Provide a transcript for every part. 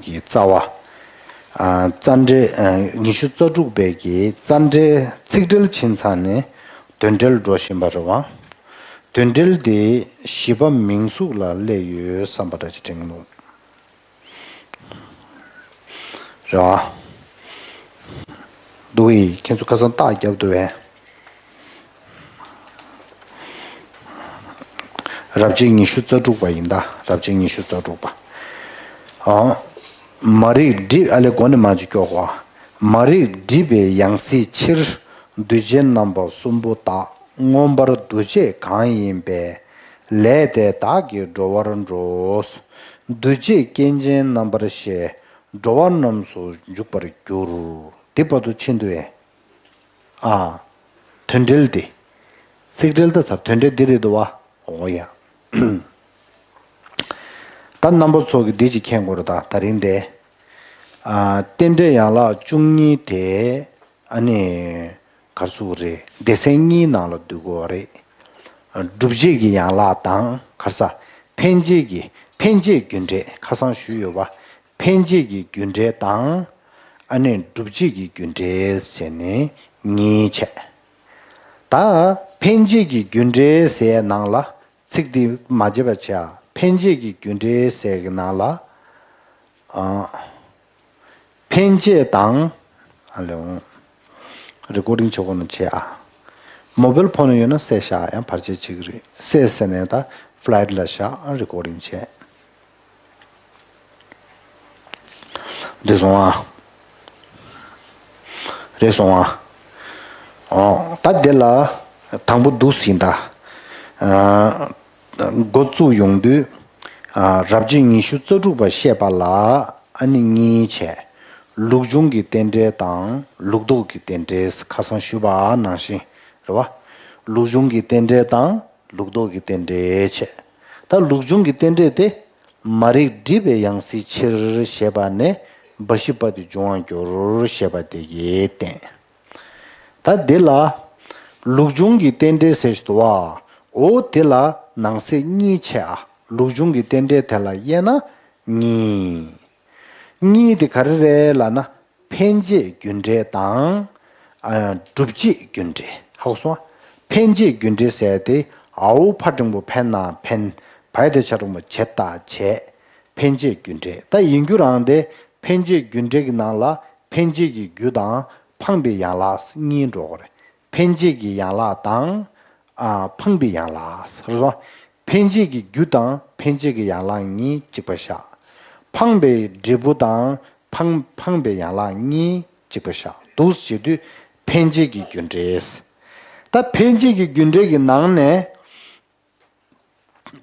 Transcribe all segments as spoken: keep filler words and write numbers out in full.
གི་རྩ་བ། ཨ། རྩ་འགྲེལ། ཨ། ཉི་ཤུ་རྩ་དྲུག་པའི་གི་རྩ་འགྲེལ་ཚིག་འགྲེལ་ཕྱིན་ཚར་ནས་དོན་འགྲེལ་འགྲོ་བཞིན་པ་རེད་བ། དོན་འགྲེལ་དེ་བཞི་པ་མིང་གཟུགས་ལ་སླེབས་ཡོད་བསམ་པ་འདྲ་ཅིག་དྲན་གྱི་འདུག་རེད་བ། འདུག་གས། ཁྱེད་ཚོ་ཁ་སང་རྟགས་བརྒྱབ་འདུག་གས། རབ་བྱེད་ཉི་ཤུ་རྩ་དྲུག་པ་ཡིན་ད། རབ་བྱེད་ཉི་ཤུ་རྩ་དྲུག་པ། ཨང་། མ་རིག་སྒྲིབ། ཨ་ལས་གོང་ནས་མར་ཅིག་སྐྱོར་གོ། མ་རིག་སྒྲིབ་པའི་ཡང་སྲིད་ཕྱིར། འདུས་བྱས་རྣམ་པ་གསུམ་པོ་དག་མངོན་པར་འདུ་བྱེད་གང་ཡིན་པའི། ལས་དེ་དག་གིས་འགྲོ་བར་འགྲོ། འདུས་བྱས་སྐྱེ་མཆེད་རྣམ་པར་ཤེས། འགྲོ་བ་རྣམས་སུ་འཇུག་པར་འགྱུར། འདི་བར་དུ་ཕྱིན་དུས། ཨ། དོན་འགྲེལ་འདི། ཚིག་འགྲེལ་ད་ཚར། དོན་འགྲེལ་འདི་རེད་འདུག་བ། འོ་ཡ། ད་རྣམ་པ་ཚོ་གིས་འདི་ཅིག་མཁྱེན་དགོས་རེད་ད། ད་རིང་འདི། ཨ། རྟེན་འབྲེལ་ཡན་ལག་བཅུ་གཉིས་དེ། ཨ་ནི། ག་རེ་ཟེར་དགོས་རེད། སྡེ་ཚན་གཉིས་ནང་ལ་འདུས་དགོས་རེད། སྒྲུབ་བྱེད་ཀྱི་ཡན་ལག་དང་། ག་རེ་ཟ། འཕེན་བྱེད་ཀྱི། འཕེན་བྱེད་རྒྱུ་འབྲས། ཁ་སང་ཞུས་ཡོད་པ། འཕེན་བྱེད་ཀྱི་རྒྱུ་འབྲས་དང་། ཨ་ནི་སྒྲུབ་བྱེད་ཀྱི་རྒྱུ་འབྲས་བྱས་ནས་གཉིས་བྱས། ད་འཕེན་བྱེད་ཀྱི་རྒྱུ་འབྲས་ཟེར་ནང་ལ། ཚིག་འདི་མ་བརྗེད་པ་བྱས་ཨ། འཕེན་བྱེད་ཀྱི་རྒྱུ་འབྲས་ཟེར་གྱི་ནང་ལ། ཨ། འཕེན་བྱེད་དང་། ཨ་ལེ་འོང་། རི་ཀོར་ཌིང་བྱེད་དགོས་ན་བྱེད་ཨ། མོ་བེལ་ཕོན་ཡོད་ན་བསད་བཞག་ཡང་བར་ཆད་བྱེད་ཀྱི་རེད། བསད་ཟེར་ནས་ད་ཕ་ལའི་ཊི་ལ་བཞག་རི་ཀོར་ཌིང་བྱེད། འདི་སོང་ཨ། རེད་སོང་ཨ། ཨོ། ད་འདི་ལ་དང་པོ་འདུག་ཟིན་ད། ཨ། འགོ་བཙུགས་ཡོང་དུས། ཨ། རབ་བྱེད་ཉི་ཤུ་རྩ་དྲུག་པ་བཤད་པ་ལ། ཨ་ནི་གཉིས་བྱས། ལུགས་འབྱུང་གི་རྟེན་འབྲེལ་དང་ལུགས་ལྡོག་གི་རྟེན་འབྲེལ། ཁ་སང་ཞུས་པ་ནང་བཞིན་རེད་བ། ལུགས་འབྱུང་གི་རྟེན་འབྲེལ་དང་ལུགས་ལྡོག་གི་རྟེན་འབྲེལ་བྱས། ད་ལུགས་འབྱུང་གི་རྟེན་འབྲེལ་དེ། མ་རིག་སྒྲིབ་པའི་ཡང་སྲིད་ཕྱིར་ཞེས་པ་ནས་འབའ་ཞིག་པ་དེ་འབྱུང་བར་འགྱུར་ཞེས་པ་དེ་གིས་བསྟན། ད་འདི་ལ་ལུགས་འབྱུང་གི་རྟེན་འབྲེལ་ཟེར་ཞིག་འདུག་བ། འོ་དེ་ལ་ནང་གསེས་གཉིས་ཕྱེ་ཨ། ལུགས་འབྱུང་གི་རྟེན་འབྲེལ་དེ་ལ་དབྱེ་ན་གཉིས། གཉིས་དེ་ག་རེ་རེད་ལབ་ན། འཕེན་བྱེད་རྒྱུ་འབྲས་དང་། ཨ། སྒྲུབ་བྱེད་རྒྱུ་འབྲས། ཧ་གོ་སོང་ཨ། འཕེན་བྱེད་རྒྱུ་འབྲས་ཟེར་དེ། འའོ་ཕ་འགྲེང་བུ་འཕེན་ན་འཕེན། བའི་དེ་ཆ་འགྲེང་བུ་བྱེད་ད་བྱེད། འཕེན་བྱེད་རྒྱུ་འབྲས། ད་ཡིན་རྒྱུ་རང་དེ། འཕེན་བྱེད་རྒྱུ་འབྲས་ཀྱི་ནང་ལ་འཕེན་བྱེད་ཀྱི་རྒྱུ་དང་འཕངས་པའི་ཡན་ལག་གཉིས་འགྲོ་གི་རེད། འཕེན་བྱེད་ཀྱི་ཡན་ལག་དང་། ཨ། འཕངས་པའི་ཡན་ལག་རེད་བ། འཕེན་བྱེད་ཀྱི་རྒྱུ་དང་འཕེན་བྱེད་ཀྱི་ཡན་ལག་གཉིས་གཅིག་པ་བཞག་འཕངས་པའི་འབྲས་བུ་དང་འཕངས་འཕངས་པའི་ཡན་ལག་གཉིས་གཅིག་པ་བཞག་འདུག་བྱེད་དུས་འཕེན་བྱེད་ཀྱི་རྒྱུ་འབྲས། ད་འཕེན་བྱེད་ཀྱི་རྒྱུ་འབྲས་ཀྱི་ནང་ནས།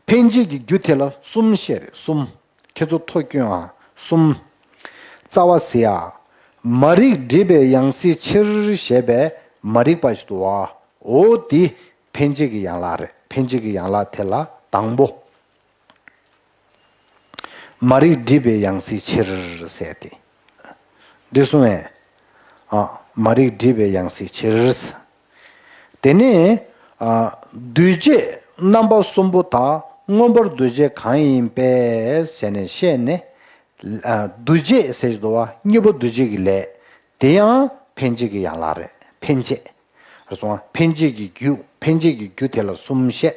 འཕེན་བྱེད་ཀྱི་རྒྱུ་དེ་ལ་གསུམ་བཤད་རེད། གསུམ། ཁྱེད་ཚོ་ཐོ་སྐྱོན་ཨ། གསུམ། རྩ་བ་ཟེར་ཡ། མ་རིག་སྒྲིབ་པའི་ཡང་སྲིད་ཕྱིར་ཞེས་པའི་མ་རིག་པ་ཞིག་འདུག་བ། འོ་དེ་འཕེན་བྱེད་ཀྱི་ཡན་ལག་རེད། འཕེན་བྱེད་ཀྱི་ཡན་ལག་དེ་ལ་དང་པོ། མ་རིག་སྒྲིབ་པའི་ཡང་སྲིད་ཕྱིར་ཟེར་ཏེ། འདི་གསུངས་པས། ཨ། མ་རིག་སྒྲིབ་པའི་ཡང་སྲིད་ཕྱིར། དེ་ནས། ཨ། འདུས་བྱས་རྣམ་པ་གསུམ་པོ་དག་མངོན་པར་འདུ་བྱེད་གང་ཡིན་པས་ཟེར་ནས་བཤད་ནས། ཨ། འདུ་བྱེད་ཟེར་གྱི་འདུག་བ། གཉིས་པོ་འདུ་བྱེད་ཀྱི་ལས། དེ་ཡང་འཕེན་བྱེད་ཀྱི་ཡན་ལག་རེད། འཕེན་བྱེད། རེད་སོང་ཨ། འཕེན་བྱེད་ཀྱི་རྒྱུ། འཕེན་བྱེད་ཀྱི་རྒྱུ་དེ་ལ་གསུམ་བཤད།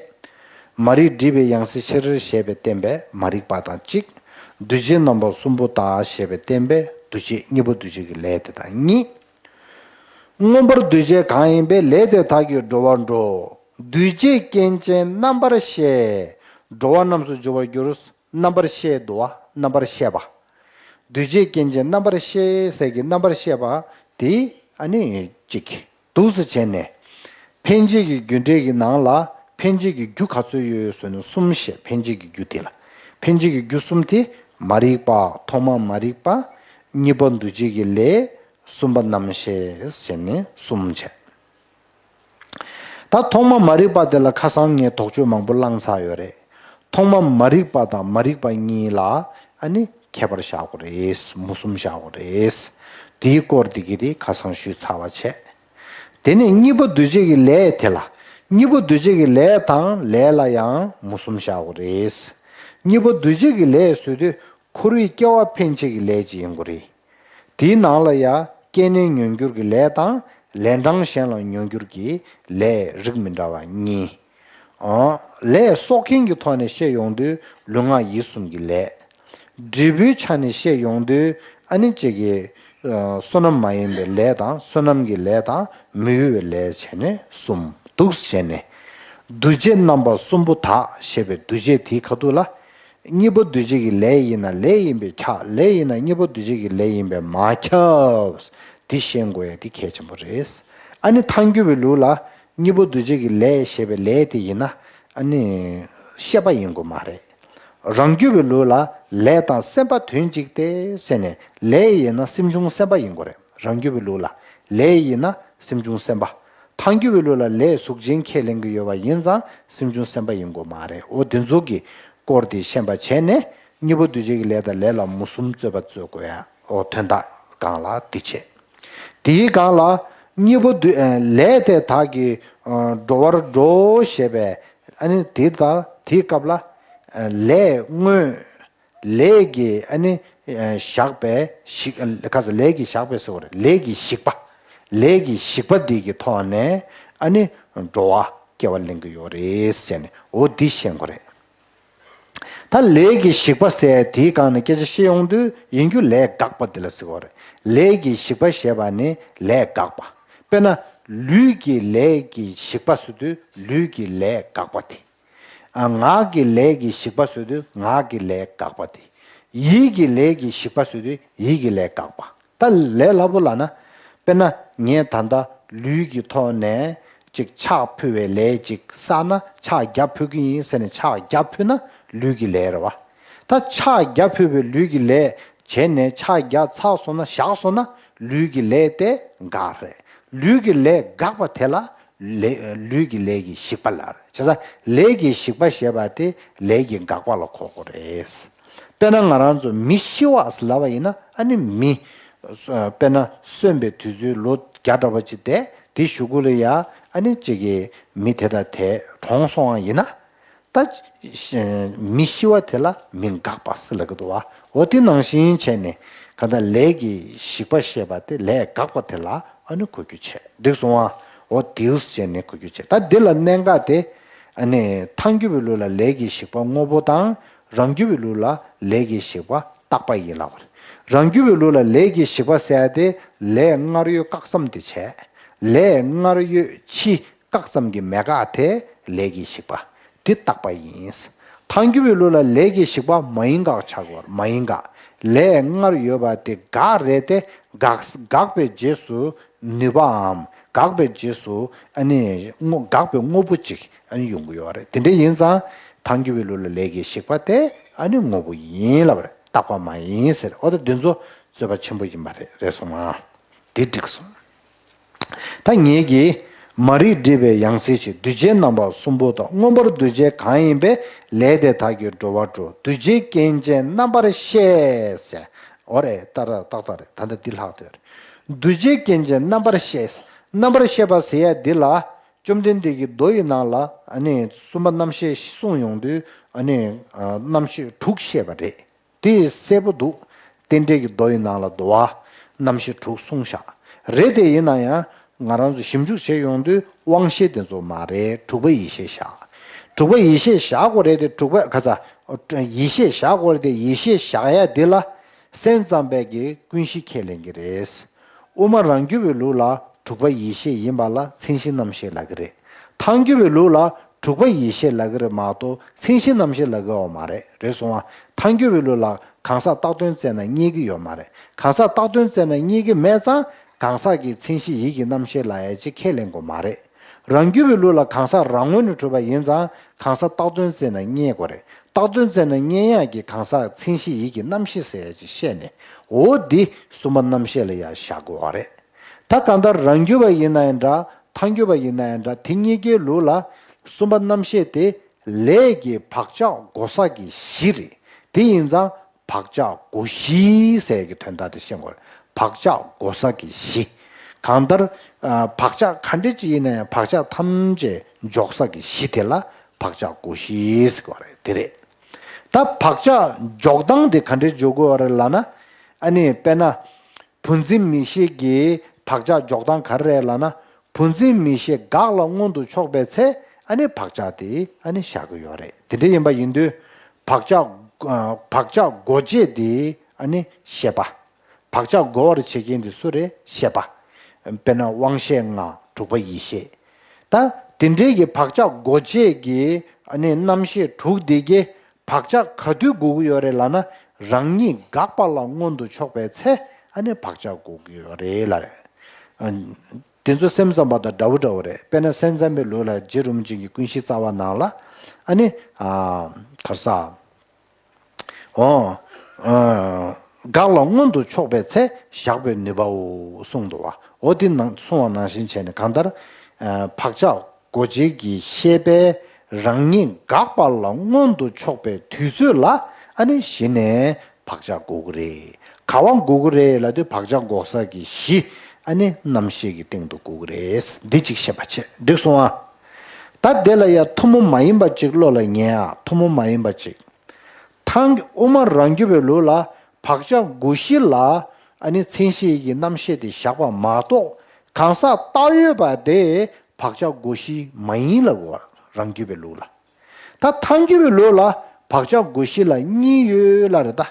མ་རིག་སྒྲིབ་པའི་ཡང་སྲིད་ཕྱིར་ཞེས་པས་བསྟན་པའི་མ་རིག་པ་དང་གཅིག་འདུས་བྱས་རྣམ་པ་གསུམ་པོ་དག་ཞེས་པས་བསྟན་པའི་འདུ་བྱེད། གཉིས་པོ་འདུ་བྱེད་ཀྱི་ལས་དེ་དང་གཉིས། མངོན་པར་འདུ་བྱེད་གང་ཡིན་པའི། ལས་དེ་དག་གིས་འགྲོ་བར་འགྲོ། འདུས་བྱས་སྐྱེ་མཆེད་རྣམ་པར་ཤེས། འགྲོ་བ་རྣམས་སུ་འཇུག་པར་འགྱུར། རྣམ་པར་ཤེས་འདུག་བ། རྣམ་པར་ཤེས་པ། འདུས་བྱས་སྐྱེ་མཆེད་རྣམ་པར་ཤེས་ཟེར་གྱི་རྣམ་པར་ཤེས་པ་དེ་ཨ་ནི་གཅིག་འདུག་སེ་བྱས་ནས། འཕེན་བྱེད་ཀྱི་རྒྱུ་འབྲས་ཀྱི་ནང་ལ་འཕེན་བྱེད་ཀྱི་རྒྱུ་ག་ཚོད་ཡོད་ཟེར་ན་གསུམ་བཤད། འཕེན་བྱེད་ཀྱི་རྒྱུ་དེ་ལ། འཕེན་བྱེད་ཀྱི་རྒྱུ་གསུམ་དེ་མ་རིག་པ། ཐོག་མ་མ་རིག་པ། གཉིས་པ་འདུ་བྱེད་ཀྱི་ལས། གསུམ་པ་རྣམ་ཤེས་ཟེར་ནས་གསུམ་བྱས། ད་ཐོག་མ་མ་རིག་པ་དེ་ལ་ཁ་སང་ངས་དོགས་གཅོད་མང་པོ་བསླངས་ཚར་ཡོད་རེད། ཐོག་མ་མ་རིག་པ་དང་མ་རིག་པ་གཉིས་ལ་ཨ་ནི་ཁྱད་པར་བཞག་དགོས་རེད། མུ་གསུམ་བཞག་དགོས་རེད། དེའི་སྐོར་དེ་གི་དེ་ཁ་སང་ཞུས་ཚར་བ་བྱས། དེ་ནས་གཉིས་པ་འདུ་བྱེད་ཀྱི་ལས་དེ་ལ། གཉིས་པ་འདུ་བྱེད་ཀྱི་ལས་དང་ལས་ལ་ཡང་མུ་གསུམ་བཞག་དགོས་རེད། གཉིས་པ་འདུ་བྱེད་ཀྱི་ལས་ཟེར་དུས། འཁོར་བའི་སྐྱེ་བ་འཕེན་བྱེད་ཀྱི་ལས་ཅིག་ཡིན་དགོས་རེད། དེའི་ནང་ལ་ཡང་སྐྱེས་ནས་མྱོང་འགྱུར་གྱི་ལས་དང་ལན་གྲངས་གཞན་ལ་མྱོང་འགྱུར་གྱི་ལས་རིགས་མི་འདྲ་བ་གཉིས། ཨོ། ལས་སོགས་མཁན་གྱི་ཐོག་ནས་བཤད་ཡོང་དུས་ལུས་ངག་ཡིད་གསུམ་གྱི་ལས། འབྲས་བུའི་ཆ་ནས་བཤད་ཡོང་དུས་ཨ་ནི་གཅིག་གི་ཨ་བསོད་ནམས་མ་ཡིན་པའི་ལས་དང་བསོད་ནམས་ཀྱི་ལས་དང་མི་འོས་པའི་ལས་བྱས་ནས་གསུམ་འདུག་བྱས་ནས། འདུ་བྱེད་རྣམ་པ་གསུམ་པོ་དག་ཞེས་པའི་འདུ་བྱེད་དེའི་ཁ་ཐུག་ལ། གཉིས་པོ་འདུ་བྱེད་ཀྱི་ལས་ཡིན་ན་ལས་ཡིན་པས་ཁྱབ། ལས་ཡིན་ན་གཉིས་པོ་འདུ་བྱེད་ཀྱི་ལས་ཡིན་པས་མ་ཁྱབ། འདི་ཤེས་དགོས་ཡ་འདི་གལ་ཆེན་པོ་རེད། ཨ་ནི་ཐལ་འགྱུར་བའི་ལུགས་ལ་གཉིས་པོ་འདུ་བྱེད་ཀྱི་ལས་ཞེས་པའི་ལས་དེ་ཡིན་ན་ཨ་ནི་ཤེས་པ་ཡིན་དགོས་མ་རེད། རང་རྒྱུད་པའི་ལུགས་ལ་ལས་དང་སེམས་པ་དོན་གཅིག་སྟེ་ཟེར་ནས་ལས་ཡིན་ན་སེམས་བྱུང་སེམས་པ་ཡིན་དགོས་རེད། རང་རྒྱུད་པའི་ལུགས་ལ་ལས་ཡིན་ན་སེམས་བྱུང་སེམས་པ། ཐལ་འགྱུར་བའི་ལུགས་ལ་ལས་གཟུགས་ཅན་ཁས་ལེན་གྱི་ཡོད་པ་ཡིན་ཙང་སེམས་བྱུང་སེམས་པ་ཡིན་དགོས་མ་རེད། འོ་དེ་ཚོ་གི་སྐོར་དེ་ཤེས་པ་བྱས་ནས་གཉིས་པོ་འདུ་བྱེད་ཀྱི་ལས་དང་ལས་ལ་མུ་གསུམ་རྩོད་པ་རྩོད་དགོས་ཡ། འོ་དོན་དག་སྒང་ལ་དེ་བྱས། དེའི་སྒང་ལ་གཉིས་པོ་འདུ་ལས་དེ་དག་གིས་འགྲོ་བར་འགྲོ་ཞེས་པའི་ཨ་ནི་དེ་ལྟར་དེའི་སྐབས་ལ་ལས་དངོས། ལས་ཀྱི་ཨ་ནི་བཞག་པའི་ཞིག་ཁ་ས་ལས་ཀྱི་བཞག་པའི་ཟེར་བ་རེད། ལས་ཀྱི་ཞིག་པ། ལས་ཀྱི་ཞིག་པ་འདི་གི་ཐོག་ནས་ཨ་ནི་འགྲོ་བ་སྐྱེ་བ་ལེན་གྱི་ཡོད་རེད་ཟེར་ནས་འོ་འདི་ཤེས་དགོས་རེད། ད་ལས་ཀྱི་ཞིག་པ་ཟེར་དེའི་སྒང་ནས་སྐད་ཆ་བཤད་ཡོང་དུས་ཡིན་རྒྱུ་ལས་འགགས་པ་འདི་ལ་ཟེར་བ་རེད། ལས་ཀྱི་ཞིག་པ་ཞེས་པ་ནི་ལས་འགགས་པ། དཔེར་ན་ལུས་ཀྱི་ལས་ཀྱི་ཞིག་པ་ཟེར་དུས་ལུས་ཀྱི་ལས་འགགས་པ་དེ། ཨ་ངག་གི་ལས་ཀྱི་ཞིག་པ་ཟེར་དུས་ངག་གི་ལས་འགགས་པ་དེ། ཡིད་ཀྱི་ལས་ཀྱི་ཞིག་པ་ཟེར་དུས་ཡིད་ཀྱི་ལས་འགགས་པ། ད་ལས་སླ་པོ་ལབ་ན། དཔེར་ན་ངས་ད་ལྟ་ལུས་ཀྱི་ཐོག་ནས་ཅིག་ཕྱག་ཕུལ་བའི་ལས་ཅིག་བསགས་ན་ཕྱག་བརྒྱ་ཕུལ་གྱི་ཡིན་ཟེར་ནས་ཕྱག་བརྒྱ་ཕུལ་ན་ལུས་ཀྱི་ལས་རེད་བ། ད་ཕྱག་བརྒྱ་ཕུལ་བའི་ལུས་ཀྱི་ལས་བྱས་ནས་ཕྱག་བརྒྱ་ཚར་སོང་ན་བཞག་སོང་ན་ལུས་ཀྱི་ལས་དེ་འགག་རེད། ལུས་ཀྱི་ལས་འགག་པ་དེ་ལ། ལས་ལུས་ཀྱི་ལས་ཀྱི་ཞིག་པ་ལབ་རེད། བྱས་ཙང་ལས་ཀྱི་ཞིག་པ་ཞེས་པ་དེ་ལས་ཀྱི་འགག་པ་ལ་གོ་དགོས་རེད། དཔེར་ན་ང་རང་ཚོ་མི་ཤི་བ་ལབ་པ་ཡིན་ན་ཨ་ནི་མི། དཔེར་ན་གསོན་པའི་དུས་ཚོད་ལོ་བརྒྱ་འདྲ་བ་ཅིག་བསྡད་དེ་གཞུག་གུ་ལ་ཡ་ཨ་ནི་གཅིག་གི་མི་དེ་དང་དེ་གྲོངས་སོང་བ་ཡིན་ན། ད་མི་ཤི་བ་དེ་ལ་མི་འགག་པ་ཟེར་ལབ་ཀྱི་འདུག་བ། འོ་དེ་ནང་བཞིན་བྱས་ནས་གང་ལྟར་ལས་ཀྱི་ཞིག་པ་ཞེས་པ་དེ་ལས་འགག་པ་དེ་ལ་ཨ་ནི་གོ་རྒྱུ་བྱས། འགྲིག་སོང་བ། འོ་དེའུ་བྱས་ནས་གོ་རྒྱུ་བྱས། ད་འདི་ལ་གནད་འགག་དེ་ཨ་ནི་ཐལ་འགྱུར་བའི་ལུགས་ལ་ལས་ཀྱི་ཞིག་པ་དངོས་པོ་དང་རང་རྒྱུད་པའི་ལུགས་ལ་ལས་ཀྱི་ཞིག་པ་རྟག་པ་ཡིན་ལབ་པ་རེད། རང་རྒྱུད་པའི་ལུགས་ལ་ལས་ཀྱི་ཞིག་པ་ཟེར་ཡ་དེ་ལས་སྔར་ཡོད་བཀག་ཙམ་དེ་བྱས། ལས་སྔར་ཡོད་ཕྱི་བཀག་ཙམ་གྱི་མེད་དགག་དེ་ལས་ཀྱི་ཞིག་པ། དེ་རྟག་པ་ཡིན། ཐལ་འགྱུར་བའི་ལུགས་ལ་ལས་ཀྱི་ཞིག་པ་མ་ཡིན་དགག་ཆགས་པར་མ་ཡིན་དགག་ལས་སྔར་ཡོད་པ་དེ་དགག་རེད་དེ། དགག་དགག་པའི་རྗེས་སུ་ནུས་པའམ་དགག་པའི་རྗེས་སུ་ཨ་ནི་དངོས་དགག་པའི་དངོས་པོ་གཅིག་ཨ་ནི་ཡོང་གི་ཡོད་རེད། དེ་འདྲ་ཡིན་ཙང་ཐལ་འགྱུར་བའི་ལུགས་ལ་ལས་ཀྱི་ཞིག་པ་དེ་ཨ་ནི་དངོས་པོ་ཡིན་ལབ་རེད། རྟག་པ་མ་ཡིན་ཟེར། འོ་ད་འདི་ཚོ་རྩོད་པ་ཆེན་པོ་ཡིན་པ་རེད། རེད་སོང་ང་། དེ་འགྲིག་སོང་། ད་ངེད་ཀྱིས་མ་རིག་སྒྲིབ་པའི་ཡང་སྲིད་ཕྱིར། འདུས་བྱས་རྣམ་པ་གསུམ་པོ་དག་མངོན་པར་འདུ་བྱེད་གང་ཡིན་པའི་ལས་དེ་དག་གིས་འགྲོ་བར་འགྲོ། འདུས་བྱས་སྐྱེ་མཆེད་རྣམ་པར་ཤེས་ཟེར། འོ་རེད། ཏག་ཏག་ཏག་ཏག་རེད། ད་ལྟ་འདི་ལྷག་བསྡད་རེད། འདུས་བྱས་སྐྱེ་མཆེད་རྣམ་པར་ཤེས། རྣམ་པར་ཤེས་པ་ཟེར་ཡ་འདི་ལ་བཅོམ་ལྡན་འདས་ཀྱིས་མདོ་ཡི་ནང་ལ་ཨ་ནི་གསུམ་པ་རྣམ་ཤེས་གསུངས་ཡོང་དུས་ཨ་ནི་རྣམ་ཤེས་དྲུག་བཤད་པ་རེད། དེ་གསལ་པོ་འདུག་རྟེན་འབྲེལ་གྱི་མདོ་ཡི་ནང་ལ་འདུག་བ། རྣམ་ཤེས་དྲུག་གསུངས་བཞག་རེད་དེ་ཡིན་ན་ཡང་ང་རང་ཚོ་ཞིབ་འཇུག་བྱེད་ཡོང་དུས་དབང་ཤེས་དེ་ཚོ་མ་རེད། དྲུག་པ་ཡིད་ཤེས་བཞག་དྲུག་པ་ཡིད་ཤེས་བཞག་དགོས་རེད་དེ། དྲུག་པ་ག་ཚ། ཡིད་ཤེས་བཞག་དགོས་རེད་དེ། ཡིད་ཤེས་བཞག་ཡ་དེ་ལ་སེམས་ཙམ་པས་ཀྱི་ཀུན་གཞི་ཁས་ལེན་གྱི་རེད། དབུ་མ་རང་རྒྱུད་པའི་ལུགས་ལ་དྲུག་པ་ཡིད་ཤེས་ཡིན་པ་ལ་མཚན་གཞི་རྣམ་ཤེས་ལབ་ཀྱི་རེད། ཐལ་འགྱུར་བའི་ལུགས་ལ་དྲུག་པ་ཡིད་ཤེས་ལབ་ཀྱི་རེད་མ་གཏོགས་མཚན་གཞི་རྣམ་ཤེས་ལབ་ཀྱི་ཡོད་མ་རེད། རེད་སོང་ང་། ཐལ་འགྱུར་བའི་ལུགས་ལ་གང་ཟག་བཏགས་དོན་བཙལ་ན་རྙེད་ཀྱི་ཡོད་མ་རེད། གང་ཟག་བཏགས་དོན་བཙལ་ན་རྙེད་ཀྱི་མེད་ཙང་གང་ཟག་གི་མཚན་གཞི་ཡིད་ཀྱི་རྣམ་ཤེས་ལབ་ཡ་ཅིག་ཁས་ལེན་དགོས་མ་རེད། རང་རྒྱུད་པའི་ལུགས་ལ་གང་ཟག་རང་ངོས་ནས་གྲུབ་པ་ཡིན་ཙང་གང་ཟག་བཏགས་དོན་བཙལ་ན་རྙེད་དགོས་རེད། བཏགས་དོན་བཙལ་ན་རྙེད་ཡག་གི་གང་ཟག་མཚན་གཞི་ཡིད་ཀྱི་རྣམ་ཤེས་ཟེར་ཡ་ཅིག་བཤད་ནས་འོ་འདི་གསུམ་པ་རྣམ་ཤེས་ལ་ཡང་བཞག་དགོས་པ་རེད། ད་གང་ལྟར་རང་རྒྱུད་པ་ཡིན་ན་ཡང་འདྲ། ཐལ་འགྱུར་བ་ཡིན་ན་ཡང་འདྲ། དེ་གཉིས་ཀའི་ལུགས་ལ་གསུམ་པ་རྣམ་ཤེས་དེ་ལས་ཀྱི་བག་ཆགས་བསྒོ་ས་གི་གཞི་རེད། དེ་ཡིན་ཙང་བག་ཆགས་བསྒོ་གཞི་ཟེར་གྱི་དོན་དག་དེ་ཤེས་དགོས་རེད། བག་ཆགས་བསྒོ་ས་གི་གཞི། གང་ལྟར་ཨ་བག་ཆགས་ག་འདྲ་ཅིག་ཡིན་ན་ཡང་བག་ཆགས་ཐམས་ཅད་འཇོག་ས་གི་གཞི་དེ་ལ་བག་ཆགས་བསྒོ་གཞི་ཟེར་གྱི་ཡོད་རེད། དེ་རེད། ད་བག་ཆགས་འཇོག་སྟངས་དེ་ག་འདྲས་འཇོག་དགོས་རེད་ལབ་ན། ཨ་ནི་དཔེར་ན། བུ་འཛིན་མིག་ཤེས་ཀྱི་བག་ཆགས་འཇོག་སྟངས་ག་རེ་རེད་ལབ་ན། བུ་འཛིན་མིག་ཤེས་དགག་ལ་མངོན་དུ་ཕྱོགས་པའི་ཚེ་ཨ་ནི་བག་ཆགས་དེ་ཨ་ནི་བཞག་གི་ཡོད་རེད། དེ་འདྲ་ཡིན་པ་ཡིན་དུས། བག་ཆགས་བག་ཆགས་འགོག་བྱེད་དེ་ཨ་ནི་ཤེས་པ། བག་ཆགས་འགོག་པར་བྱེད་མཁན་དེ་སུ་རེད། ཤེས་པ། དཔེར་ན་དབང་ཤེས་ལྔ། དྲུག་པ་ཡིད་ཤེས། ད་དེ་འདྲའི་གི་བག་ཆགས་འགོག་བྱེད་ཀྱི་ཨ་ནི་རྣམ་ཤེས་དྲུག་དེ་གི་བག་ཆགས་ག་དུས་འགོག་གི་ཡོད་རེད་ལབ་ན། རང་ཉིད་འགག་པ་ལ་མངོན་དུ་ཕྱོགས་པའི་ཚེ་ཨ་ནི་བག་ཆགས་འགོག་གི་ཡོད་རེད་ལབ་རེད། ཨ། དེ་ཚོ་སེམས་ཙམ་པ་དང་འདྲ་བོ་འདྲ་བོ་རེད། དཔེར་ན་སེམས་ཙམ་པའི་ལུགས་ལ་རྗེ་རིན་པོ་ཆེ་གི་ཀུན་གཞི་རྩ་བ་ནང་ལ་ཨ་ནི། ཨ། ག་རེ་ཟ། འོ། ཨ། འགག་ལ་མངོན་དུ་ཕྱོགས་པའི་ཚེ་བཞག་པའི་ནུས་པའོ་གསུངས་འདུག་བ། འོ་དེ་ནང་གསུངས་པ་ནང་བཞིན་བྱས་ནས་གང་ལྟར། ཨ། བག་ཆགས་འགོག་བྱེད་ཀྱི་ཤེས་པས་རང་ཉིད་འགག་པ་ལ་མངོན་དུ་ཕྱོགས་པའི་དུས་ཚོད་ལ་ཨ་ནི་གཞི་ནས་བག་ཆགས་འགོག་གི་རེད། ག་བ་འགོག་གི་རེད་ལབ་དུས་བག་ཆགས་འགོག་ས་གི་གཞི་ཨ་ནི་རྣམ་ཤེས་ཀྱི་སྟེང་དུ་འགོག་གི་རེད། འདི་གཅིག་ཤེས་པ་བྱེད། འགྲིག་སོང་ཨ། ད་དེ་ལ་ཡ་ཐུན་མོང་མ་ཡིན་པ་གཅིག་བློ་ལ་ངེས་ཨ། ཐུན་མོང་མ་ཡིན་པ་གཅིག་ཐང་དབུ་མ་རང་རྒྱུད་པའི་ལུགས་ལ་བག་ཆགས་འགོག་གཞི་ལ་ཨ་ནི་མཚན་གཞི་ཡི་གི་རྣམ་ཤེས་དེ་བཞག་པ་མ་གཏོགས། གང་ཟག་བཏགས་ཡོད་པ་དེ་བག་ཆགས་འགོག་གཞི་མ་ཡིན་ལབ་དགོས། རང་རྒྱུད་པའི་ལུགས་ལ། ད་ཐང་རྒྱུད་པའི་ལུགས་ལ་བག་ཆགས་འགོག་གཞི་ལ་གཉིས་ཡོད་ལབ་རེད་ད།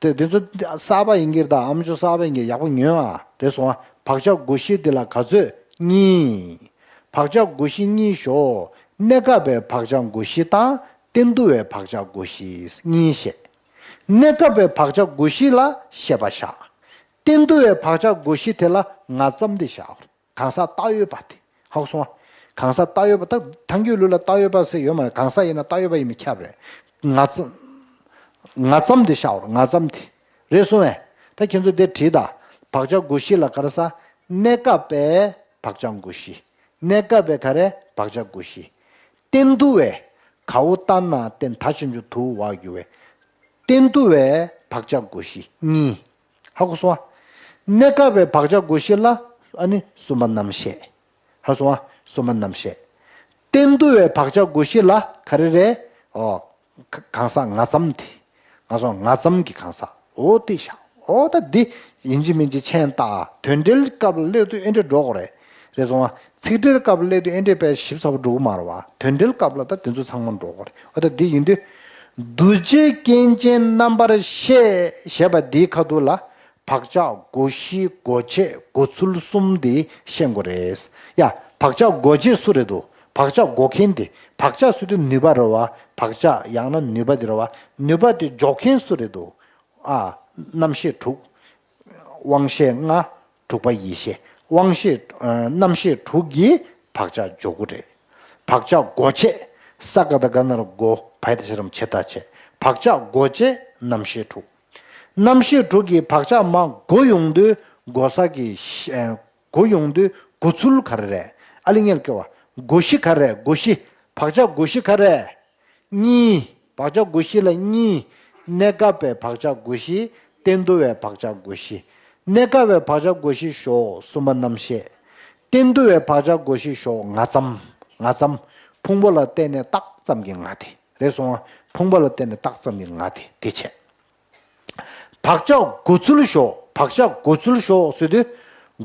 དེ་དེ་ཚོ་གསར་པ་ཡིན་གྱི་རེད་ད། ཨ་མཆོག་གསར་པ་ཡིན་གྱི། ཡག་པོ་ཉོན་ཨ། དེ་སོང་ཨ། བག་ཆགས་འགོག་གཞི་དེ་ལ་ག་ཚོད། གཉིས། བག་ཆགས་འགོག་གཞི་གཉིས་ཤོག་གནས་སྐབས་པའི་བག་ཆགས་འགོག་གཞི་དང་གཏན་དུ་བའི་བག་ཆགས་འགོག་གཞི་གཉིས་བཤད། གནས་སྐབས་པའི་བག་ཆགས་འགོག་གཞི་ལ་ཤེས་པ་བཞག་གཏན་དུ་བའི་བག་ཆགས་འགོག་གཞི་དེ་ལ་ང་ཙམ་དེ་བཞག་གང་ཟག་བཏགས་ཡོད་པ་དེ། ཧ་གོ་སོང་ཨ། གང་ཟག་བཏགས་ཡོད་པ་ད་ཐང་རྒྱུད་ལུགས་ལ་བཏགས་ཡོད་པ་ཟེར་ཡོད་མ་རེད། གང་ཟག་ཡིན་ན་བཏགས་ཡོད་པ་ཡིན་མིན་ཁྱབ་རེད། ང་ཙམ། ང་ཙམ་དེ་བཞག་རོགས། ང་ཙམ་དེ། རེད་སོང་བས། ད་ཁྱེད་ཚོ་དེ་བྲིས་ད། བག་ཆགས་འགོག་གཞི་ལ་ག་རེ་ཟ། གནས་སྐབས་པའི་བག་ཆགས་འགོག་གཞི། གནས་སྐབས་པའི་ག་རེ། བག་ཆགས་འགོག་གཞི། གཏན་དུ་བའི། ག་འོ་ཏ་ན་རྟེན། ད་ཞབས་ཀྱུ་དུ་བ་གྱུ་བའི། གཏན་དུ་བའི་བག་ཆགས་འགོག་གཞི་གཉིས། ཧ་གོ་སོང་ཨ། གནས་སྐབས་པའི་བག་ཆགས་འགོག་གཞི་ལ་ཨ་ནི་གསུམ་པ་རྣམ་ཤེས། ཧ་གོ་སོང་ཨ། གསུམ་པ་རྣམ་ཤེས། གཏན་དུ་བའི་བག་ཆགས་འགོག་གཞི་ལ་ག་རེ་རེད། ཨོ། ག་གང་ཟག་ང་ཙམ་དེ། ང་ཚོ་ང་ཙམ་གྱི་གང་ཟག་འོ་དེ་བཞག་འོ་ད་འདི་ཡིན་གཅིག་མིན་གཅིག་མཆན་བཏགས། དོན་འགྲེལ་སྐབས་ལ་སླེབས་དུས་ཨེ་འདྲ་འགྲོ་དགོས་རེད། རེད་སོང་ཨ། ཚིག་འགྲེལ་སྐབས་ལ་སླེབས་དུས་ཨེ་འདྲ་དཔེ་ཞིབ་ཚགས་པོ་འགྲོ་གི་མ་རེད་བ། དོན་འགྲེལ་སྐབས་ལ་ད་དེ་ཚོ་ཚང་མ་འགྲོ་དགོས་རེད། འོ་ད་འདི་ཡིན་དུས། འདུ་བྱེད་སྐྱེ་མཆེད་རྣམ་པར་ཤེས་ཞེས་པ་འདིའི་ཁ་ཐུག་ལ། བག་ཆགས་འགོག་གཞི་འགོག་བྱེད་འགོག་ཚུལ་གསུམ་འདི་ཤེས་དགོས་རེད། ཡ། བག་ཆགས་འགོག་བྱེད་སུ་རེད་འདུག་བག་ཆགས་འགོག་མཁན་དེ། བག་ཆགས་ཟེར་དུས་ནུས་པ་རེད་བ། བག་ཆགས་ཡང་ན་ནུས་པ་དེ་རེད་བ། ནུས་པ་དེ་འཇོག་མཁན་སུ་རེད་འདུག་ཨ། རྣམ་ཤེས་དྲུག་དབང་ཤེས་ལྔ། དྲུག་པ་ཡིད་ཤེས། དབང་ཤེས། ཨ། རྣམ་ཤེས་དྲུག་གིས་བག་ཆགས་འཇོག་གི་རེད། བག་ཆགས་འགོག་བྱེད། ས་ག་བཏགས་སྒ་ན་རོ་སྒོ། བ་ཡ་བཏགས་ཤ་ར་བ་བྱེ་ད་བྱེད། བག་ཆགས་འགོག་བྱེད་རྣམ་ཤེས་དྲུག་རྣམ་ཤེས་དྲུག་གིས་བག་ཆགས་མར་འགོ་ཡོང་དུས་འགོ་ས་གི་ཤ་ཨ། འགོ་ཡོང་དུས་འགོ་ཚུལ་ག་རེ་རེད། ཨ་ལི་ངེར་སྐྱོ་བ། འགོ་གཞི་ག་རེ་རེད། འགོ་གཞི། བག་ཆགས་འགོ་གཞི་ག་རེ་རེད། གཉིས། བག་ཆགས་འགོ་གཞི་ལ་གཉིས། གནས་སྐབས་པའི་བག་ཆགས་འགོ་གཞི། གཏན་དུ་བའི་བག་ཆགས་འགོ་གཞི། གནས་སྐབས་པའི་བག་ཆགས་འགོ་གཞི་ཞོག་གསུམ་པ་རྣམ་ཤེས། གཏན་དུ་བའི་བག་ཆགས་འགོ་གཞི་ཞོག་ང་ཙམ། ང་ཙམ། ཕུང་པོ་ལ་བརྟེན་ནས་བཏགས་ཙམ་གྱི་ང་དེ། རེད་སོང་ཨ། ཕུང་པོ་ལ་བརྟེན་ནས་བཏགས་ཙམ་གྱི་ང་དེ་དེ་བྱས། བག་ཆགས་འགོ་ཚུལ་ཞོག་བག་ཆགས་འགོ་ཚུལ་ཞོག་ཟེར་དུས།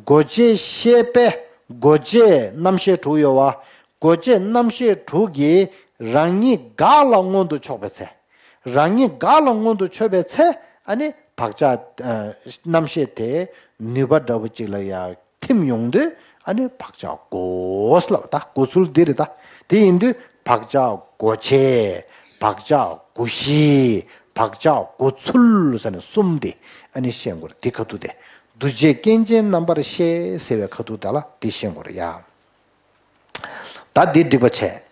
འགོག་བྱེད་ཤེས་པས་འགོག་བྱེད་རྣམ་ཤེས་དྲུག་ཡོད་བ། འགོག་བྱེད་རྣམ་ཤེས་དྲུག་གིས་རང་ཉིད་འགག་ལ་མངོན་དུ་ཕྱོགས་པའི་ཚེ། རང་ཉིད་འགག་ལ་མངོན་དུ་ཕྱོགས་པའི་ཚེ། ཨ་ནི་བག་ཆགས་ཨ་རྣམ་ཤེས་དེ་ནུས་པ་འདྲ་བོ་གཅིག་ལ་ཡ་ཐིམ་ཡོང་དུས། ཨ་ནི་བག་ཆགས་འགོག་ལབ་ད། འགོག་ཚུལ་འདི་རེད་ད། དེ་ཡིན་དུས་བག་ཆགས་འགོག་བྱེད། བག་ཆགས་འགོག་གཞི། བག་ཆགས་འགོག་ཚུལ་ཟེར་ནས་གསུམ་དེ་ཨ་ནི་ཤེས་དགོས་རེད། དེ་ཁ་ཐུག་དེ། འདུ་བྱེད་སྐྱེ་མཆེད་རྣམ་པར་ཤེས་ཟེར་བའི་ཁ་ཐུག་དེ་ལ་དེ་ཤེས་དགོས་རེད་ཡ། ད་འདི་འགྲིག་པ་བྱས།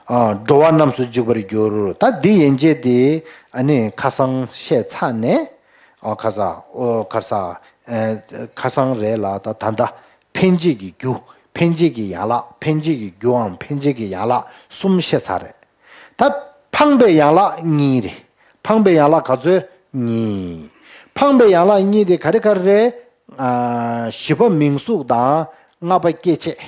ཨ། འགྲོ་བ་རྣམས་སུ་འཇུག་པར་འགྱུར། ད་འདི་ཡན་ཆད་དེ་ཨ་ནི་ཁ་སང་བཤད་ཚར་ནས། ཨ། ཁ་སང་། ཨོ། ཁ་སང་། ཨེ། ཁ་སང་རེད་ལ། ད་ད་ལྟ་འཕེན་བྱེད་ཀྱི་རྒྱུ། འཕེན་བྱེད་ཀྱི་ཡན་ལག་འཕེན་བྱེད་ཀྱི་རྒྱུའམ་འཕེན་བྱེད་ཀྱི་ཡན་ལག་གསུམ་བཤད་ཚར་རེད། ད་འཕངས་པའི་ཡན་ལག་གཉིས་རེད། འཕངས་པའི་ཡན་ལག་ག་ཚོད། གཉིས། འཕངས་པའི་ཡན་ལག་གཉིས་དེ་ག་རེ་ག་རེ་རེད། ཨ། བཞི་པ་མིང་གཟུགས་དང་ལྔ་པ་སྐྱེ་མཆེད།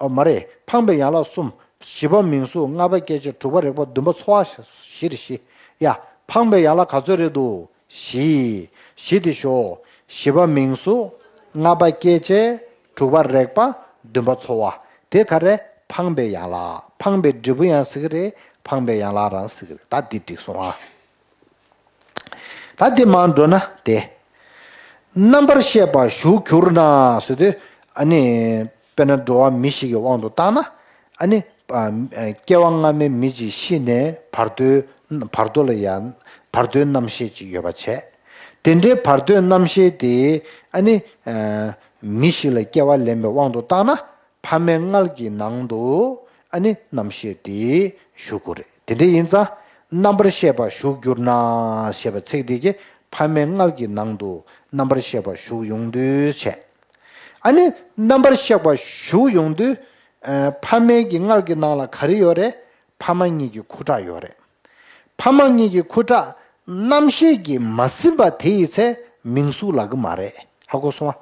ཨོ་མ་རེད། འཕངས་པའི་ཡན་ལག་གསུམ། བཞི་པ་མིང་གཟུགས། ལྔ་པ་སྐྱེ་མཆེད། དྲུག་པ་རེག་པ། བདུན་པ་ཚོར་བ། བཞི་རེད་བཞི། ཡ། འཕངས་པའི་ཡན་ལག་ག་ཚོད་རེད་འདུག་བཞི། བཞི་དེ་ཞོག་བཞི་པ་མིང་གཟུགས། ལྔ་པ་སྐྱེ་མཆེད། དྲུག་པ་རེག་པ། བདུན་པ་ཚོར་བ། དེ་ག་རེ། འཕངས་པའི་ཡན་ལག་འཕངས་པའི་འབྲས་བུ་ཡང་ཟེར་གི་རེད། འཕངས་པའི་ཡན་ལག་རང་ཟེར་གི་རེད། ད་འདི་འགྲིག་སོང་ཨ། ད་འདི་མར་འགྲོ་ན་དེ། རྣམ་པར་ཤེས་པ་ཞུགས་གྱུར་ན་ཟེར་དུས། ཨ་ནི། དཔེར་ན་འགྲོ་བ་མི་ཞིག་གི་དབང་དུ་བཏང་ན། ཨ་ནི། ཨ། སྐྱེ་བ་སྔ་མའི་མི་ཅིག་ཤི་ནས་བར་དོའི་བར་དོ་ལ་ཡང་བར་དོའི་རྣམ་ཤེས་ཅིག་ཡོད་པ་བྱས། དེ་འདྲའི་བར་དོའི་རྣམ་ཤེས་དེ། ཨ་ནི། ཨ། མི་ཞིག་ལ་སྐྱེ་བ་ལེན་པའི་དབང་དུ་བཏང་ན། ཕ་མའི་མངལ་གྱི་ནང་དུ་ཨ་ནི་རྣམ་ཤེས་དེ་ཞུགས་དགོས་རེད། དེ་འདྲ་ཡིན་ཙང་། རྣམ་པར་ཤེས་པ་ཞུགས་གྱུར་ན་ཞེས་པ་ཚིག་འདི་གིས་ཕ་མའི་མངལ་གྱི་ནང་དུ་རྣམ་པར་ཤེས་པ་ཞུགས་ཡོང་དུས་བྱས། ཨ་ནི་རྣམ་པར་ཤེས་པ་ཞུགས་ཡོང་དུས། ཨ། ཕ་མའི་གི་མངལ་གྱི་ནང་ལ་ག་རེ་ཡོད་རེད། ཕ་མ་གཉིས་ཀྱི་ཁུ་ཁྲག་ཡོད་རེད། ཕ་མ་གཉིས་ཀྱི་ཁུ་ཁྲག་རྣམ་ཤེས་ཀྱིས་མ་ཟིན་པ་དེ་ཡི་ཚེ་མིང་གཟུགས་ལབ་གི་མ་རེད། ཧ་གོ་སོང་ཨ།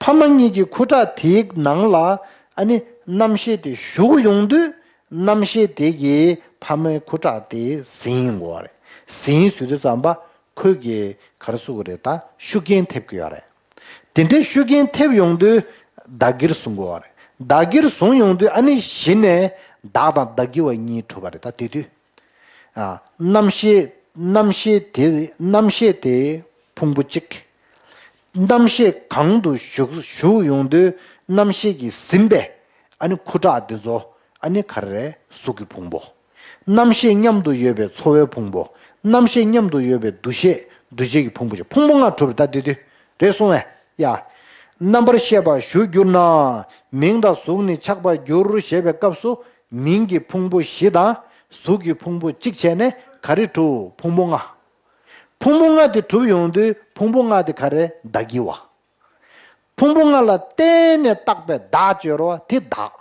ཕ་མ་གཉིས་ཀྱི་ཁུ་ཁྲག་དེའི་ནང་ལ་ཨ་ནི་རྣམ་ཤེས་དེ་ཞུགས་ཡོང་དུས། རྣམ་ཤེས་དེ་གིས་ཕ་མའི་ཁུ་ཁྲག་དེ་ཟིན་ཡོང་གི་ཡོད་རེད། ཟིན་ཟེར་དུས་ཙམ་པ། ཁོས་ཀྱི་ག་རེ་ཟེར་གི་རེད། ད་ཤུགས་རྐྱེན་ཐེབས་ཀྱི་ཡོད་རེད། དེ་འདྲའི་ཤུགས་རྐྱེན་ཐེབས་ཡོང་དུས་བདག་གིར་བཟུང་དགོས་པ་རེད། བདག་གིར་བཟུང་ཡོང་དུས་ཨ་ནི་གཞི་ནས་བདག་དང་བདག་གི་བ་གཉིས་གྲུབ་པ་རེད། ད་དེ་དུས། ཨ། རྣམ་ཤེས་རྣམ་ཤེས་དེ་རྣམ་ཤེས་དེ་ཕུང་པོ་གཅིག་རྣམ་ཤེས་གང་དུ་ཞུགས་ཞུགས་ཡོང་དུས་རྣམ་ཤེས་ཀྱིས་ཟིན་པའི་ཨ་ནི་ཁུ་ཁྲག་འདི་ཚོ། ཨ་ནི་ག་རེ་རེད། གཟུགས་ཀྱི་ཕུང་པོ། རྣམ་ཤེས་མཉམ་དུ་ཡོད་པའི་ཚོར་བའི་ཕུང་པོ། རྣམ་ཤེས་མཉམ་དུ་ཡོད་པའི་འདུ་ཤེས་འདུ་བྱེད་ཀྱི་ཕུང་པོ་བྱས། ཕུང་པོ་ལྔ་གྲུབ་རེད། ད་དེ་དུས་རེད་སོང་བས། ཡ། རྣམ་པར་ཤེས་པ་ཞུགས་གྱུར་ན། མིང་དང་གཟུགས་ནི་ཆགས་པར་འགྱུར་ཞེས་པའི་སྐབས་སུ། མིང་གི་ཕུང་པོ་བཞི་དང་གཟུགས་ཀྱི་ཕུང་པོ་གཅིག་བྱས་ནས་ག་རེ་གྲུབ། ཕུང་པོ་ལྔ། ཕུང་པོ་ལྔ་དེ་གྲུབ་ཡོང་དུས་ཕུང་པོ་ལྔ་དེ་ག་རེ། བདག་གི་བ། ཕུང་པོ་ལྔ་ལ་བརྟེན་ནས་བཏགས་པའི་བདག་ཅེས་པ་དེ་བདག་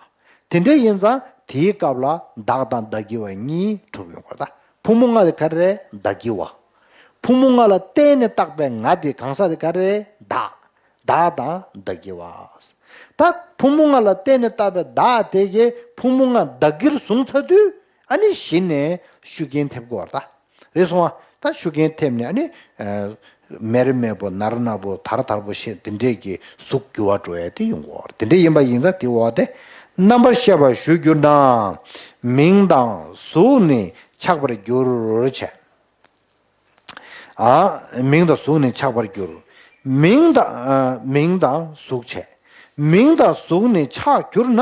དེ་འདྲ་ཡིན་ཙང་དེའི་སྐབས་ལ་བདག་དང་བདག་གི་བ་གཉིས་གྲུབ་ཡོང་བ་རེད། ད་ཕུང་པོ་ལྔ་དེ་ག་རེ། བདག་གི་བ། ཕུང་པོ་ལྔ་ལ་བརྟེན་ནས་བཏགས་པའི་ང་དེ་གང་ཟག་དེ་ག་རེ། བདག་བདག་དང་བདག་གི་བ། ད་ཕུང་པོ་ལྔ་ལ་བརྟེན་ནས་བཏགས་པའི་བདག་དེ་གའི་ཕུང་པོ་ལྔ་བདག་གིར་བཟུང་ཚར་དུས་ཨ་ནི་གཞི་ནས་ཤུགས་རྐྱེན་ཐེབས་དགོས་པ་རེད། ད། རེད་སོང་བ། ད་ཤུགས་རྐྱེན་ཐེབས་ནས་ཨ་ནི། ཨ། མེར་མེར་པོ་ནར་ནར་པོ་དར་དར་པོ་ཞེས་དེ་འདྲས་ཀྱི་གཟུགས་འགྱུར་བ་འགྲོ་ཡ་དེ་ཡོང་གི་ཡོད་རེད། དེ་འདྲས་ཡིན་པ་ཡིན་ཙང་དེ་འོག་དེ། རྣམ་པར་ཤེས་པ་ཞུགས་གྱུར་ན། མིང་དང་གཟུགས་ནི་ཆགས་པར་འགྱུར་བྱས། ཨ། མིང་དང་གཟུགས་ནི་ཆགས་པར་འགྱུར། མིང་དང་། ཨ། མིང་དང་གཟུགས་བྱས། མིང་དང་གཟུགས་ནི་ཆགས་གྱུར་ན།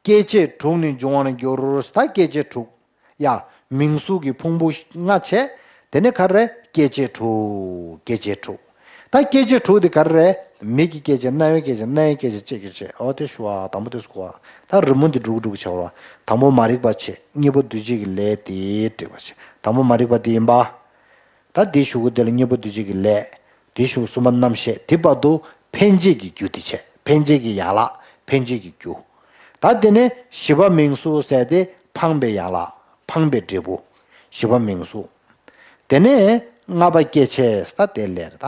སྐྱེ་མཆེད་དྲུག་ནི་འབྱུང་བར་འགྱུར། ད་སྐྱེ་མཆེད་དྲུག་ཡ། མིང་གཟུགས་ཀྱི་ཕུང་པོ་ལྔ་བྱས། དེ་ནས་ག་རེ། སྐྱེ་མཆེད་དྲུག་སྐྱེ་མཆེད་དྲུག་ད་སྐྱེ་མཆེད་དྲུག་དེ་ག་རེ། མིག་གི་སྐྱེ་མཆེད། རྣ་བའི་སྐྱེ་མཆེད། སྣའི་སྐྱེ་མཆེད། ལྕེ་གི་སྐྱེ་མཆེད། འོ་དེ་ཞུ་བ་དང་པོ་དེ་སུ་གོ་བ། ད་རི་མོ་འདི་འགྲུག་འགྲུག་བྱ་བ། དང་པོ་མ་རིག་པ་བྱས། གཉིས་པ་འདུ་བྱེད་ཀྱི་ལས་དེ་སྒྲིབ་པ་བྱས། དང་པོ་མ་རིག་པ་དེ་ཡིན་པ། ད་དེའི་གཞུག་གུ་དེ་ལ་གཉིས་པ་འདུ་བྱེད་ཀྱི་ལས། དེའི་གཞུག་གསུམ་པ་རྣམ་ཤེས། དེ་བར་དུ་འཕེན་བྱེད་ཀྱི་རྒྱུ་དེ་བྱས། འཕེན་བྱེད་ཀྱི་ཡན་ལག་འཕེན་བྱེད་ཀྱི་རྒྱུ། ད་དེ་ནས་བཞི་པ་མིང་གཟུགས་ཟེར་དེ་འཕངས་པའི་ཡན་ལག་འཕངས་པའི་འབྲས་བུ། བཞི་པ་མིང་གཟུགས། དེ་ནས་ལྔ་པ་སྐྱེ་མཆེད་ད་དེ་ལས་རེད། ད་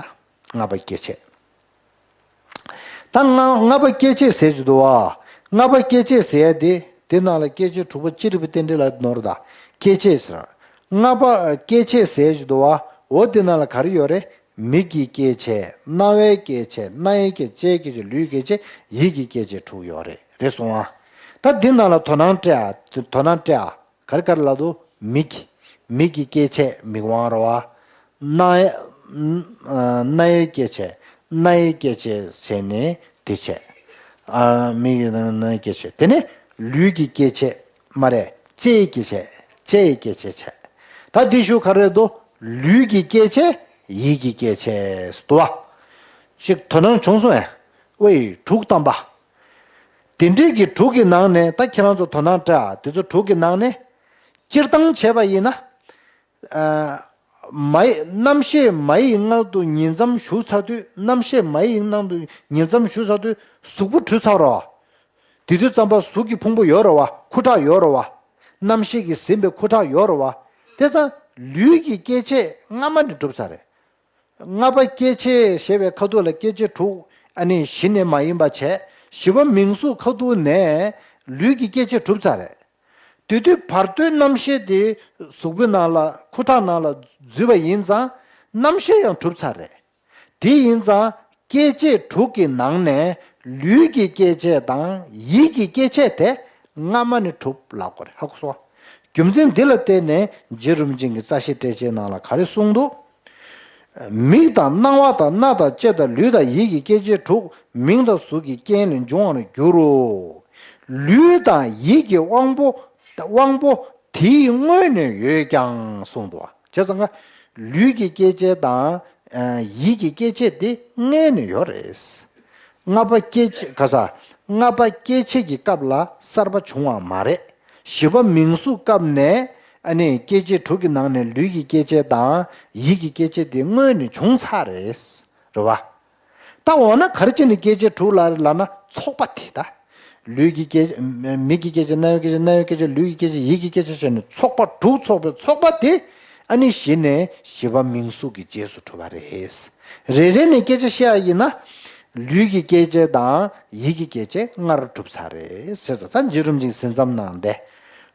ལྔ་པ་སྐྱེ་མཆེད། ད་ལྔ་ལྔ་པ་སྐྱེ་མཆེད་ཟེར་གྱི་འདུག་བ། ལྔ་པ་སྐྱེ་མཆེད་ཟེར་དེ་དེ་ནང་ལ་སྐྱེ་མཆེད་དྲུག་པོ་ཅི་རིགས་པའི་རྟེན་འབྲེལ་ལ་ནོར་ད། སྐྱེ་མཆེད་ཟེར། ལྔ་པ་སྐྱེ་མཆེད་ཟེར་གྱི་འདུག་བ། འོ་དེ་ནང་ལ་ག་རེ་ཡོད་རེད། མིག་གི་སྐྱེ་མཆེད། རྣ་བའི་སྐྱེ་མཆེད། སྣའི་སྐྱེ་མཆེད། ལྕེ་སྐྱེ་མཆེད། ལུས་སྐྱེ་མཆེད། ཡིད་ཀྱི་སྐྱེ་མཆེད་དྲུག་ཡོད་རེད། རེད་སོང་ཨ། ད་འདི་ནང་ལ་དོ་སྣང་སྤྲད་ཨ། དོ་སྣང་སྤྲད་ཨ། ག་རེ་ག་རེ་ལབ་འདུག་མིག་མིག་གི་སྐྱེ་མཆེད་མིག་དབང་རེད་བ། རྣ་ཨ། རྣའི་སྐྱེ་མཆེད། རྣའི་སྐྱེ་མཆེད་བྱས་ནས་དེ་བྱས། ཨ། མིག་གི་རྣའི་སྐྱེ་མཆེད། དེ་ནས་ལུས་ཀྱི་སྐྱེ་མཆེད་མ་རེད། ལྕེའི་སྐྱེ་མཆེད། ལྕེ་ཡི་སྐྱེ་མཆེད་བྱས། ད་འདི་གཞུག་ག་རེ་འདུག་ལུས་ཀྱི་སྐྱེ་མཆེད། ཡིད་ཀྱི་སྐྱེ་མཆེད་འདུག་བ། ཞིག་དོ་སྣང་བྱུང་སོང་ངས། ཝེ་དྲུག་བཏང་པ། དེ་འདྲས་ཀྱི་དྲུག་གི་ནང་ནས་ད་ཁྱེད་རང་ཚོ་དོ་སྣང་སྤྲད་ཨ། དེ་ཚོ་དྲུག་གི་ནང་ནས། སྤྱིར་བཏང་བྱས་པ་ཡིན་ན། ཨ། མ་ཡི་རྣམ་ཤེས་མ་ཡི་མངལ་དུ་ཉིང་མཚམས་ཞུགས་ཚར་དུས། རྣམ་ཤེས་མ་ཡི་ནང་དུ་ཉིང་མཚམས་ཞུགས་ཚར་དུས་གཟུགས་པོ་གྲུབ་ཚར་བ་རེད་བ། དེ་དུས་ཙམ་པ་གཟུགས་ཀྱི་ཕུང་པོ་ཡོད་རེད་བ། ཁུ་ཁྲག་ཡོད་རེད་བ། རྣམ་ཤེས་ཀྱིས་ཟིན་པའི་ཁུ་ཁྲག་ཡོད་རེད་བ། དེ་ཙང་ལུས་ཀྱི་སྐྱེ་མཆེད་སྔ་མ་ནས་གྲུབ་ཚར་རེད། ལྔ་པ་སྐྱེ་མཆེད་ཞེས་པའི་ཁ་ཐུག་ལ་སྐྱེ་མཆེད་དྲུག་ཨ་ནི་གཞི་ནས་མ་ཡིན་པ་བྱས། བཞི་པ་མིང་གཟུགས་ཁ་ཐུག་ནས་ལུས་ཀྱི་སྐྱེ་མཆེད་གྲུབ་ཚར་རེད། དེ་དུས་བར་དོའི་རྣམ་ཤེས་དེ་གཟུགས་པོའི་ནང་ལ་ཁུ་ཁྲག་ནང་ལ་འཛུལ་བ་ཡིན་ཙང་རྣམ་ཤེས་ཡང་གྲུབ་ཚར་རེད། དེ་ཡིན་ཙང་སྐྱེ་མཆེད་དྲུག་གི་ནང་ནས་ལུས་ཀྱི་སྐྱེ་མཆེད་དང་ཡིད་ཀྱི་སྐྱེ་མཆེད་དེ་སྔ་མ་ནས་གྲུབ་ལབ་དགོས་རེད། ཧ་གོ་སོང་། རྒྱུ་མཚན་འདི་ལ་བརྟེན་ནས་རྗེ་རིན་པོ་ཆེ་གིས་རྩ་ཤེ་བཀྲལ་བྱའི་ནང་ལ་ག་རེ་གསུངས་འདུག། མིག་དང་རྣ་བ་དང་སྣ་དང་ལྕེ་དང་ལུས་དང་ཡིད་ཀྱི་སྐྱེ་མཆེད་དྲུག་མིང་དང་གཟུགས་ཀྱི་རྐྱེན་ལས་འབྱུང་བར་འགྱུར་རོ། ལུས་དང་ཡིད་ཀྱི་དབང་པོ་དབང་པོ་དེའི་སྔོན་ནས་ཡོད་ཀྱང་གསུངས་འདུག། བྱས་ཙང་ཀ་ལུས་ཀྱི་སྐྱེ་མཆེད་དང་ཡིད་ཀྱི་སྐྱེ་མཆེད་དེ་སྔོན་ནས་ཡོད་རེད། ལྔ་པ་སྐྱེ་མཆེད་ག་ས། ལྔ་པ་སྐྱེ་མཆེད་ཀྱི་སྐབས་ལ་གསར་པ་བྱུང་བ་མ་རེད། བཞི་པ་མིང་གཟུགས་སྐབས་ནས་ཨ་ནི་སྐྱེ་མཆེད་དྲུག་གི་ནང་ནས་ལུས་ཀྱི་སྐྱེ་མཆེད་དང་ཡིད་ཀྱི་སྐྱེ་མཆེད་དེ་སྔོན་ནས་བྱུང་ཚར་རེད། རེད་བ། ད་འོ་ན་ག་རེ་བྱས་ནས་སྐྱེ་མཆེད་དྲུག་ལ་ལབ་ན་ཚོགས་པ་དེ་ད། ལུས་ཀྱི་སྐྱེ་མིག་གི་སྐྱེ་མཆེད་རྣ་བའི་སྐྱེ་མཆེད་རྣ་བའི་སྐྱེ་མཆེད་ལུས་ཀྱི་སྐྱེ་མཆེད་ཡིད་ཀྱི་སྐྱེ་མཆེད་བྱས་ནས་ཚོགས་པ་དྲུག་ཚོགས་པའི་ཚོགས་པ་དེ་ཨ་ནི་གཞི་ནས་བཞི་པ་མིང་གཟུགས་ཀྱི་རྗེས་སུ་གྲུབ་པ་རེད། རེ་རེ་ནས་སྐད་ཆ་བཤད་ཡ་ཡིན་ན། ལུས་ཀྱི་སྐྱེ་མཆེད་དང་ཡིད་ཀྱི་སྐྱེ་མཆེད་སྔར་གྲུབ་ཚར་རེད་ཟེར་ཙང་ད་རྗེ་རིན་པོ་ཆེས་ཟིན་མཚམས་ནང་དེ།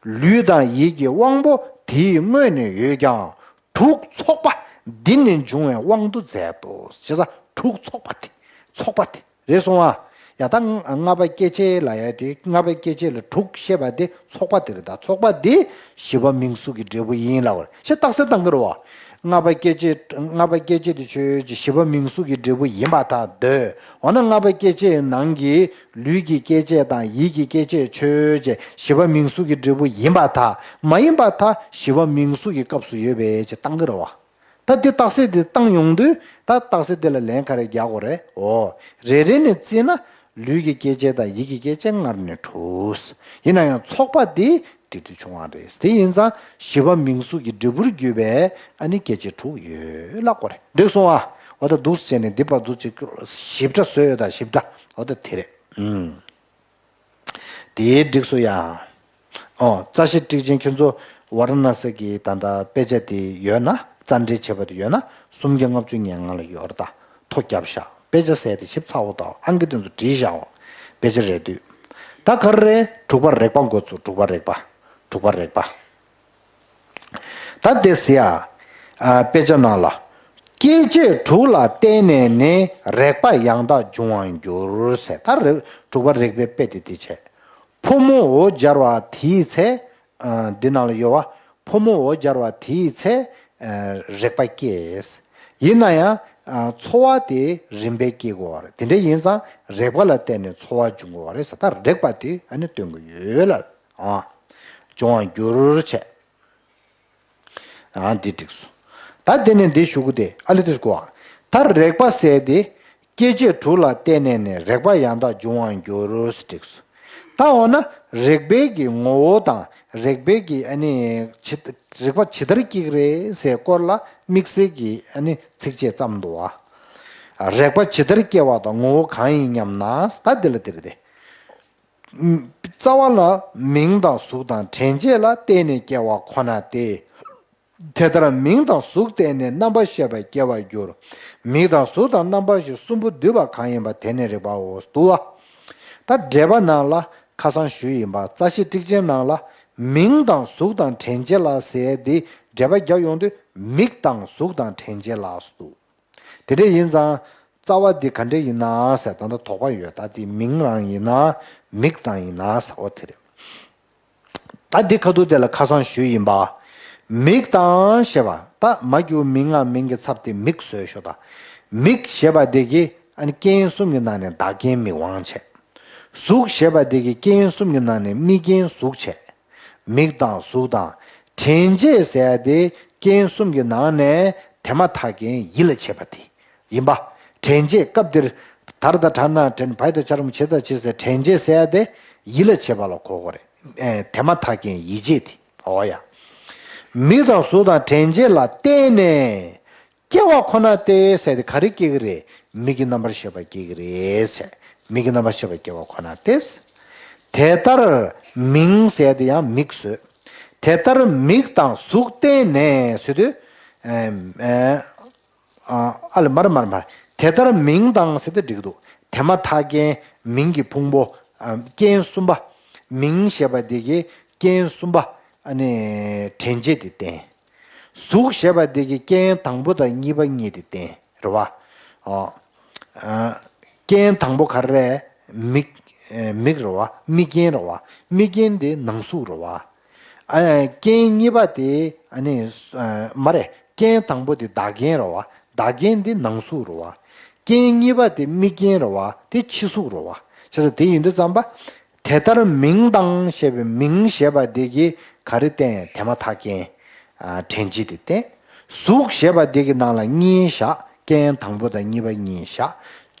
ལུས་དང་ཡིད་ཀྱི་དབང་པོ་དེའི་སྔོན་ནས་ཡོད་ཀྱང་། དྲུག་ཚོགས་པ་འདི་ནས་འབྱུང་བའི་དབང་དུ་མཛད་དོ། བྱས་ཙང་དྲུག་ཚོགས་པ་དེ། ཚོགས་པ་དེ་རེད་སོང་ཨ། ཡ་ད་ལྔ་པ་སྐྱེ་མཆེད་ལབ་ཡ་དེ་ལྔ་པ་སྐྱེ་མཆེད་ལ་དྲུག་བཤད་པ་དེ་ཚོགས་པ་དེ་རེད། ད་ཚོགས་པ་དེ་བཞི་པ་མིང་གཟུགས་ཀྱི་འབྲས་བུ་ཡིན་ལབ་པ་རེད། ཞེས་རྟགས་གསལ་བཏང་གི་རེད་བ། ལྔ་པ་སྐྱེ་མཆེད་ལྔ་པ་སྐྱེ་མཆེད་དེ་ཆོས་ཅན་བཞི་པ་མིང་གཟུགས་ཀྱི་འབྲས་བུ་ཡིན་པར་ཐལ་འདོད། འོ་ན་ལྔ་པ་སྐྱེ་མཆེད་ནང་གི་ལུས་ཀྱི་སྐྱེ་མཆེད་དང་ཡིད་ཀྱི་སྐྱེ་མཆེད་ཆོས་ཅན་བཞི་པ་མིང་གཟུགས་ཀྱི་འབྲས་བུ་ཡིན་པར་ཐལ། མ་ཡིན་པར་ཐལ། བཞི་པ་མིང་གཟུགས་ཀྱི་སྐབས་སུ་ཡོད་པའི་ཅེས་བཏང་གི་རེད་བ། ད་འདི་རྟགས་གསལ་འདི་བཏང་ཡོང་དུས་ད་རྟགས་གསལ་འདི་ལ་ལན་ག་རེ་རྒྱག་དགོས་རེད། འོ། རེ་རེ་ནས་བརྩིས་ན་ལུས་ཀྱི་སྐྱེ་མཆེད་དང་ཡིད་ཀྱི་སྐྱེ་མཆེད་སྔར་ནས་གྲུབ། ཡིན་ན་ཡང་ཚོགས་པ་འདི་དེ་དུས་བྱུང་བ་རེད། དེ་ཡིན་ཙང་བཞི་པ་མིང་གཟུགས་ཀྱི་འབྲས་བུར་གྱུར་པའི་ཨ་ནི་སྐྱེ་མཆེད་དྲུག་ཡོད་ལབ་དགོས་རེད། འགྲིག་སོང་ཨ། འོ་ད་འདུག་སེ་བྱས་ནས་འདི་བར་དུ་ཅིག་ཞིབ་ཕྲ་བཟོས་ཡོད། ད་ཞིབ་ཕྲ་འོ་ད་དེ་རེད། ཨུམ། དེའི་འགྲིག་སོ་ཡ། ཨོ། རྩ་ཤེ་ཊཱིཀ་ཆེན་ཁྱོད་ཚོ་ཝཱ་ར་ཎ་སི་གི་ད་ལྟ་དཔེ་ཆ་དེ་ཡོད་ན་རྩ་འགྲེལ་བྱས་པ་དེ་ཡོད་ན་སུམ་བརྒྱ་ལྔ་བཅུ་ང་ལྔ་ལ་ཡོད་རེད། ད་ཐོ་བརྒྱབ་ཤག། དཔེ་ཆ་ཟེར་དེ་ཞིབ་ཚགས་པོ་དང་ཨང་ཀི་དེ་ཚོ་བྲིས་བཞག་འོ། དཔེ་ཆ་རེད་དུས། ད་ག་རེ་རེད། དྲུག་པ་རེག་པ་འགོ་ཚུགས། དྲུག་པ་རེག་པ། དྲུག་པ་རེག་པ། ད་དེ་ཟེར་ཡ། ཨ། དཔེ་ཆ་ནང་ལ། སྐྱེ་མཆེད་དྲུག་ལ་བརྟེན་ནས་ནི་རེག་པ་ཡང་དག་འབྱུང་བར་འགྱུར་ཟེར། ད་རེ་དྲུག་པ་རེག་པའི་དཔེ་དེ་དེ་བྱས། ཕོ་མོ་འོ་སྦྱར་བ་དེའི་ཚེ། ཨ། འདི་ནང་ལ་ཡོད་བ། ཕོ་མོ་འོ་སྦྱར་བ་དེའི་ཚེ། ཨ། རེག་པ་སྐྱེས། ཡིན་ན་ཡང་། ཨ། ཚོར་བ་དེ་རིམ་པས་སྐྱེ་དགོས་པ་རེད། དེ་འདྲ་ཡིན་ཙང་རེག་པ་ལ་བརྟེན་ནས་ཚོར་བ་འབྱུང་དགོས་པ་རེད་ཟེར། ད་རེག་པ་དེ་ཨ་ནི་སྟོན་གྱི་ཡོད་ལ། ཨ། འབྱུང་བར་འགྱུར་བྱས། ཨ། འདི་འགྲིག་སོང་། ད་དེ་ནས་འདི་ཞུ་གི་དེ་ཨ་ལེ་དེ་གོ། ད་རེག་པ་ཟེར་དེ། སྐྱེ་མཆེད་དྲུག་ལ་བརྟེན་ནས་ནི་རེག་པ་ཡང་དག་འབྱུང་བར་འགྱུར་ཟེར་འགྲིག་སོང་། ད་འོ་ན་རེག་པའི་གི་ངོ་བོ་དང་རེག་པའི་གི་ཨ་ནི་ཇི་རེག་པ་ཇི་ལྟར་སྐྱེ་གི་རེད་ཟེར་སྐོར་ལ་དམིགས་བསལ་གྱི་ཨ་ནི་ཚིགས་བཅད་བརྩམས་འདུག་བ། རེག་པ་ཇི་ལྟར་སྐྱེ་བ་དང་ངོ་བོ་གང་ཡིན་སྙམ་ན། ད་འདི་ལ་འདིར་དེ། རྩ་བ་ལ་མིང་དང་གཟུགས་དང་དྲན་བྱེད་ལ་བརྟེན་ནས་སྐྱེ་བ་ཁོ་ན་སྟེ། དེ་ལྟར་མིང་དང་གཟུགས་བརྟེན་ནས་རྣམ་པར་ཤེས་པ་སྐྱེ་བར་འགྱུར། མིག་དང་གཟུགས་དང་རྣམ་པར་ཤེས་གསུམ་པོ་འདུས་པ་གང་ཡིན་པ་དེ་ནི་རེག་པའོ། འདུག་བ། ད་འགྲེལ་པ་ནང་ལ་ཁ་སང་ཞུས་ཡིན་པ། རྩ་ཤེ་ཊཱིཀ་ཆེན་ནང་ལ་མིང་དང་གཟུགས་དང་དྲན་བྱེད་ལ་ཟེར་དེ་འགྲེལ་པ་རྒྱབ་ཡོང་དུས་མིག་དང་གཟུགས་དང་དྲན་བྱེད་ལ་འདུག། དེ་འདྲ་ཡིན་ཙང་རྩ་བ་འདི་ག་འདྲ་ཡིན་ན་ཟེར། ད་ལྟ་དོགས་པ་ཡོད། ད་འདི་མིང་རང་ཡིན་ན་མིག་དང་ཡིན་ན་ཟེར་བ་དེ་རེད། ད་འདི་ཁ་ཐུག་དེ་ལ་ཁ་སང་ཞུས་ཡིན་པ། མིག་དང་ཞེས་པ། ད་མ་གྱུར་མིང་ང་མིང་གི་ཚབ་དེ་མིག་བཟོས་ཤོག། ད་མིག་ཞེས་པ་དེ་གི་ཨ་ནི་རྐྱེན་གསུམ་གྱི་ནང་ནས་བདག་རྐྱེན་མིག་དབང་བྱས། གཟུགས་ཞེས་པ་དེ་གི་རྐྱེན་གསུམ་གྱི་ནང་ནས་དམིགས་རྐྱེན་གཟུགས་བྱས། མིག་དང་གཟུགས་དང་། དྲན་བྱེད་ཟེར་ཡ་དེ་རྐྱེན་གསུམ་གྱི་ནང་ནས་དེ་མ་ཐག་རྐྱེན་ཡིད་ལ་བྱེད་པ་དེ་ཡིན་པ། དྲན་བྱེད་སྐབས་འདིར་དར་དང་དྲག་ན་དྲན། བའི་དང་བྱ་རུང་བྱེད་དང་བྱེད་ཟེར། དྲན་བྱེད་ཟེར་ཡ་དེ་ཡིད་ལ་བྱེད་པ་ལ་གོ་དགོས་རེད། ཨེ། དེ་མ་ཐག་རྐྱེན་ཡིད་བྱེད་དེ། འོ་ཡ། མིག་དང་གཟུགས་དང་དྲན་བྱེད་ལ་བརྟེན་ནས། སྐྱེ་བ་ཁོ་ན་སྟེ་ཟེར་དེ་ག་རེ་སྐྱེ་གི་རེད། མིག་གི་རྣམ་པར་ཤེས་པ་སྐྱེ་གི་རེད་ཟེར། མིག་གི་རྣམ་པར་ཤེས་པ་སྐྱེ་བ་ཁོ་ན་སྟེ། དེ་ལྟར་མིང་ཟེར་དེ་ཡང་མིག་བཟོས། དེ་ལྟར་མིག་དང་གཟུགས་བརྟེན་ནས་ཟེར་དུས། ཨེ། ཨེ། ཨ་ལེ་མར་མར་མར། དེ་ལྟར་མིང་དང་ཟེར་དུས་འགྲིག་འདུག། དེ་མ་ཐག་རྐྱེན་མིང་གི་ཕུང་པོ། ཨ། རྐྱེན་གསུམ་པ། མིང་ཞེས་པ་དེ་གི་ རྐྱེན་གསུམ་པ་ཨ་ནི་དྲན་བྱེད་དེ་བསྟན། གཟུགས་ཞེས་པ་དེ་གི་རྐྱེན་དང་པོ་དང་གཉིས་པ་གཉིས་དེ་བསྟན་རེད་བ། ཨོ། ཨ། རྐྱེན་དང་པོ་ག་རེ་རེད། མིག་ཨ། མིག་རེད་བ། མིག་རྐྱེན་རེད་བ། མིག་རྐྱེན་དེ་ནང་གཟུགས་རེད་བ། ཨ། རྐྱེན་གཉིས་པ་དེ་ཨ་ནི་ཨ། མ་རེད། རྐྱེན་དང་པོ་དེ་བདག་རྐྱེན་རེད་བ། བདག་རྐྱེན་དེ་ནང་གཟུགས་རེད་བ། རྐྱེན་གཉིས་པ་དེ་མིག་རྐྱེན་རེད་བ། དེ་ཕྱི་གཟུགས་རེད་བ། བྱས་ཙང་དེ་ཡིན་དུས་ཙམ་པ། དེ་ལྟར་མིང་དང་ཞེས་པའི་མིང་ཞེས་པ་དེ་གིས་ག་རེ་བསྟན། དེ་མ་ཐག་རྐྱེན། ཨ། དྲན་བྱེད་དེ་བསྟན། གཟུགས་ཞེས་པ་དེ་གི་ནང་ལ་གཉིས་བཞག་རྐྱེན་དང་པོ་དང་གཉིས་པ་གཉིས་བཞག་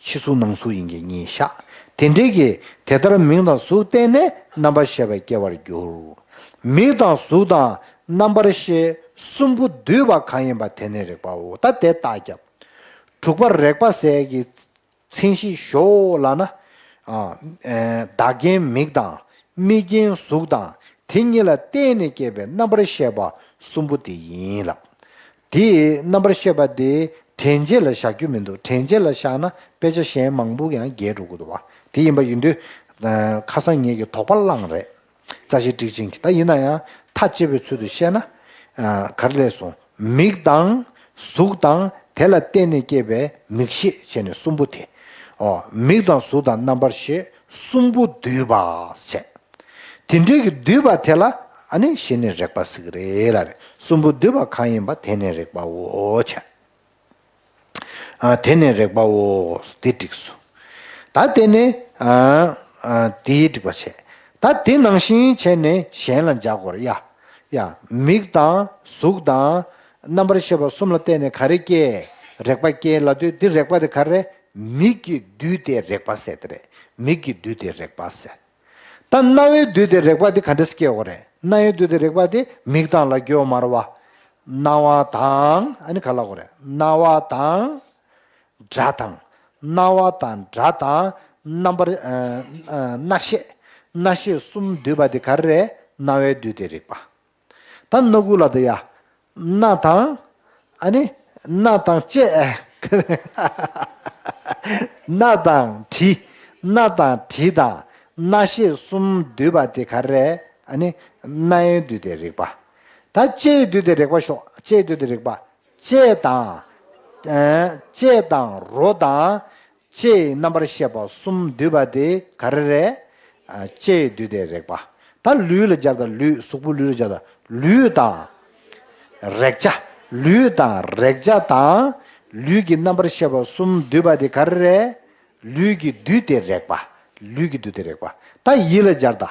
ཕྱི་གཟུགས་ནང་གཟུགས་ཡིན་གྱི་གཉིས་བཞག་དེ་འདྲའི་གི་དེ་ལྟར་མིང་དང་གཟུགས་བསྟན་ནས་རྣམ་པར་ཤེས་པ་སྐྱེ་བར་འགྱུར། མིག་དང་གཟུགས་དང་རྣམ་པར་ཤེས་གསུམ་པོ་འདུས་པ་གང་ཡིན་པ་དེ་ནི་རེག་པའོ། ད་དེ་རྟགས་བརྒྱབ། དྲུག་པ་རེག་པ་ཟེར་གྱི་མཚན་གཞི་ཞོག་ལབ་ན། ཨ། ཨེ། བདག་རྐྱེན་མིག་དང་། མིག་རྐྱེན་གཟུགས་དང་། དེ་གཉིས་ལ་བརྟེན་ནས་སྐྱེས་པའི་རྣམ་པར་ཤེས་པ་གསུམ་པོ་དེ་ཡིན་ལབ། དེའི་རྣམ་པར་ཤེས་པ་དེ་དྲན་བྱེད་ལ་བཞག་རྒྱུ་མི་འདུག་དྲན་བྱེད་ལ་བཞག་ན་དཔེ་ཆ་གཞན་མང་པོ་ཡང་རྒྱལ་འགྲོ་གི་འདུག་བ། དེ་ཡིན་པ་ཡིན་དུས། ཨ། ཁ་སང་ངེད་ཀྱིས་དོགས་པ་བསླངས་རེད། རྩ་ཤེ་ཊཱིཀ་ཆེན་གྱིས། ད་ཡིན་ན་ཡང་མཐའ་དཔྱོད་པའི་ཚུལ་དུ་བཤད་ན། ཨ། ག་རེ་ལབ་སོང་། མིག་དང་གཟུགས་དང་དེ་ལ་བརྟེན་ནས་སྐྱེས་པའི་མིག་ཤེས་བྱས་ནས་གསུམ་པོ་དེ། ཨོ། མིག་དང་གཟུགས་དང་རྣམ་པར་ཤེས་གསུམ་པོ་འདུས་པ་བྱས། དེ་འདྲའི་གི་འདུས་པ་དེ་ལ་ཨ་ནི་གཞི་ནས་རེག་པ་ཟེར་གི་རེད་ལབ་རེད། གསུམ་པོ་འདུས་པ་གང་ཡིན་པ་དེ་ནི་རེག་པའོ་བྱས། ཨ། དེ་ནི་རེག་པའོ། དེ་འགྲིག་སོང་། ད་དེ་ནི། ཨ། ཨ། དེའི་འགྲིག་པ་བྱས། ད་དེ་ནང་བཞིན་བྱས་ནས་གཞན་ལ་སྦྱར་དགོས་རེད་ཡ། ཡ། མིག་དང་གཟུགས་དང་རྣམ་པར་ཤེས་པ་གསུམ་ལ་བརྟེན་ནས་ག་རེ་སྐྱེ། རེག་པ་སྐྱེ་ལབ་དུས་འདི་རེག་པ་དེ་ག་རེ། མིག་གི་འདུས་ཏེ་རེག་པ་ཟེར་དེ་རེད། མིག་གི་འདུས་ཏེ་རེག་པ་ཟེར། ད་རྣ་བའི་འདུས་ཏེ་རེག་པ་འདི་ག་འདྲ་སེ་སྐྱེ་དགོས་རེད། རྣ་བའི་འདུས་ཏེ་རེག་པ་འདི་མིག་དང་ལ་རྒྱུ་མ་རེད་བ། རྣ་བ་དང་ཨ་ནི་ག་ལ་དགོས་རེད། རྣ་བ་དང་སྒྲ་དང་། རྣ་བ་དང་སྒྲ་དང་རྣམ་པར། ཨ། ཨ། རྣ་ཤེས། རྣ་ཤེས་གསུམ་འདུས་པ་འདི་ག་རེ་རེད། རྣ་བའི་འདུས་ཏེ་རེག་པ། ད་སྣ་ཁུག་ལ་དེ་ཡ། སྣ་དང་། ཨ་ནི། སྣ་དང་ལྕེ། སྣ་དང་དྲི། སྣ་དང་དྲི་དང་། རྣ་ཤེས་གསུམ་འདུས་པ་དེ་ག་རེ་རེད། ཨ་ནི། སྣའི་འདུས་ཏེ་རེག་པ། ད་ལྕེའི་འདུས་ཏེ་རེག་པ་ཤོག་ལྕེའི་འདུས་ཏེ་རེག་པ། ལྕེ་དང་། ཨ། ལྕེ་དང་རོ་དང་། ལྕེ་ཡི་རྣམ་པར་ཤེས་པ་གསུམ་འདུས་པ་དེ་ག་རེ་རེད། ཨ། ལྕེ་ཡི་འདུས་ཏེ་རེག་པ། ད་ལུས་ལ་སྦྱར་ད་ལུས། གཟུགས་པོ་ལུས་ལ་སྦྱར་ད་ལུས་དང་། རེག་བྱ། ལུས་དང་རེག་བྱ་དང་། ལུས་ཀྱི་རྣམ་པར་ཤེས་པ་གསུམ་འདུས་པ་དེ་ག་རེ་རེད། ལུས་ཀྱི་འདུས་ཏེ་རེག་པ། ལུས་ཀྱི་འདུས་ཏེ་རེག་པ། ད་ཡིད་ལ་སྦྱར་ད།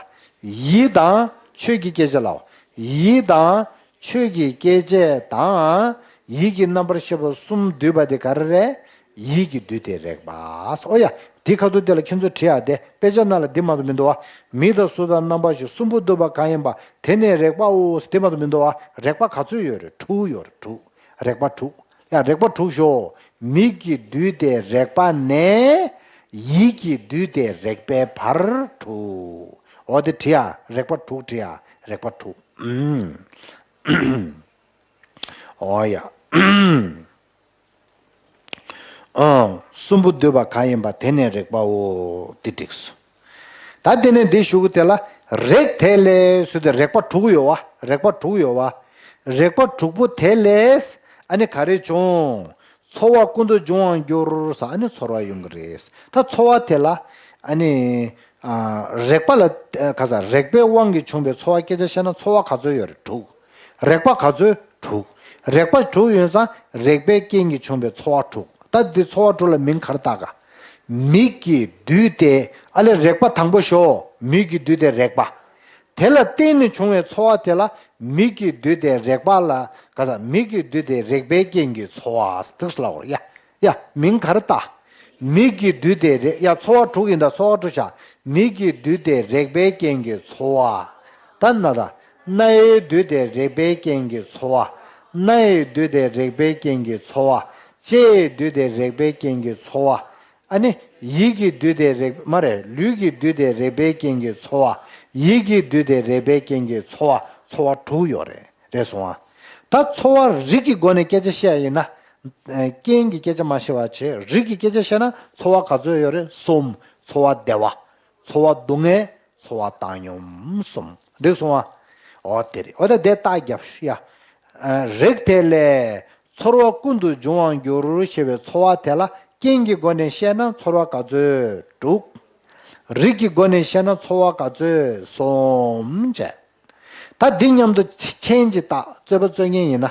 ཡིད་དང་ཆོས་ཀྱི་སྐྱེ་མཆེད་ལའོ། ཡིད་དང་ཆོས་ཀྱི་སྐྱེ་མཆེད་དང་། ཡིད་ཀྱི་རྣམ་པར་ཤེས་པ་གསུམ་འདུས་པ་དེ་ག་རེ་རེད། ཡིད་ཀྱི་འདུས་ཏེ་རེག་པ། ཨོ་ཡ། འདི་ཁ་ཐུག་དེ་ལ་ཁྱོད་ཚོས་བྲིས་ཡ་དེ། དཔེ་ཆ་ནང་ལ་འདི་མ་གཏོགས་མི་འདུག་བ། མིག་དང་གཟུགས་དང་རྣམ་པར་ཤེས་གསུམ་པོ་འདུས་པ་གང་ཡིན་པ་དེ་ནི་རེག་པའོ། དེ་མ་གཏོགས་མི་འདུག་བ། རེག་པ་ག་ཚོད་ཡོད་རེད། དྲུག་ཡོད་རེད། དྲུག་རེག་པ་དྲུག་ཡ། རེག་པ་དྲུག་ཤོག་མིག་གི་འདུས་ཏེ་རེག་པ་ནས་ཡིད་ཀྱི་འདུས་ཏེ་རེག་པའི་བར་དྲུག་འོ་དེ་བྲིས་ཡ། རེག་པ་དྲུག་བྲིས་ཡ། རེག་པ་དྲུག་ཨུམ། འོ་ཡ། ཨང་། གསུམ་པོ་འདུས་པ་གང་ཡིན་པ་དེ་ནི་རེག་པའོ། དེ་འགྲིག་སོང་། ད་དེ་ནས་འདི་ཞུ་གི་དེ་ལ་རེག་དེ་ལས་ཟེར་དུས་རེག་པ་དྲུག་ཡོད་བ། རེག་པ་དྲུག་ཡོད་བ། རེག་པ་དྲུག་པོ་དེ་ལས་ཨ་ནི་ག་རེ་བྱུང་། ཚོར་བ་ཀུན་ཏུ་འབྱུང་བར་འགྱུར་ཟེར། ཨ་ནི་ཚོར་བ་ཡོང་གི་རེད། ད་ཚོར་བ་དེ་ལ་ཨ་ནི། ཨ། རེག་པ་ལ། ཨ། ག་ས་རེག་པའི་དབང་གིས་བྱུང་བའི་ཚོར་བ་སྐད་ཆ་བཤད་ན་ཚོར་བ་ག་ཚོད་ཡོད་རེད། དྲུག་རེག་པ་ག་ཚོད། དྲུག་རེག་པ་དྲུག་ཡོད་ཙང་རེག་པའི་རྐྱེན་གྱིས་བྱུང་བའི་ཚོར་བ་དྲུག་ད་འདི་ཚོར་བ་དྲུག་ལ་མིང་ག་རེ་བཏགས་ག་མིག་གི་འདུས་ཏེ། ཨ་ལས་རེག་པ་དང་པོ་ཞོག་མིག་གི་འདུས་ཏེ་རེག་པ། དེ་ལ་བརྟེན་ནས་བྱུང་བའི་ཚོར་བ་དེ་ལ་མིག་གི་འདུས་ཏེ་རེག་པ་ལ། ག་ས་མིག་གི་འདུས་ཏེ་རེག་པའི་རྐྱེན་གྱིས་ཚོར་བ་འདུག་སེ་ལབ་དགོས་རེད་ཡ། ཡ། མིང་ག་རེ་བཏགས། མིག་གི་འདུས་ཏེ་རེག་ཡ། ཚོར་བ་དྲུག་ཡིན་ད། ཚོར་བ་དྲུག་བྱ། མིག་གི་འདུས་ཏེ་རེག་པའི་རྐྱེན་གྱིས་ཚོར་བ། ད་ན་ད། སྣའི་འདུས་ཏེ་རེག་པའི་རྐྱེན་གྱིས་ཚོར་བ། སྣའི་འདུས་ཏེ་རེག་པའི་རྐྱེན་གྱིས་ཚོར་བ། ལྕེའི་འདུས་ཏེ་རེག་པའི་རྐྱེན་གྱིས་ཚོར་བ། ཨ་ནི། ཡིད་ཀྱི་འདུས་ཏེ་རེག་མ་རེད། ལུས་ཀྱི་འདུས་ཏེ་རེག་པའི་རྐྱེན་གྱིས་ཚོར་བ། ཡིད་ཀྱི་འདུས་ཏེ་རེག་པའི་རྐྱེན་གྱིས་ཚོར་བ། ཚོར་བ་དྲུག་ཡོད་རེད། རེད་སོང་ཨ། ད་ཚོར་བ་རིགས་ཀྱི་སྒོ་ནས་སྐད་ཆ་བཤད་ཡིན་ན། ཨ། རྐྱེན་གྱི་སྐད་ཆ་མ་བཤད་པ་བྱས། རིགས་ཀྱི་སྐད་ཆ་བཤད་ན་ཚོར་བ་ག་ཚོད་ཡོད་རེད། གསུམ། ཚོར་བ་བདེ་བ། ཚོར་བ་སྡུག་བསྔལ། ཚོར་བ་བཏང་སྙོམས་གསུམ། འགྲིག་སོང་ཨ། འོ་དེ་རེད། འོ་ད་དེ་རྟགས་རྒྱབ་ཤོག་ཡ། ཨ། རིགས་དེ་ལས་ཚོར་བ་ཀུན་ཏུ་འབྱུང་བར་འགྱུར་ཞེས་པའི་ཚོར་བ་དེ་ལ་རྐྱེན་གྱི་སྒོ་ནས་བཤད་ན་ཚོར་བ་ག་ཚོད། དྲུག་རིགས་ཀྱི་སྒོ་ནས་བཤད་ན་ཚོར་བ་ག་ཚོད། གསུམ་བྱས། ད་འདི་མཉམ་དུ་མཆན་གྱིས་བཏགས་རྩོད་པ་རྩོད་མཁན་ཡིན་ན།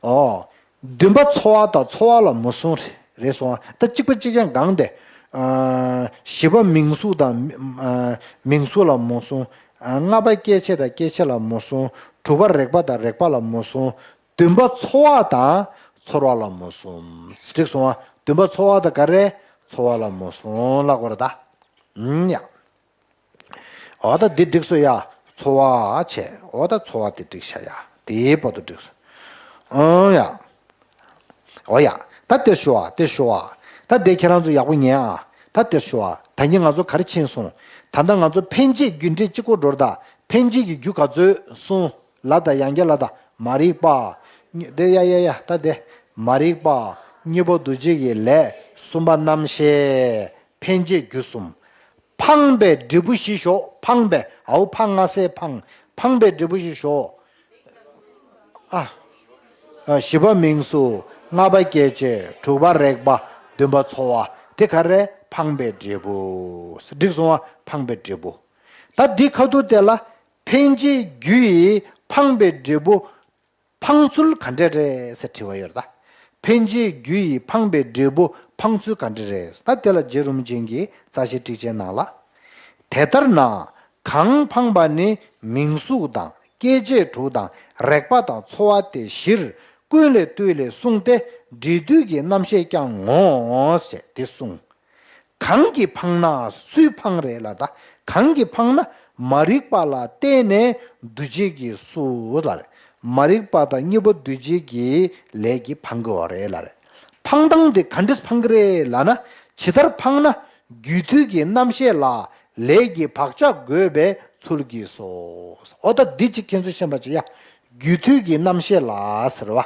ཨོ། བདུན་པ་ཚོར་བ་དང་ཚོར་བ་ལ་མུ་གསུམ་རེད་སོང་ཨ། ད་གཅིག་པ་གཅིག་རྐྱང་གང་དེ། ཨ། བཞི་པ་མིང་གཟུགས་དང་། ཨ། མིང་གཟུགས་ལ་མུ་གསུམ། ཨ། ལྔ་པ་སྐྱེ་མཆེད་དང་སྐྱེ་མཆེད་ལ་མུ་གསུམ། དྲུག་པ་རེག་པ་དང་རེག་པ་ལ་མུ་གསུམ། བདུན་པ་ཚོར་བ་དང་ཚོར་བ་ལ་མུ་གསུམ། འགྲིག་སོང་ཨ། བདུན་པ་ཚོར་བ་དང་ག་རེ། ཚོར་བ་ལ་མུ་གསུམ་ལབ་དགོས་རེད་ད། ཨུམ་ཡ། འོ་ད་འདི་འགྲིག་སོང་ཡ། ཚོར་བ་བྱས། འོ་ད་ཚོར་བ་དེ་འགྲིག་ཤག་ཡ། དེའི་བར་དུ་འགྲིག་སོང་། ཨང་ཡ། འོ་ཡ། ད་དེར་ཞུ་བ། དེར་ཞུ་བ། ད་དེ་ཁྱེད་རང་ཚོ་ཡག་པོ་ཉན་ཨ། ད་དེར་ཞུ་བ། ད་གིན་ང་ཚོ་ག་རེ་ཕྱིན་སོང་། ད་ལྟ་ང་ཚོ་འཕེན་བྱེད་རྒྱུ་འབྲས་གཅིག་པོ་འགྲོ་རེད་ད། འཕེན་བྱེད་ཀྱི་རྒྱུ་ག་ཚོད། གསུམ། ལབ་ད། ཡང་བསྐྱར་ལབ་ད། མ་རིག་པ། གཉིས། དེ་ཡ་ཡ་ཡ། ད་དེ། མ་རིག་པ། གཉིས་པོ་འདུ་བྱེད་ཀྱི་ལས། གསུམ་པ་རྣམ་ཤེས། འཕེན་བྱེད་རྒྱུ་གསུམ། འཕངས་པའི་འབྲས་བུ་བཞི་ཞོག། འཕངས་པའི། འའོ་འཕང་ང་སའི་འཕང་། འཕངས་པའི་འབྲས་བུ་བཞི་ཞོག། ཨ། ཨ། བཞི་པ་མིང་གཟུགས། ལྔ་པ་སྐྱེ་མཆེད། དྲུག་པ་རེག་པ། བདུན་པ་ཚོར་བ། དེ་ག་རེ། འཕངས་པའི་འབྲས་བུ། འགྲིག་སོང་བ། འཕངས་པའི་འབྲས་བུ། ད་འདི་ཁ་ཐུག་དེ་ལ་འཕེན་བྱེད་རྒྱུ་ཡིས་འཕངས་པའི་འབྲས་བུ་འཕངས་ཚུལ་ག་འདྲ་རེད་ཟེར་དྲི་བ་ཡོད་རེད་ད། འཕེན་བྱེད་རྒྱུ་ཡིས་འཕངས་པའི་འབྲས་བུ་འཕངས་ཚུལ་ག་འདྲ་རེད། ད་དེ་ལ་རྗེ་རིན་པོ་ཆེ་གིས་རྩ་ཤེ་ཊཱིཀ་ཆེན་ནང་ལ། དེ་ལྟར་ན། གང་འཕངས་པ་ནི་མིང་གཟུགས་དང་སྐྱེ་མཆེད་དྲུག་དང་རེག་པ་དང་ཚོར་བ་སྟེ་བཞིར་ཀུན་ལས་བཏུས་ལས་གསུངས་ཏེ། འབྲས་དུས་ཀྱི་རྣམ་ཤེས་ཀྱང་ངོ་། ཞེས་དེ་གསུངས། གང་གིས་འཕངས་ན། སུས་འཕངས་རེད་ལབ་ད། གང་གིས་འཕངས་ན། མ་རིག་པ་ལ་བརྟེན་ནས་འདུ་བྱེད་ཀྱིས་སུ་ལབ་རེད། མ་རིག་པ་དང་གཉིས་པོ་འདུ་བྱེད་ཀྱི་ལས་ཀྱིས་འཕངས་ཀྱི་ཡོད་རེད་ལབ་རེད། འཕངས་སྟངས་དེ་ག་འདྲས་འཕངས་ཀྱི་རེད་ལབ་ན། ཇི་ལྟར་འཕངས་ན་རྒྱུ་མཐུན་གྱི་རྣམ་ཤེས་ལ་ལས་ཀྱི་བག་ཆགས་བསྒོས་པའི་ཚུལ་གྱིས་སོ། འོ་ད་འདི་གཅིག་ཁྱེད་ཚོས་ཤེས་པ་བྱེད་ཡ། རྒྱུ་མཐུན་གྱི་རྣམ་ཤེས་ལ་ཟེར་བ།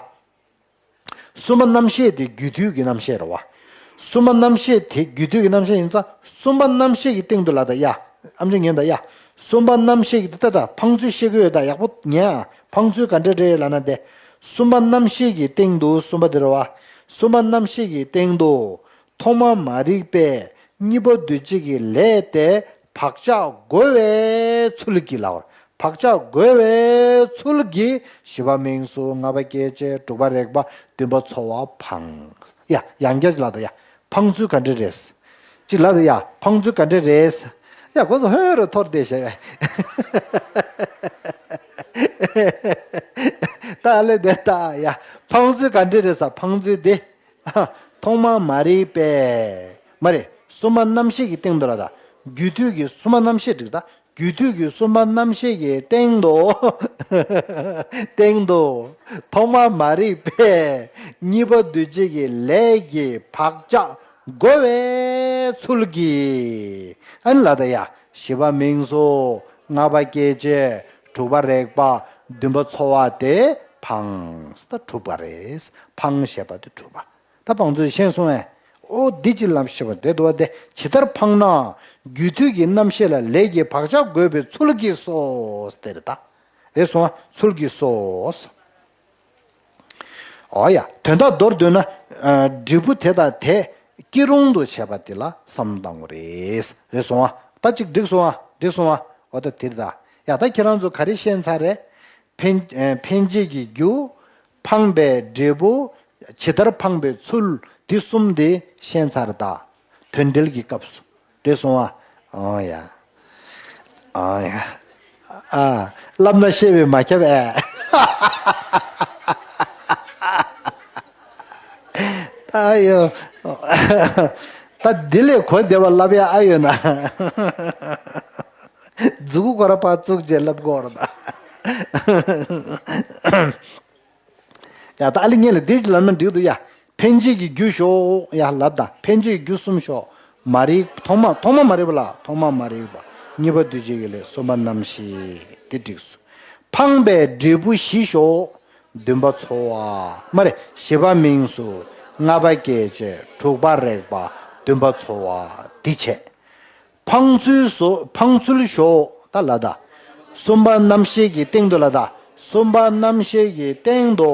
གསུམ་པ་རྣམ་ཤེས་དེ་རྒྱུ་མཐུན་གྱི་རྣམ་ཤེས་རེད་བ། གསུམ་པ་རྣམ་ཤེས་དེ་རྒྱུ་མཐུན་གྱི་རྣམ་ཤེས་ཡིན་ཙང་། གསུམ་པ་རྣམ་ཤེས་ཀྱི་སྟེང་དུ་ལབ་ད་ཡ། ཨམ་ཅོག་ཉན་ད་ཡ། གསུམ་པ་རྣམ་ཤེས་ཀྱི་ད་ད་འཕངས་ཚུལ་བཤད་ཀྱི་ཡོད་ད། ཡག་པོ་ཉན་ཨ། འཕངས་ཚུལ་ག་འདྲ་རེད་ལབ་ན་དེ། གསུམ་པ་རྣམ་ཤེས་ཀྱི་སྟེང་དུ། གསུམ་པ་དེ་རེད་བ། གསུམ་པ་རྣམ་ཤེས་ཀྱི་སྟེང་དུ། ཐོག་མ་མ་རིག་པས་གཉིས་པོ་འདུ་བྱེད་ཀྱི་ལས་དེ་བག་ཆགས་བསྒོ་བའི་ཚུལ་གྱིས་ལབ། བག་ཆགས་བསྒོ་བའི་ཚུལ་གྱིས་བཞི་པ་མིང་གཟུགས། ལྔ་པ་སྐྱེ་མཆེད། དྲུག་པ་རེག་པ། བདུན་པ་ཚོར་བ་འཕངས། ཡ། ཡང་བསྐྱར་ལབ་ད་ཡ། འཕངས་ཚུལ་ག་འདྲ་རེད། གཅིག་ལབ་ད་ཡ། འཕངས་ཚུལ་ག་འདྲ་རེད། ཡ། ཁོ་ཚོ་ཧོན་རུ་འཐོར་བསྡད་བྱས། ད་ལས་དེ་ད་ཡ། འཕངས་ཚུལ་ག་འདྲ་རེད་ཟེར། འཕངས་ཚུལ་དེ། ཐོག་མ་མ་རིག་པས། མ་རེད། གསུམ་པ་རྣམ་ཤེས་ཀྱི་སྟེང་དུ་ལབ་ད། རྒྱུ་མཐུན་གྱི། གསུམ་པ་རྣམ་ཤེས་འགྲིག་ད། རྒྱུ་མཐུན་གྱི་གསུམ་པ་རྣམ་ཤེས་ཀྱི་སྟེང་དུ། སྟེང་དུ། ཐོག་མ་མ་རིག་པས་གཉིས་པོ་འདུ་བྱེད་ཀྱི་ལས་ཀྱི་བག་ཆགས་བསྒོ་བའི་ཚུལ་གྱིས། ཨ་ནི་ལབ་ད་ཡ། བཞི་པ་མིང་གཟུགས། ལྔ་པ་སྐྱེ་མཆེད། དྲུག་པ་རེག་པ། བདུན་པ་ཚོར་བ་དེ་འཕངས། ད་དྲུག་པ་རེད། འཕངས་ཞེས་པ་དེ་དྲུག་པ། ད་འཕངས་ཚུལ་ཤེས་སོང་ངས། ཨོ་འདི་ཅི་ལབ་ཤེས་པ་དེ་འདུག་བ། དེ་ཇི་ལྟར་འཕངས་ན་རྒྱུ་མཐུན་གྱི་རྣམ་ཤེས་ལ་ལས་ཀྱི་བག་ཆགས་བསྒོས་པའི་ཚུལ་གྱིས་སོ། དེ་རེད་ད། རེད་སོང་ང་། ཚུལ་གྱིས་སོ། ཨོ་ཡ། དོན་དག་མདོར་བསྡུས་ན། ཨ། འབྲས་བུ་དེ་དང་དེ་སྐྱེ་རུང་དུ་བྱས་པ་དེ་ལ་བསམ་བློ་བཏང་དགོས་རེད། རེད་སོང་ང་། ད་ཅིག་འགྲིག་སོང་ང་། འགྲིག་སོང་ང་། ཨོ་ད་དེ་རེད་ད། ཡ། ད་ཁྱེད་རང་ཚོ་ག་རེ་ཤེས་ཚར་རེད། འཕེན། ཨེ། འཕེན་བྱེད་ཀྱི་རྒྱུ། འཕངས་པའི་འབྲས་བུ། ཇི་ལྟར་འཕངས་པའི་ཚུལ། འདི་གསུམ་དེ་ཤེས་ཚར་ད། དོན་འགྲེལ་གྱི་སྐབས་སུ། རེད་སོང་ང་། ཨང་ཡ། ཨང་ཡ། ཨ། བསླབ་ན་ཤེས་པས་མ་ཁྱབ་ཨེ། ད་ཡོ། ད་འདི་ལས་གོ་བདེ་བ་བསླབ་ཡ་ཨ་ཡོད་ན། མཛུ་གུ་ཁོ་ར་ཕར་བཙུགས་བྱས་ལབ་དགོས་རེད་ད། ཡ། ད་ཨ་ལི་ངེད་ལ་འདི་ལབ་ན་འགྲིག་འདུག་ཡ། འཕེན་བྱེད་ཀྱི་རྒྱུ་ཞོག་ཡ་ལབ་ད། འཕེན་བྱེད་ཀྱི་རྒྱུ་གསུམ་ཞོག། མ་རིག། ཐོག་མ། ཐོག་མ་མ་རིག་པ་ལ། ཐོག་མ་མ་རིག་པ། གཉིས་པ་འདུ་བྱེད་ཀྱི་ལས། གསུམ་པ་རྣམ་ཤེས། འདི་འགྲིག་སོང་། འཕངས་པའི་འབྲས་བུ་བཞི་ཞོག། བདུན་པ་ཚོར་བ། མ་རེད། བཞི་པ་མིང་གཟུགས། ལྔ་པ་སྐྱེ་མཆེད། དྲུག་པ་རེག་པ། བདུན་པ་ཚོར་བ། འདི་བྱས། འཕངས་ཚུལ་སོ། འཕངས་ཚུལ་ཞོག། ད་ལབ་ད། གསུམ་པ་རྣམ་ཤེས་ཀྱི་སྟེང་དུ་ལ་ད། གསུམ་པ་རྣམ་ཤེས་ཀྱི་སྟེང་དུ་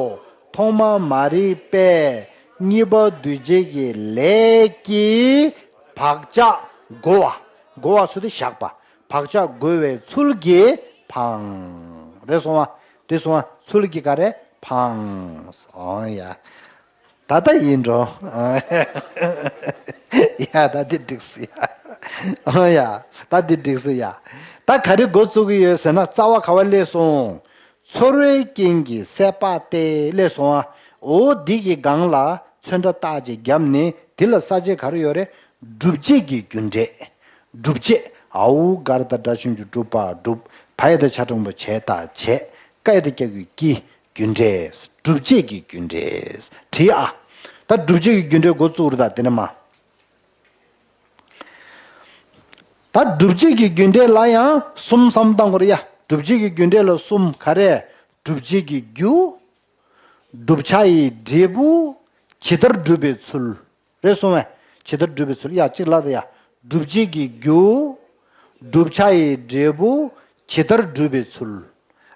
ཐོག་མ་མ་རིག་པས་གཉིས་པ་འདུས་བྱས་ཀྱི་ལས་ཀྱི་བག་ཆགས་རྒོལ་བ། རྒོལ་བ་སུ་དེ་བཞག་པ། བག་ཆགས་རྒོལ་བའི་ཚུལ་གྱིས་འཕངས། རེད་སོང་བ། དེ་སོང་བ་ཚུལ་གྱིས་ག་རེ་འཕངས། ཨང་ཡ། ད་ལྟ་ཡིན་འགྲོ། ཡ་ད་འདི་འགྲིག་སི་ཡ། ཨང་ཡ། ད་འདི་འགྲིག་སི་ཡ། ད་ག་རེ་འགོ་བཙུགས་ཀྱི་ཡོད་ཟེར་ན་རྩ་བ་ག་བ་སླེབས་སོང་། ཚོར་བའི་རྐྱེན་གྱིས་སད་པ་སྟེ་སླེབས་སོང་ཨ། འོ་འདི་གི་སྒང་ལ་ཚོན་ཁྲ་བཏགས་ཅིག་བརྒྱབ་ནས་འདི་ལ་ས་བཅད་ག་རེ་ཡོད་རེད། སྒྲུབ་བྱེད་ཀྱི་རྒྱུ་འབྲས། སྒྲུབ་བྱེད། འའོ་གར་ད་སྒྲ་ཞབས་ཀྱུ་སྒྲུབ་པ་སྒྲུབ། བ་ཡ་ད་བྱ་འགྲེང་བུ་བྱས་ད་བྱས། ཀ་ཡ་ད་ཀྱ་གི་ཀྱི། རྒྱུ་འབྲས། སྒྲུབ་བྱེད་ཀྱི་རྒྱུ་འབྲས། བྲིས་ཨ། ད་སྒྲུབ་བྱེད་ཀྱི་རྒྱུ་འབྲས་འགོ་བཙུགས་རེད་ད་དེ་ནས་མ། ད་སྒྲུབ་བྱེད་ཀྱི་རྒྱུ་འབྲས་ལ་ཡང་གསུམ་བསམ་བཏང་དགོས་རེད་ཡ། སྒྲུབ་བྱེད་ཀྱི་རྒྱུ་འབྲས་ལ་གསུམ་ག་རེ། སྒྲུབ་བྱེད་ཀྱི་རྒྱུ། བསྒྲུབ་བྱ་ཡི་འབྲས་བུ། ཇི་ལྟར་སྒྲུབ་པའི་ཚུལ། རེད་སོང་བས། ཇི་ལྟར་སྒྲུབ་པའི་ཚུལ་ཡ་གཅིག་ལ་ད་ཡ། སྒྲུབ་བྱེད་ཀྱི་རྒྱུ། བསྒྲུབ་བྱ་ཡི་འབྲས་བུ། ཇི་ལྟར་སྒྲུབ་པའི་ཚུལ།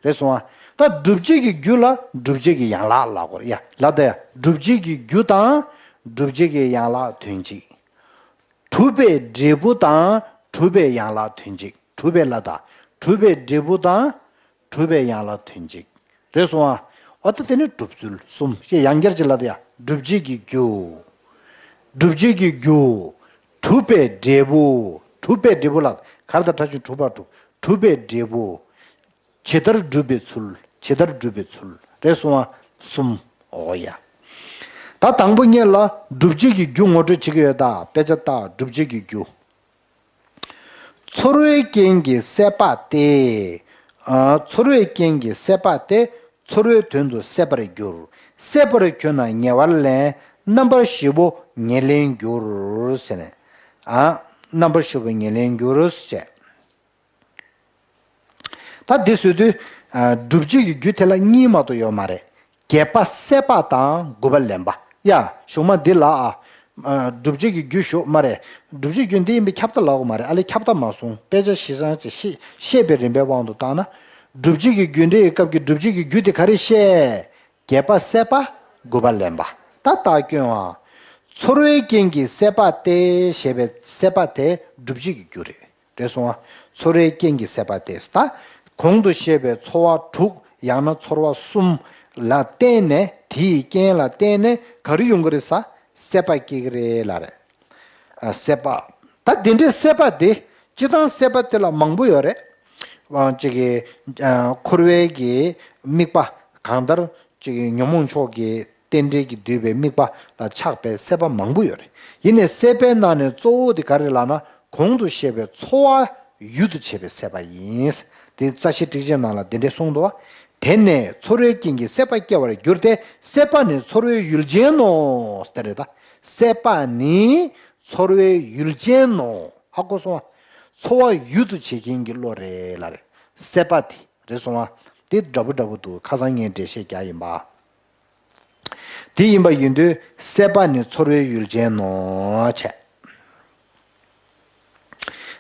རེད་སོང་ཨ། ད་སྒྲུབ་བྱེད་ཀྱི་རྒྱུ་ལ་སྒྲུབ་བྱེད་ཀྱི་ཡན་ལག་ལབ་དགོས་རེད་ཡ། ལབ་ད་ཡ། སྒྲུབ་བྱེད་ཀྱི་རྒྱུ་དང་། སྒྲུབ་བྱེད་ཀྱི་ཡན་ལག་དོན་གཅིག་གྲུབ་པའི་འབྲས་བུ་དང་། གྲུབ་པའི་ཡན་ལག་དོན་གཅིག་གྲུབ་པའི་ལ་དང་། གྲུབ་པའི་འབྲས་བུ་དང་། གྲུབ་པའི་ཡན་ལག་དོན་གཅིག་རེད་སོང་ཨ། འོ་ད་དེ་ནི་སྒྲུབ་ཚུལ་གསུམ་ཞེས་ཡང་བསྐྱར་གྱི་ལ་དང་ཡ། སྒྲུབ་བྱེད་ཀྱི་རྒྱུ། སྒྲུབ་བྱེད་ཀྱི་རྒྱུ། གྲུབ་པའི་འབྲས་བུ། གྲུབ་པའི་འབྲས་བུ་ལ་གར་ད་ཁྲ་ཆུ་གྲུབ་པ་གྲུབ། གྲུབ་པའི་འབྲས་བུ། ཇི་ལྟར་སྒྲུབ་པའི་ཚུལ། ཇི་ལྟར་སྒྲུབ་པའི་ཚུལ། རེད་སོང་ཨ། གསུམ། འོ་ཡ། ད་དང་པོ་ཉིད་ལ་སྒྲུབ་བྱེད་ཀྱི་རྒྱུ་ངོ་སྤྲོད་བྱེད་ཀྱི་ཡོད་ད། དཔེ་ཆ་ལྟ། སྒྲུབ་བྱེད་ཀྱི་རྒྱུ། ཚོར་བའི་རྐྱེན་གྱིས་སད་པ་སྟེ། ཨ། ཚོར་བའི་རྐྱེན་གྱིས་སད་པ་སྟེ། ཚོར་བའི་དོན་དུ་སད་པར་འགྱུར། སད་པར་གྱུར་ན་ཉེ་བར་ལེན། རྣམ་པ་བཞི་པོ་ཉེར་ལེན་འགྱུར། ཟེར་ནས། ཨ། རྣམ་པ་བཞི་པོ་ཉེར་ལེན་འགྱུར་ཟེར། ད་འདི་བཟོས་དུས། ཨ། སྒྲུབ་བྱེད་ཀྱི་རྒྱུ་དེ་ལ་གཉིས་མ་གཏོགས་ཡོད་མ་རེད། བརྒྱད་པ་སད་པ་དང་དགུ་པ་ལེན་པ། ཡ། གཞུག་མ་འདི་ལ་ཨ། ཨ། སྒྲུབ་བྱེད་ཀྱི་རྒྱུ་ཞུགས་མ་རེད། སྒྲུབ་བྱེད་རྒྱུ་འདི་ཡིན་པའི་ཁྱབ་བརྡ་ལབ་དགོས་མ་རེད། ཨ་ལས་ཁྱབ་བརྡ་མ་སོང་། དཔེ་ཆ་གཞི་བཟང་ཅིག་ཤེས་ཤེས་པའི་རིམ་པའི་དབང་དུ་བཏང་ན། སྒྲུབ་བྱེད་ཀྱི་རྒྱུ་འབྲས་ཀྱི་སྐབས་ཀྱི་སྒྲུབ་བྱེད་ཀྱི་རྒྱུ་དེ་ག་རེ་བཤད། བརྒྱད་པ་སད་པ། དགུ་པ་ལེན་པ། ད་རྟགས་སྐྱོན་ཨ། ཚོར་བའི་རྐྱེན་གྱིས་སད་པ་སྟེ། ཞེས་པའི་སད་པ་དེ་སྒྲུབ་བྱེད་ཀྱི་རྒྱུ་རེད། རེད་སོང་ཨ། ཚོར་བའི་རྐྱེན་གྱིས་སད་པ་སྟེ། ད་གོང་དུ་བཤད་པའི་ཚོར་བ་དྲུག་ཡང་ན་ཚོར་བ་གསུམ་ལ་བརྟེན་ནས། དེའི་རྐྱེན་ལ་བརྟེན་ནས་ག་རེ་ཡོང་གི་རེད་ཟེར། སད་པ་སྐྱེ་གི་རེད་ལབ་རེད། ཨ། སད་པ། ད་དེ་འདྲའི་སད་པ་དེ། སྤྱིར་བཏང་སད་པ་དེ་ལ་མང་པོ་ཡོད་རེད། ཨ། ཅིག་གི། ཨ། འཁོར་བའི་གི་དམིགས་པ། གང་ལྟར་ཅིག་གི་ཉོན་མོངས་ཕྱོགས་ཀྱི་རྟེན་འབྲེལ་གྱིས་བསྡུས་པའི་དམིགས་པ་ལ་ཆགས་པའི་སད་པ་མང་པོ་ཡོད་རེད། ཡིན་ནའི་སད་པའི་ནང་ནས་གཙོ་བོ་དེ་ག་རེ་ལབ་ན། གོང་དུ་བཤད་པའི་ཚོར་བ་ཡུལ་དུ་བྱེད་པའི་སད་པ་ཡིན། དེ་རྩ་ཤེ་ཊཱིཀ་ཆེན་ནང་ལ་དེ་འདྲས་གསུངས་འདུག་བ། དེ་ནས་ཚོར་བའི་རྐྱེན་གྱིས་སད་པ་སྐྱེ་བར་འགྱུར་ཏེ། སད་པ་ནི་ཚོར་བའི་ཡུལ་ཅན་ནོ། དེ་རེད་ད། སད་པ་ནི་ཚོར་བའི་ཡུལ་ཅན་ནོ། ཧ་གོ་སོང་བ། ཚོར་བ་ཡུལ་དུ་བྱེད་མཁན་གྱི་བློ་རེད་ལབ་རེད། སད་པ་དེ་རེད་སོང་བ། དེ་འདྲ་པོ་འདྲ་པོ་འདུག་ཁ་སང་ངས་འགྲེལ་བཤད་རྒྱག་ཡིན་པ། དེ་ཡིན་པ་ཡིན་དུས་སད་པ་ནི་ཚོར་བའི་ཡུལ་ཅན་ནོ་བྱས།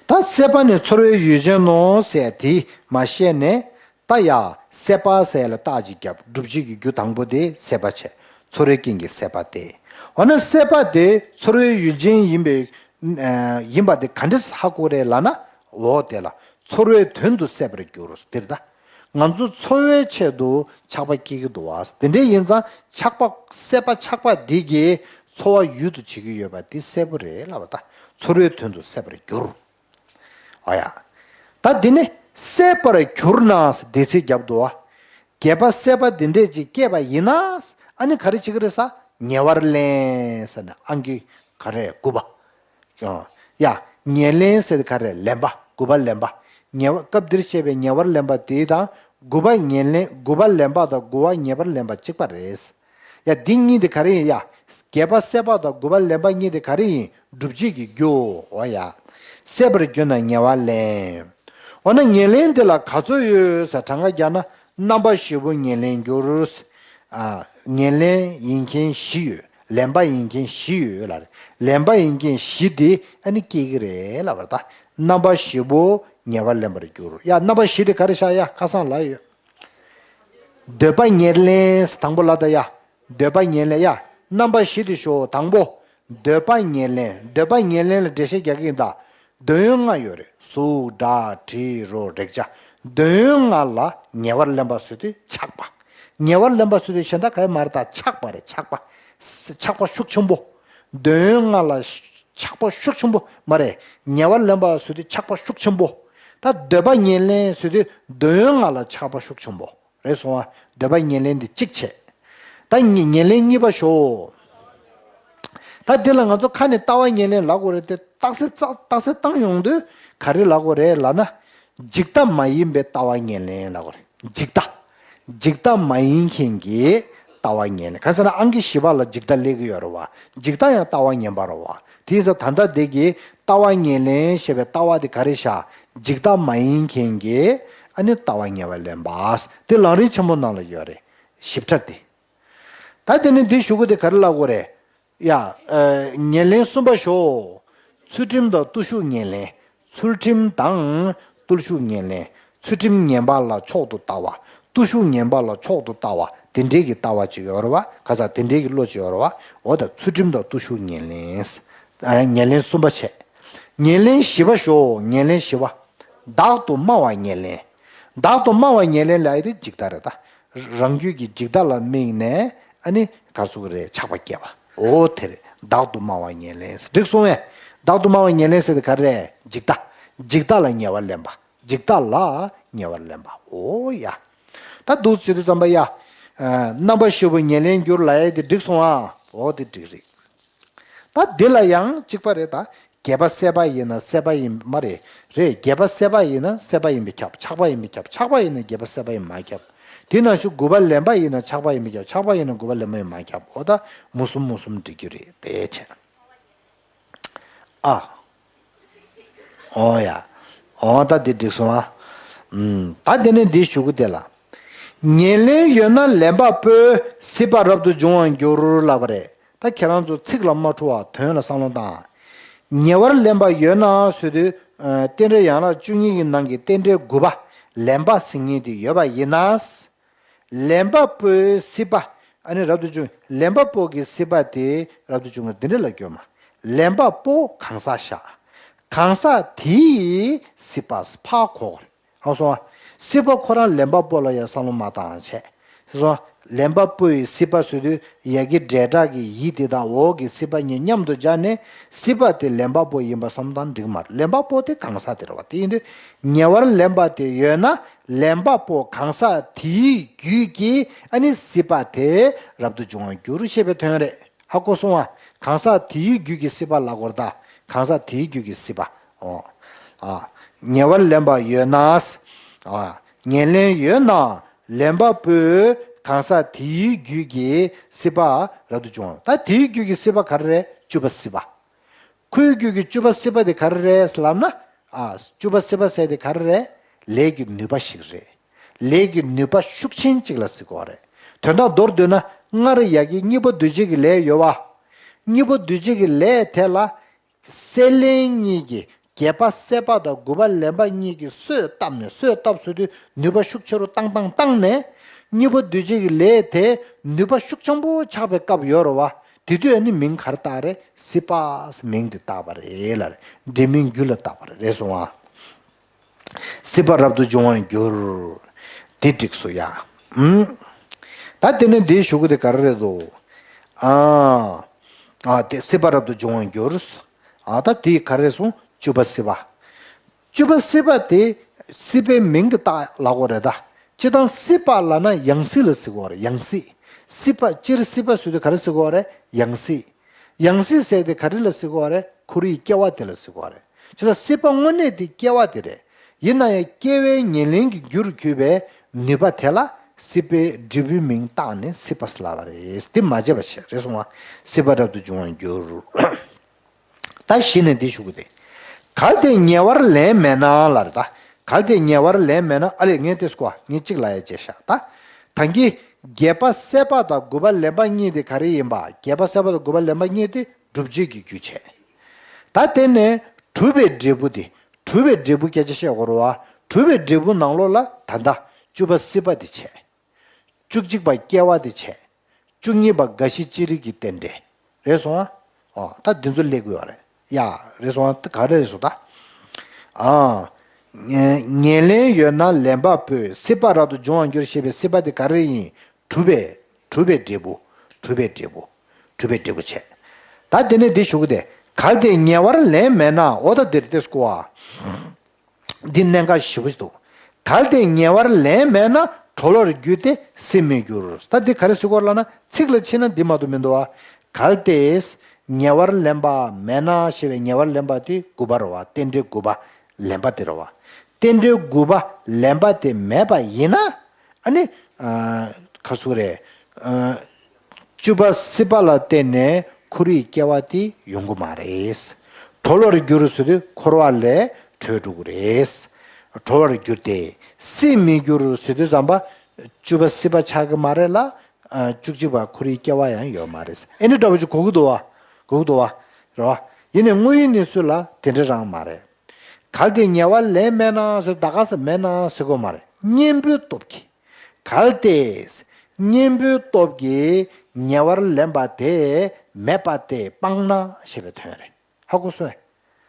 ད་སད་པ་ནི་ཚོར་བའི་ཡུལ་ཅན་ནོ་ཟེར་དེ་མ་བཤད་ནས། ད་ཡ། སད་པ་ཟེར་ལ་རྟགས་ཅིག་བརྒྱབ། སྒྲུབ་བྱེད་ཀྱི་རྒྱུ་དང་པོ་དེ་སད་པ་བྱས། ཚོར་བའི་རྐྱེན་གྱིས་སད་པ་སྟེ། འོ་ན་སད་པ་དེ་ཚོར་བའི་ཡུལ་ཅན་ཡིན་པའི། ཨ། ཡིན་པ་དེ་ག་འདྲས་ཧ་གོ་རེད་ལབ་ན། འོ་དེ་ལ་ཚོར་བའི་དོན་དུ་སད་པར་འགྱུར་ཟེར་ད། ང་ཚོ་ཚོར་བའི་ཆེད་དུ་ཆགས་པ་སྐྱེ་གི་འདུག་བ། དེ་འདྲས་ཡིན་ཙང་ཆགས་པ་སད་པ་ཆགས་པ་འདི་གིས་ཚོར་བ་ཡུལ་དུ་བྱེད་ཀྱི་ཡོད་པ་འདི་གསལ་པོ་རེད་ལབ་པ་ད། ཚོར་བའི་དོན་དུ་སད་པར་འགྱུར། ཨ་ཡ། ད་འདི་ནི་སད་པར་གྱུར་ན་སྡེ་ཚིག་བརྒྱབ་འདུག་བ། བརྒྱད་པ་སད་པ་འདི་འདྲས་ཅིག་སྐྱེས་པ་ཡིན་ན། ཨ་ནི་ག་རེ་བྱེད་ཀྱི་རེད་ཟེར། ཉེ་བར་ལེན་ཟེར་ནས་ཨང་ཀི་ག་རེ་དགུ་པ། ཡ། ཉེར་ལེན་ཟེར་ག་རེ་ལེན་པ། དགུ་པ་ལེན་པ། ཉེ་བ་སྐབས་འདིར་བཤད་པའི་ཉེ་བར་ལེན་པ་དེ་དང་དགུ་པ་ཉེར་ལེན། དགུ་པ་ལེན་པ་དང་དགུ་པ་ཉེ་བར་ལེན་པ་གཅིག་པ་རེད། ཡ། འདི་གཉིས་དེ་ག་རེ་ཡིན་ཡ། བརྒྱད་པ་སད་པ་དང་དགུ་པ་ལེན་པ་གཉིས་དེ་ག་རེ་ཡིན། སྒྲུབ་བྱེད་ཀྱི་རྒྱུ། འོ་ཡ། སད་པར་གྱུར་ན་ཉེ་བར་ལེན། འོ་ན་ཉེར་ལེན་དེ་ལ་ག་ཚོད་ཡོད་ཟེར་གྲངས་ཀ་རྒྱག་ན་རྣམ་པ་བཞི་པོ་ཉེར་ལེན་འགྱུར། ཨ། ཉེར་ལེན་ཡིན་མཁན་བཞི་ཡོད། ལེན་པ་ཡིན་མཁན་བཞི་ཡོད་ལབ་རེད། ལེན་པ་ཡིན་མཁན་བཞི་དེ་ཨ་ནི་སྐྱེ་གི་རེད་ལབ་པ་རེད་ད། རྣམ་པ་བཞི་པོ། ཉེ་བར་ལེན་པར་འགྱུར། ཡ། རྣམ་པ་བཞི་དེ་ག་རེ་བཞག། ཡ། ཁ་སང་ལ་ཡོད། འདོད་པ་ཉེར་ལེན། དང་པོ་ལ་ད་ཡ། འདོད་པ་ཉེར་ལེན། ཡ། རྣམ་པ་བཞི་དེ་ཞོག། དང་པོ། འདོད་པ་ཉེར་ལེན། འདོད་པ་ཉེར་ལེན་ལ་འགྲེལ་བཤད་རྒྱག་གི་ཡིན་ད། འདོད་ཡོན་ལྔ་ཡོད་རེད། གཟུགས། སྒྲ། དྲི། རོ། རེག་བྱ། འདོད་ཡོན་ལྔ་ལ་ཉེ་བར་ལེན་པ་ཟེར་དུས་ཆགས་པ། ཉེ་བར་ལེན་པ་ཟེར་དུས་གཞན་དག་ག་ཡི་མ་རེད་ད། ཆགས་པ་རེད། ཆགས་པ། ཆགས་པ་ཤུགས་ཆེན་པོ། འདོད་ཡོན་ལྔ་ལ་ཆགས་པ་ཤུགས་ཆེན་པོ་མ་རེད། ཉེ་བར་ལེན་པ་ཟེར་དུས་ཆགས་པ་ཤུགས་ཆེན་པོ། ད་འདོད་པ་ཉེར་ལེན་ཟེར་དུས་འདོད་ཡོན་ལྔ་ལ་ཆགས་པ་ཤུགས་ཆེན་པོ། རེད་སོང་བ། འདོད་པ་ཉེར་ལེན་འདི་གཅིག་བྱས། ད་ཉེ་ཉེར་ལེན་གཉིས་པ་ཞོག། ད་འདི་ལ་ང་ཚོ་ཁ་ནས་ལྟ་བ་ཉེར་ལེན་ལབ་དགོས་རེད་དེ། རྟགས་གསལ་རྩ་རྟགས་གསལ་བཏང་ཡོང་དུས་ག་རེ་ལབ་དགོས་རེད་ལབ་ན། འཇིག་ལྟ་མ་ཡིན་པའི་ལྟ་བ་ཉེར་ལེན་ལབ་དགོས་རེད། འཇིག་ལྟ། འཇིག་ལྟ་མ་ཡིན་མཁན་གྱི་ལྟ་བ་ཉེར་ལེན། གང་ཟེར་ན་ཨང་ཀི་བཞི་པ་ལ་འཇིག་ལྟ་སླེབས་ཀྱི་ཡོད་རེད་བ། འཇིག་ལྟ་ཡང་ལྟ་བ་ངན་པ་རེད་བ། དེ་ཡིན་ཙང་ད་ལྟ་འདི་གི་ལྟ་བ་ཉེར་ལེན་ཞེས་པའི་ལྟ་བ་དེ་ག་རེ་བཞག། འཇིག་ལྟ་མ་ཡིན་མཁན་གྱི་ཨ་ནི་ལྟ་བ་ངན་པ་ལེན་པ། དེ་ལམ་རིམ་ཆེན་མོ་ནང་ལ་ཡོད་རེད། ཞིབ་ཕྲ་དེ། ད་དེ་ནི་འདི་ཞུ་གི་དེ་ག་རེ་ལབ་དགོས་རེད། ཡ། ཨ། ཉེར་ལེན་གསུམ་པ་ཞོག། ཚུལ་ཁྲིམས་དང་བརྟུལ་ཞུགས་ཉེར་ལེན། ཚུལ་ཁྲིམས་དང་བརྟུལ་ཞུགས་ཉེར་ལེན། ཚུལ་ཁྲིམས་ངན་པ་ལ་མཆོག་ཏུ་ལྟ་བ། བརྟུལ་ཞུགས་ངན་པ་ལ་མཆོག་ཏུ་ལྟ་བ། དེ་འདྲའི་གི་ལྟ་བ་ཅིག་ཡོད་རེད་བ། ག་ས་དེ་འདྲའི་གི་བློ་ཅིག་ཡོད་རེད་བ། འོ་ད་ཚུལ་ཁྲིམས་དང་བརྟུལ་ཞུགས་ཉེར་ལེན། ཨ། ཉེར་ལེན་གསུམ་པ་བྱས། ཉེར་ལེན་བཞི་པ་ཞོག། ཉེར་ལེན་བཞི་པ། བདག་ཏུ་སྨྲ་བ་ཉེར་ལེན། བདག་ཏུ་སྨྲ་བ་ཉེར་ལེན་ལབ་ཡ་དེ་འཇིག་ལྟ་རེད་ད། རང་རྒྱུད་ཀྱི་འཇིག་ལྟ་ལ་དམིགས་ནས་ཨ་ནི་ག་རེ་ཟེར་དགོས་རེད། ཆགས་པ་སྐྱེ་བ། འོ་དེ་རེད། བདག་ཏུ་སྨྲ་བ་ཉེར་ལེན། འགྲིག་སོང་ངས། བདག་ཏུ་སྨྲ་བ་ཉེར་ལེན་ཟེར་དེ་ག་རེ་རེད། འཇིག་ལྟ། འཇིག་ལྟ་ལ་ཉེ་བར་ལེན་པ། འཇིག་ལྟ་ལ་ཉེ་བར་ལེན་པ། འོ་ཡ། ད་འདུག་བྱེད་དུས་ཙམ་པ་ཡ། ཨ། རྣམ་པ་བཞི་པོ་ཉེར་ལེན་འགྱུར་ལབ་ཡ་དེ་འགྲིག་སོང་ཨ། འོ་དེ་འགྲིག་རེད། ད་འདི་ལ་ཡང་གཅིག་པ་རེད་ད། རྒྱས་པ་སད་པ་ཡིན་ན་སད་པ་ཡིན་མ་རེད། རེད། རྒྱས་པ་སད་པ་ཡིན་ན་སད་པ་ཡིན་པས་ཁྱབ། ཆགས་པ་ཡིན་པས་ཁྱབ། ཆགས་པ་ཡིན་ན་རྒྱས་པ་སད་པ་ཡིན་མ་ཁྱབ། དེ་ནང་བཞིན་དགུ་པ་ལེན་པ་ཡིན་ན་ཆགས་པ་ཡིན་པས་ཁྱབ། ཆགས་པ་ཡིན་ན་དགུ་པ་ལེན་པ་ཡིན་མ་ཁྱབ། འོ་ད་མུ་གསུམ་མུ་གསུམ་འགྲིག་རྒྱུ་རེད་དེ་བྱས། ཨ། འོ་ཡ། འོ་ད་འདི་འགྲིག་སོང་ཨ། ཨུམ། ད་དེ་ནས་འདི་ཞུ་གི་དེ་ལ། ཉེར་ལེན་ཡོད་ན་ལེན་པ་པོས་སྲིད་པ་རབ་ཏུ་འབྱུང་བར་འགྱུར་ལབ་པ་རེད། ད་ཁྱེད་རང་ཚོ་ཚིག་ལ་མ་འཁྲུལ་བ་དོན་ལ་བསམ་བློ་བཏང་། ཉེ་བར་ལེན་པ་ཡོད་ན་ཟེར་དུས། ཨ། རྟེན་འབྲེལ་ཡན་ལག་བཅུ་གཉིས་ཀྱི་ནང་གི་རྟེན་འབྲེལ་དགུ་པ་ལེན་པ་ཟེར་མཁན་དེ་ཡོད་པ་ཡིན་ན། ལེན་པ་པོའི་སྲིད་པ། ཨ་ནི་རབ་ཏུ་བྱུང་། ལེན་པ་པོ་གི་སྲིད་པ་དེ་རབ་ཏུ་བྱུང་བ་འདི་འདྲ་ལ་སྐྱོན་མ། ལེན་པ་པོ་གང་ཟག་བཞག། གང་ཟག་དེའི་སྲིད་པ་ཕར་གོ་དགོས་རེད། ཧ་གོ་སོང་ཨ། སྲིད་པ་ཁོ་རང་ལེན་པ་པོ་ལ་ཡང་བསམ་བློ་མ་བཏང་བྱས། ཧ་གོ་སོང་ཨ། ལེན་པ་པོ་ཡི་སྲིད་པ་ཟེར་དུས་ཡ་གི་འབྲས་སྒྲ་གི་ཡི་དེ་དང་འོ་གི་སྲིད་པ་གཉིས་མཉམ་དུ་སྦྱར་ནས་སྲིད་པ་དེ་ལེན་པ་པོ་ཡིན་པ་བསམ་བློ་བཏང་འགྲིག་མ་རེད། ལེན་པ་པོ་དེ་གང་ཟག་དེ་རེད་བ། དེ་ཡིན་དུས་ཉེ་བར་ལེན་པ་དེ་ཡོད་ན། ལེན་པ་པོ་གང་ཟག་དེའི་རྒྱུད་ཀྱི་ཨ་ནི་སྲིད་པ་དེ་རབ་ཏུ་འབྱུང་བར་འགྱུར་ཞེས་པའི་དོན་རེད། ཧ་གོ་སོང་ཨ། གང་ཟག་དེའི་རྒྱུད་ཀྱི་སྲིད་པ་ལབ་དགོས་རེད་ད། གང་ཟག་དེའི་རྒྱུད་ཀྱི་སྲིད་པ། འོ། ཨ། ཉེ་བར་ལེན་པ་ཡོད་ན། ཨ། ཉེར་ལེན་ཡོད་ན་ལེན་པ་པོས་གང་ཟག་དེའི་རྒྱུད་ཀྱི་སྲིད་པ་རབ་ཏུ་འབྱུང་བ། ད་དེའི་རྒྱུད་ཀྱི་སྲིད་པ་ག་རེ་རེད། བཅུ་པ་སྲིད་པ། ཁོའི་རྒྱུད་ཀྱི་བཅུ་པ་སྲིད་པ་དེ་ག་རེ་རེད་ལབ་ན། ཨ། བཅུ་པ་སྲིད་པ་ཟེར་དེ་ག་རེ་རེད། ལས་ཀྱི་ནུས་པ་ཞིག་རེད། ལས་ཀྱི་ནུས་པ་ཤུགས་ཆེན་ཅིག་ལ་ཟེར་གྱི་ཡོད་རེད། དོན་དག་མདོར་བསྡུས་ན་སྔར་ཡ་གི་སྙིང་པོ་འདུས་བྱས་ཀྱི་ལས་ཡོད་པ། སྙིང་པོ་འདུས་བྱས་ཀྱི་ལས་དེ་ལ་སད་ལེན་གཉིས་ཀྱིས། རྒྱས་པ་སད་པ་དང་དགུ་པ་ལེན་པ་གཉིས་ཀྱིས་གསོས་བཏབ་ནས། གསོས་བཏབ་ཟེར་དུས་ནུས་པ་ཤུགས་ཆེ་རུ་བཏང་བཏང་བཏང་ནས། སྙིང་པོ་འདུས་བྱས་ཀྱི་ལས་དེ་ནུས་པ་ཤུགས་ཆེན་པོ་ཆགས་པའི་སྐབས་ཡོད་རེད་བ། དེ་དུས་ཨ་ནི་མིང་ག་རེ་བཏགས་རེད། སྲིད་པ་ཟེར་མིང་དེ་བཏགས་པ་རེད་ལ། འབྲས་མིང་རྒྱུ་ལ་བཏགས་པ་རེད། རེད་སོང་ཨ། སྲིད་པ་རབ་ཏུ་འབྱུང་བར་འགྱུར། དེ་འགྲིག་སོང་ཡ། ཨུམ། ད་དེ་ནས་འདིའི་གཞུག་གུ་དེ་ག་རེ་རེད་དོ། ཨ། ཨ། དེ་སྲིད་པ་རབ་ཏུ་འབྱུང་བར་འགྱུར། ཨ། ད་དེ་ག་རེ་སོང་། བཅུ་པ་སྲིད་པ། བཅུ་པ་སྲིད་པ་དེ་སྲིད་པའི་མིང་གི་རྟགས་ལབ་དགོས་རེད་ད། སྤྱིར་བཏང་སྲིད་པ་ལབ་ན་ཡང་སྲིད་ལ་ཟེར་གྱི་ཡོད་རེད། ཡང་སྲིད། སྲིད་པ་སྤྱིར་སྲིད་པ་ཟེར་དུས་ག་རེ་ཟེར་གྱི་ཡོད་རེད། ཡང་སྲིད། ཡང་སྲིད་ཟེར་དེ་ག་རེ་ལ་ཟེར་གྱི་ཡོད་རེད། ཁོ་རའི་སྐྱེ་བ་དེ་ལ་ཟེར་གྱི་ཡོད་རེད། བྱས་ཙང་སྲིད་པ་དངོས་གནས་དེ་སྐྱེ་བ་དེ་རེད། ཡིན་ན་ཡང་སྐྱེ་བའི་ཉེར་ལེན་གྱི་རྒྱུར་གྱུར་པའི་ནུས་པ་དེ་ལ་སྲིད་པའི་འབྲས་བུའི་མིང་བཏགས་ནས་སྲིད་པ་ཟེར་ལབ་པ་རེད། དེ་མ་བརྗེད་པ་བྱས། རེད་སོང་བ། སྲིད་པ་རབ་ཏུ་འབྱུང་བར་འགྱུར། ད་གཞི་ནས་འདི་ཞུ་གི་དེ། གལ་ཏེ་ཉེ་བར་ལེན་མེད་ན་ལབ་རེད་ད། གལ་ཏེ་ཉེ་བར་ལེན་མེད་ན། ཨ་ལས་ངས་དེ་སྐོར་ངས་གཅིག་ལབ་ཡ་བྱས་ཤག་ད། ད་གིན་རྒྱས་པ་སད་པ་དང་དགུ་པ་ལེན་པ་གཉིས་དེ་ག་རེ་ཡིན་པ། རྒྱས་པ་སད་པ་དང་དགུ་པ་ལེན་པ་གཉིས་དེ་བསྒྲུབ་བྱའི་རྒྱུ་བྱས། ད་དེ་ནས་གྲུབ་པའི་འབྲས་བུ་དེ། གྲུབ་པའི་འབྲས་བུ་སྐད་ཆ་བཤད་དགོས་རེད་བ། གྲུབ་པའི་འབྲས་བུ་ནང་ལོགས་ལ་ད་ལྟ་བཅུ་པ་སྲིད་པ་དེ་བྱས། བཅུ་གཅིག་པ་སྐྱེ་བ་དེ་བྱས། བཅུ་གཉིས་པ་རྒ་ཤི་ཅི་རིགས་ཀྱི་རྟེན་འབྲེལ། རེད་སོང་ཨ། ཨོ་ད་འདི་ཚོ་སླེབས་དགོས་པ་རེད་ཡ། རེད་སོང་ཨ། ད་ག་རེ་རེད་སོང་ད། ཨ། ངན་ལན་ཡོད་ན་ལན་པ་པོས་སྲིད་པ་རབ་ཏུ་འབྱུང་བར་འགྱུར་ཞེས་པའི་སྲིད་པ་དེ་ག་རེ་ཡིན། གྲུབ་པའི་གྲུབ་པའི་འབྲས་བུ། གྲུབ་པའི་འབྲས་བུ། གྲུབ་པའི་འབྲས་བུ་བྱས། ད་དེ་ནས་འདི་ཞུ་གི་དེ། གལ་ཏེ་ཉེ་བར་ལན་མེད་ན། འོ་ད་འདིར་ཏེ་སྐུ་བ། འདི་གནད་འགག་ཞེ་པོ་ཞིག་འདུག་གལ་ཏེ་ཉེ་བར་ལན་མེད་ན། གྲོལ་བར་འགྱུར་ཏེ་སྲིད་མི་འགྱུར། ད་འདི་ག་རེ་ཟེར་གོ་ལབ་ན། ཚིག་ལ་ཕྱིན་ན་འདི་མ་གཏོགས་མི་འདུག་བ། གལ་ཏེ་ཉེ་བར་ལེན་པ་མེད་ན་ཞེས་པའི་ཉེ་བར་ལེན་པ་དེ་དགུ་པ་རེད་བ། རྟེན་འབྲེལ་དགུ་པ་ལེན་པ་དེ་རེད་བ། རྟེན་འབྲེལ་དགུ་པ་ལེན་པ་དེ་མེད་པ་ཡིན་ན། ཨ་ནི། ཨ། ཁ་སུ་རེད། ཨ། བཅུ་པ་སྲིད་པ་ལ་བརྟེན་ནས་འཁོར་བའི་སྐྱེ་བ་དེ་ཡོང་གི་མ་རེད། གྲོལ་བར་འགྱུར་ཟེར་དུས་འཁོར་བ་ལས་གྲོལ་འགྲོ་གི་རེད། གྲོལ་བར་འགྱུར་ཏེ་སྲིད་མི་འགྱུར་ཟེར་དུས་ཙམ་པ། བཅུ་པ་སྲིད་པ་ཆགས་ཀྱི་མ་རེད་ལ། ཨ། བཅུ་གཅིག་པ་འཁོར་བའི་སྐྱེ་བ་ཡང་ཡོད་མ་རེད། ཨེ་འདྲ་འདྲ་པོ་ཅིག་གོ་གི་འདུག་བ། གོ་གི་འདུག་བ། རེད་བ། ཡིན་ནའི་དངོས་ཡོད་གནས་ཚུལ་ལ་དེ་འདྲ་རང་མ་རེད། གལ་ཏེ་ཉེ་བར་ལན་མེད་ན་ཟེར། ད་ག་ས་མེད་ན་ཟེར་གོ་མ་རེད། གཉེན་པོའི་སྟོབས་ཀྱིས། གལ་ཏེ། གཉེན་པོའི་སྟོབས་ཀྱིས་ཉེ་བར་ལེན་པ་དེ་མེད་པ་དེ་སྤངས་ན་ཞེས་པའི་དོན་རེད། ཧ་གོ་སོང་ངས།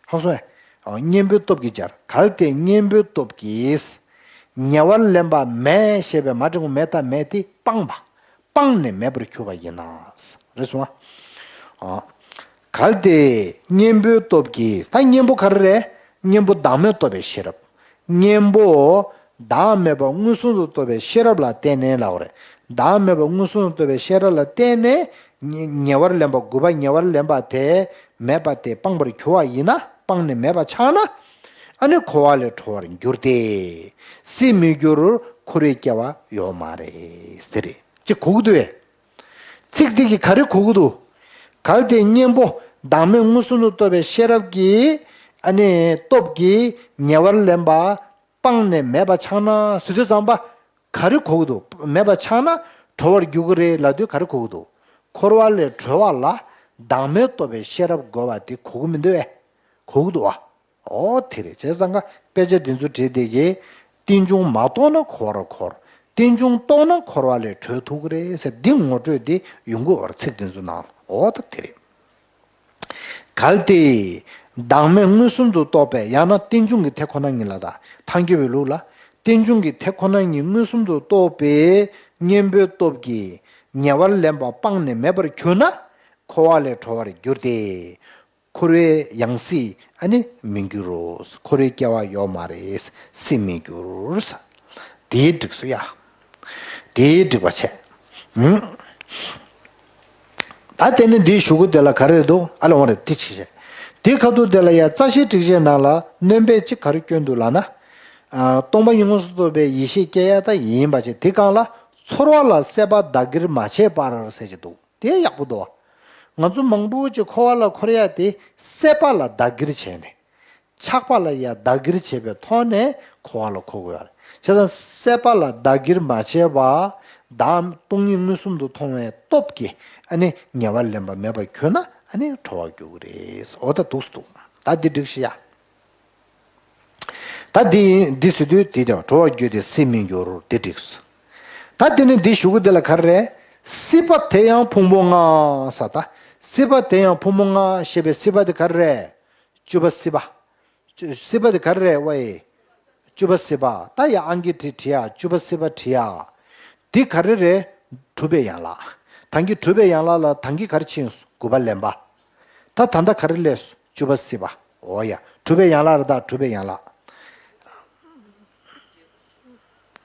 ཧ་གོ་སོང་ངས། ཨ། གཉེན་པོའི་སྟོབས་ཀྱིས་སྦྱར། གལ་ཏེ་གཉེན་པོའི་སྟོབས་ཀྱིས། ཉེ་བར་ལེན་པ་མེད་ཞེས་པའི་མ་འགྲེང་བུ་མེད་ད་མེད་དེ་སྤངས་པ། སྤངས་ནས་མེད་པར་གྱུར་པ་ཡིན་ན། རེད་སོང་ཨ། གལ་ཏེ་གཉེན་པོའི་སྟོབས་ཀྱིས། ད་གཉེན་པོ་ག་རེ་རེད། གཉེན་པོ་བདག་མེད་རྟོགས་པའི་ཤེས་རབ། གཉེན་པོ་བདག་མེད་པ་མངོན་སུམ་དུ་རྟོགས་པའི་ཤེས་རབ་ལ་བརྟེན་ནས་ལབ་པ་རེད། བདག་མེད་པ་མངོན་སུམ་དུ་རྟོགས་པའི་ཤེས་རབ་ལ་བརྟེན་ནས། ཉེ་ཉེ་བར་ལེན་པ་དགུ་པ་ཉེ་བར་ལེན་པ་དེ་མེད་པ་དེ་སྤངས་པར་གྱུར་པ་ཡིན་ན། སྤངས་ནས་མེད་པ་ཆགས་ན། ཨ་ནི་འཁོར་བ་ལས་གྲོལ་བར་འགྱུར་ཏེ། སྲིད་མི་འགྱུར། འཁོར་བའི་སྐྱེ་བ་ཡོད་མ་རེད། དེ་རེད། ཅིག་གོ་གི་འདུག་བས། ཚིག་འདི་གིས་ག་རེ་གོ་གི་འདུག་གལ་ཏེ་གཉེན་པོ་བདག་མེད་མངོན་སུམ་དུ་རྟོགས་པའི་ཤེས་རབ་ཀྱིས། ཨ་ནི་སྟོབས་ཀྱིས་ཉེ་བར་ལེན་པ་སྤངས་ནས་མེད་པ་ཆགས་ན་ཟེར་དུས་ཙམ་པ། ག་རེ་གོ་གི་འདུག་མེད་པ་ཆགས་ན་གྲོལ་བར་འགྱུར་གི་རེད་ལབ་དུས་ག་རེ་གོ་གི་འདུག་འཁོར་བ་ལས་གྲོལ་བ་ལ་བདག་མེད་རྟོགས་པའི་ཤེས་རབ་དགོས་པ་དེ་གོ་གི་མི་འདུག་བས། གོ་གི་འདུག་བ། ཨོ་དེ་རེད། བྱས་ཙང་ཀ་དཔེ་ཆ་འདི་ཚོ་བྲིས་བསྡད་ཀྱི། རྟེན་འབྱུང་མ་རྟོགས་ན་འཁོར་བར་འཁོར། རྟེན་འབྱུང་རྟོགས་ན་འཁོར་བ་ལས་གྲོལ་ཐུབ་ཀྱི་རེད་ཟེར། འདི་ངོ་སྤྲོད་འདི་ཡོང་གི་ཡོད་རེད། ཚིག་འདི་ཚོ་ནང་ལ། ཨོ་ད་དེ་རེད། གལ་ཏེ་བདག་མེད་མངོན་སུམ་དུ་རྟོགས་པའི། ཡང་ན་རྟེན་འབྱུང་གི་དེ་ཁོ་ན་ཉིད་ལ། ད་ཐལ་འགྱུར་བའི་ལུགས་ལ། རྟེན་འབྱུང་གི་དེ་ཁོ་ན་ཉིད་མངོན་སུམ་དུ་རྟོགས་པའི་གཉེན་པོའི་སྟོབས་ཀྱིས་ཉེ་བར་ལེན་པ་སྤངས་ནས་མེད་པར་གྱུར་ན། འཁོར་བ་ལས་གྲོལ་བར་འགྱུར་ཏེ། འཁོར་བའི་ཡང་སྲིད་ཨ་ནི་མི་འགྱུར་རོ། འཁོར་བའི་སྐྱེ་བ་ཡོད་མ་རེད། སྲིད་མི་འགྱུར། དེའི་འགྲིགས་སོ་ཡ། དེའི་འགྲིགས་པ་བྱས། ཧུམ། ད་དེ་ནི་འདིའི་གཞུག་གུ་དེ་ལ་ག་རེ་འདུག་ཨ་ལ་འོང་རེད། དེ་ཅི་བྱས། དེ་ཁ་ཐུག་དེ་ལ་ཡ་རྩ་ཤེའི་སྒྲིག་ཆས་ནང་ལ་སྣོན་པ་གཅིག་ག་རེ་བསྐྱོན་འདུག་ལབ་ན། ཨ། སྟོང་པ་ཉིད་མངོན་སུམ་རྟོགས་པའི་ཡེ་ཤེས་སྐྱེ་ཡ་ད་ཡིན་པ་བྱས། དེ་སྒང་ལ་ཚོར་བ་ལ་སྲེད་པ་བདག་གིར་མ་བྱས་པར་ཟེར་གྱི་འདུག་དེ་ཡག་པོ་འདུག་ང་ཚོ་མང་པོ་ཅིག་འཁོར་བ་ལ་འཁོར་ཡ་དེ་སྲེད་པ་ལ་བདག་གིར་བྱས་ནས། ཆགས་པ་ལ་ཡ་བདག་གིར་བྱས་པའི་ཐོག་ནས་འཁོར་བ་ལ་འཁོར་དགོས་ཡ་རེད། བྱས་ཙང་སྲེད་པ་ལ་བདག་གིར་མ་བྱས་པ། བདག་སྟོང་ཉིད་མངོན་སུམ་དུ་མཐོང་བའི་སྟོབས་ཀྱིས་ཨ་ནི་ཉེ་བར་ལེན་པ་མེད་པར་གྱུར་ན་ཨ་ནི་གྲོལ་བར་འགྱུར་གྱི་རེད། འོ་ད་འདུག་སེ་འདུག་ད་འདི་འགྲིགས་ཤི་ཡ། ད་འདི་འདི་ཟེར་དུས་འདི་དེ་གྲོལ་བར་འགྱུར་ཏེ་སྲིད་མི་འགྱུར། འདི་འགྲིགས། ད་དེ་ནི་འདི་གཞུག་གུ་འདི་ལ་ག་རེ་རེད། སྲིད་པ་དེ་ཡང་ཕུང་པོ་ལྔ་ས། ད་སྲིད་པ་དེ་ཡང་ཕུང་པོ་ལྔ་ཞེས་པའི་སྲིད་པ་དེ་ག་རེ་རེད། བཅུ་པ་སྲིད་པ། སྲིད་པ་དེ་ག་རེ་རེད་ཝའི། བཅུ་པ་སྲིད་པ། ད་ཡ་ཨང་ཀི་དེ་བྲིས་ཡ། བཅུ་པ་སྲིད་པ་བྲིས་ཡ། འདི་ག་རེ་རེད། གྲུབ་པའི་ཡན་ལག་ད་གིན་གྲུབ་པའི་ཡན་ལག་ལ་ད་གིན་ག་རེ་ཕྱིན་སོང་། དགུ་པ་ལེན་པ། ད་ད་ལྟ་ག་རེ་སླེབས་སོང་། བཅུ་པ་སྲིད་པ། འོ་ཡ། གྲུབ་པའི་ཡན་ལག་རེད། ད་གྲུབ་པའི་ཡན་ལག་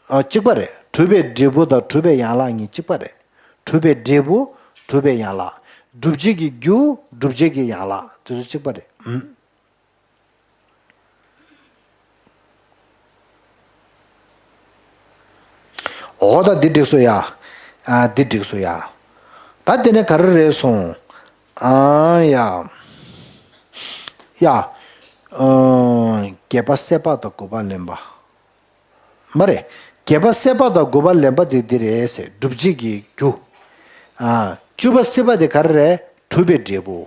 ཨ། གཅིག་པ་རེད། གྲུབ་པའི་འབྲས་བུ་དང་གྲུབ་པའི་ཡན་ལག་གཉིས་གཅིག་པ་རེད། གྲུབ་པའི་འབྲས་བུ། གྲུབ་པའི་ཡན་ལག་སྒྲུབ་བྱེད་ཀྱི་རྒྱུ། སྒྲུབ་བྱེད་ཀྱི་ཡན་ལག་དེ་ཚོ་གཅིག་པ་རེད། ཨུམ། འོ་ད་འདི་འགྲིགས་སོང་ཡ། ཨ། འདི་འགྲིགས་སོང་ཡ། ད་དེ་ནས་ག་རེ་རེད་སོང་། ཨ་ཡ། ཡ། ཨ། བརྒྱད་པ་སྲེད་པ་དང་དགུ་པ་ལེན་པ། མ་རེད། བརྒྱད་པ་སྲེད་པ་དང་དགུ་པ་ལེན་པ་དེ་འདི་རེད་ཟེར། སྒྲུབ་བྱེད་ཀྱི་རྒྱུ། ཨ། བཅུ་པ་སྲིད་པ་དེ་ག་རེ་རེད། གྲུབ་པའི་འབྲས་བུ།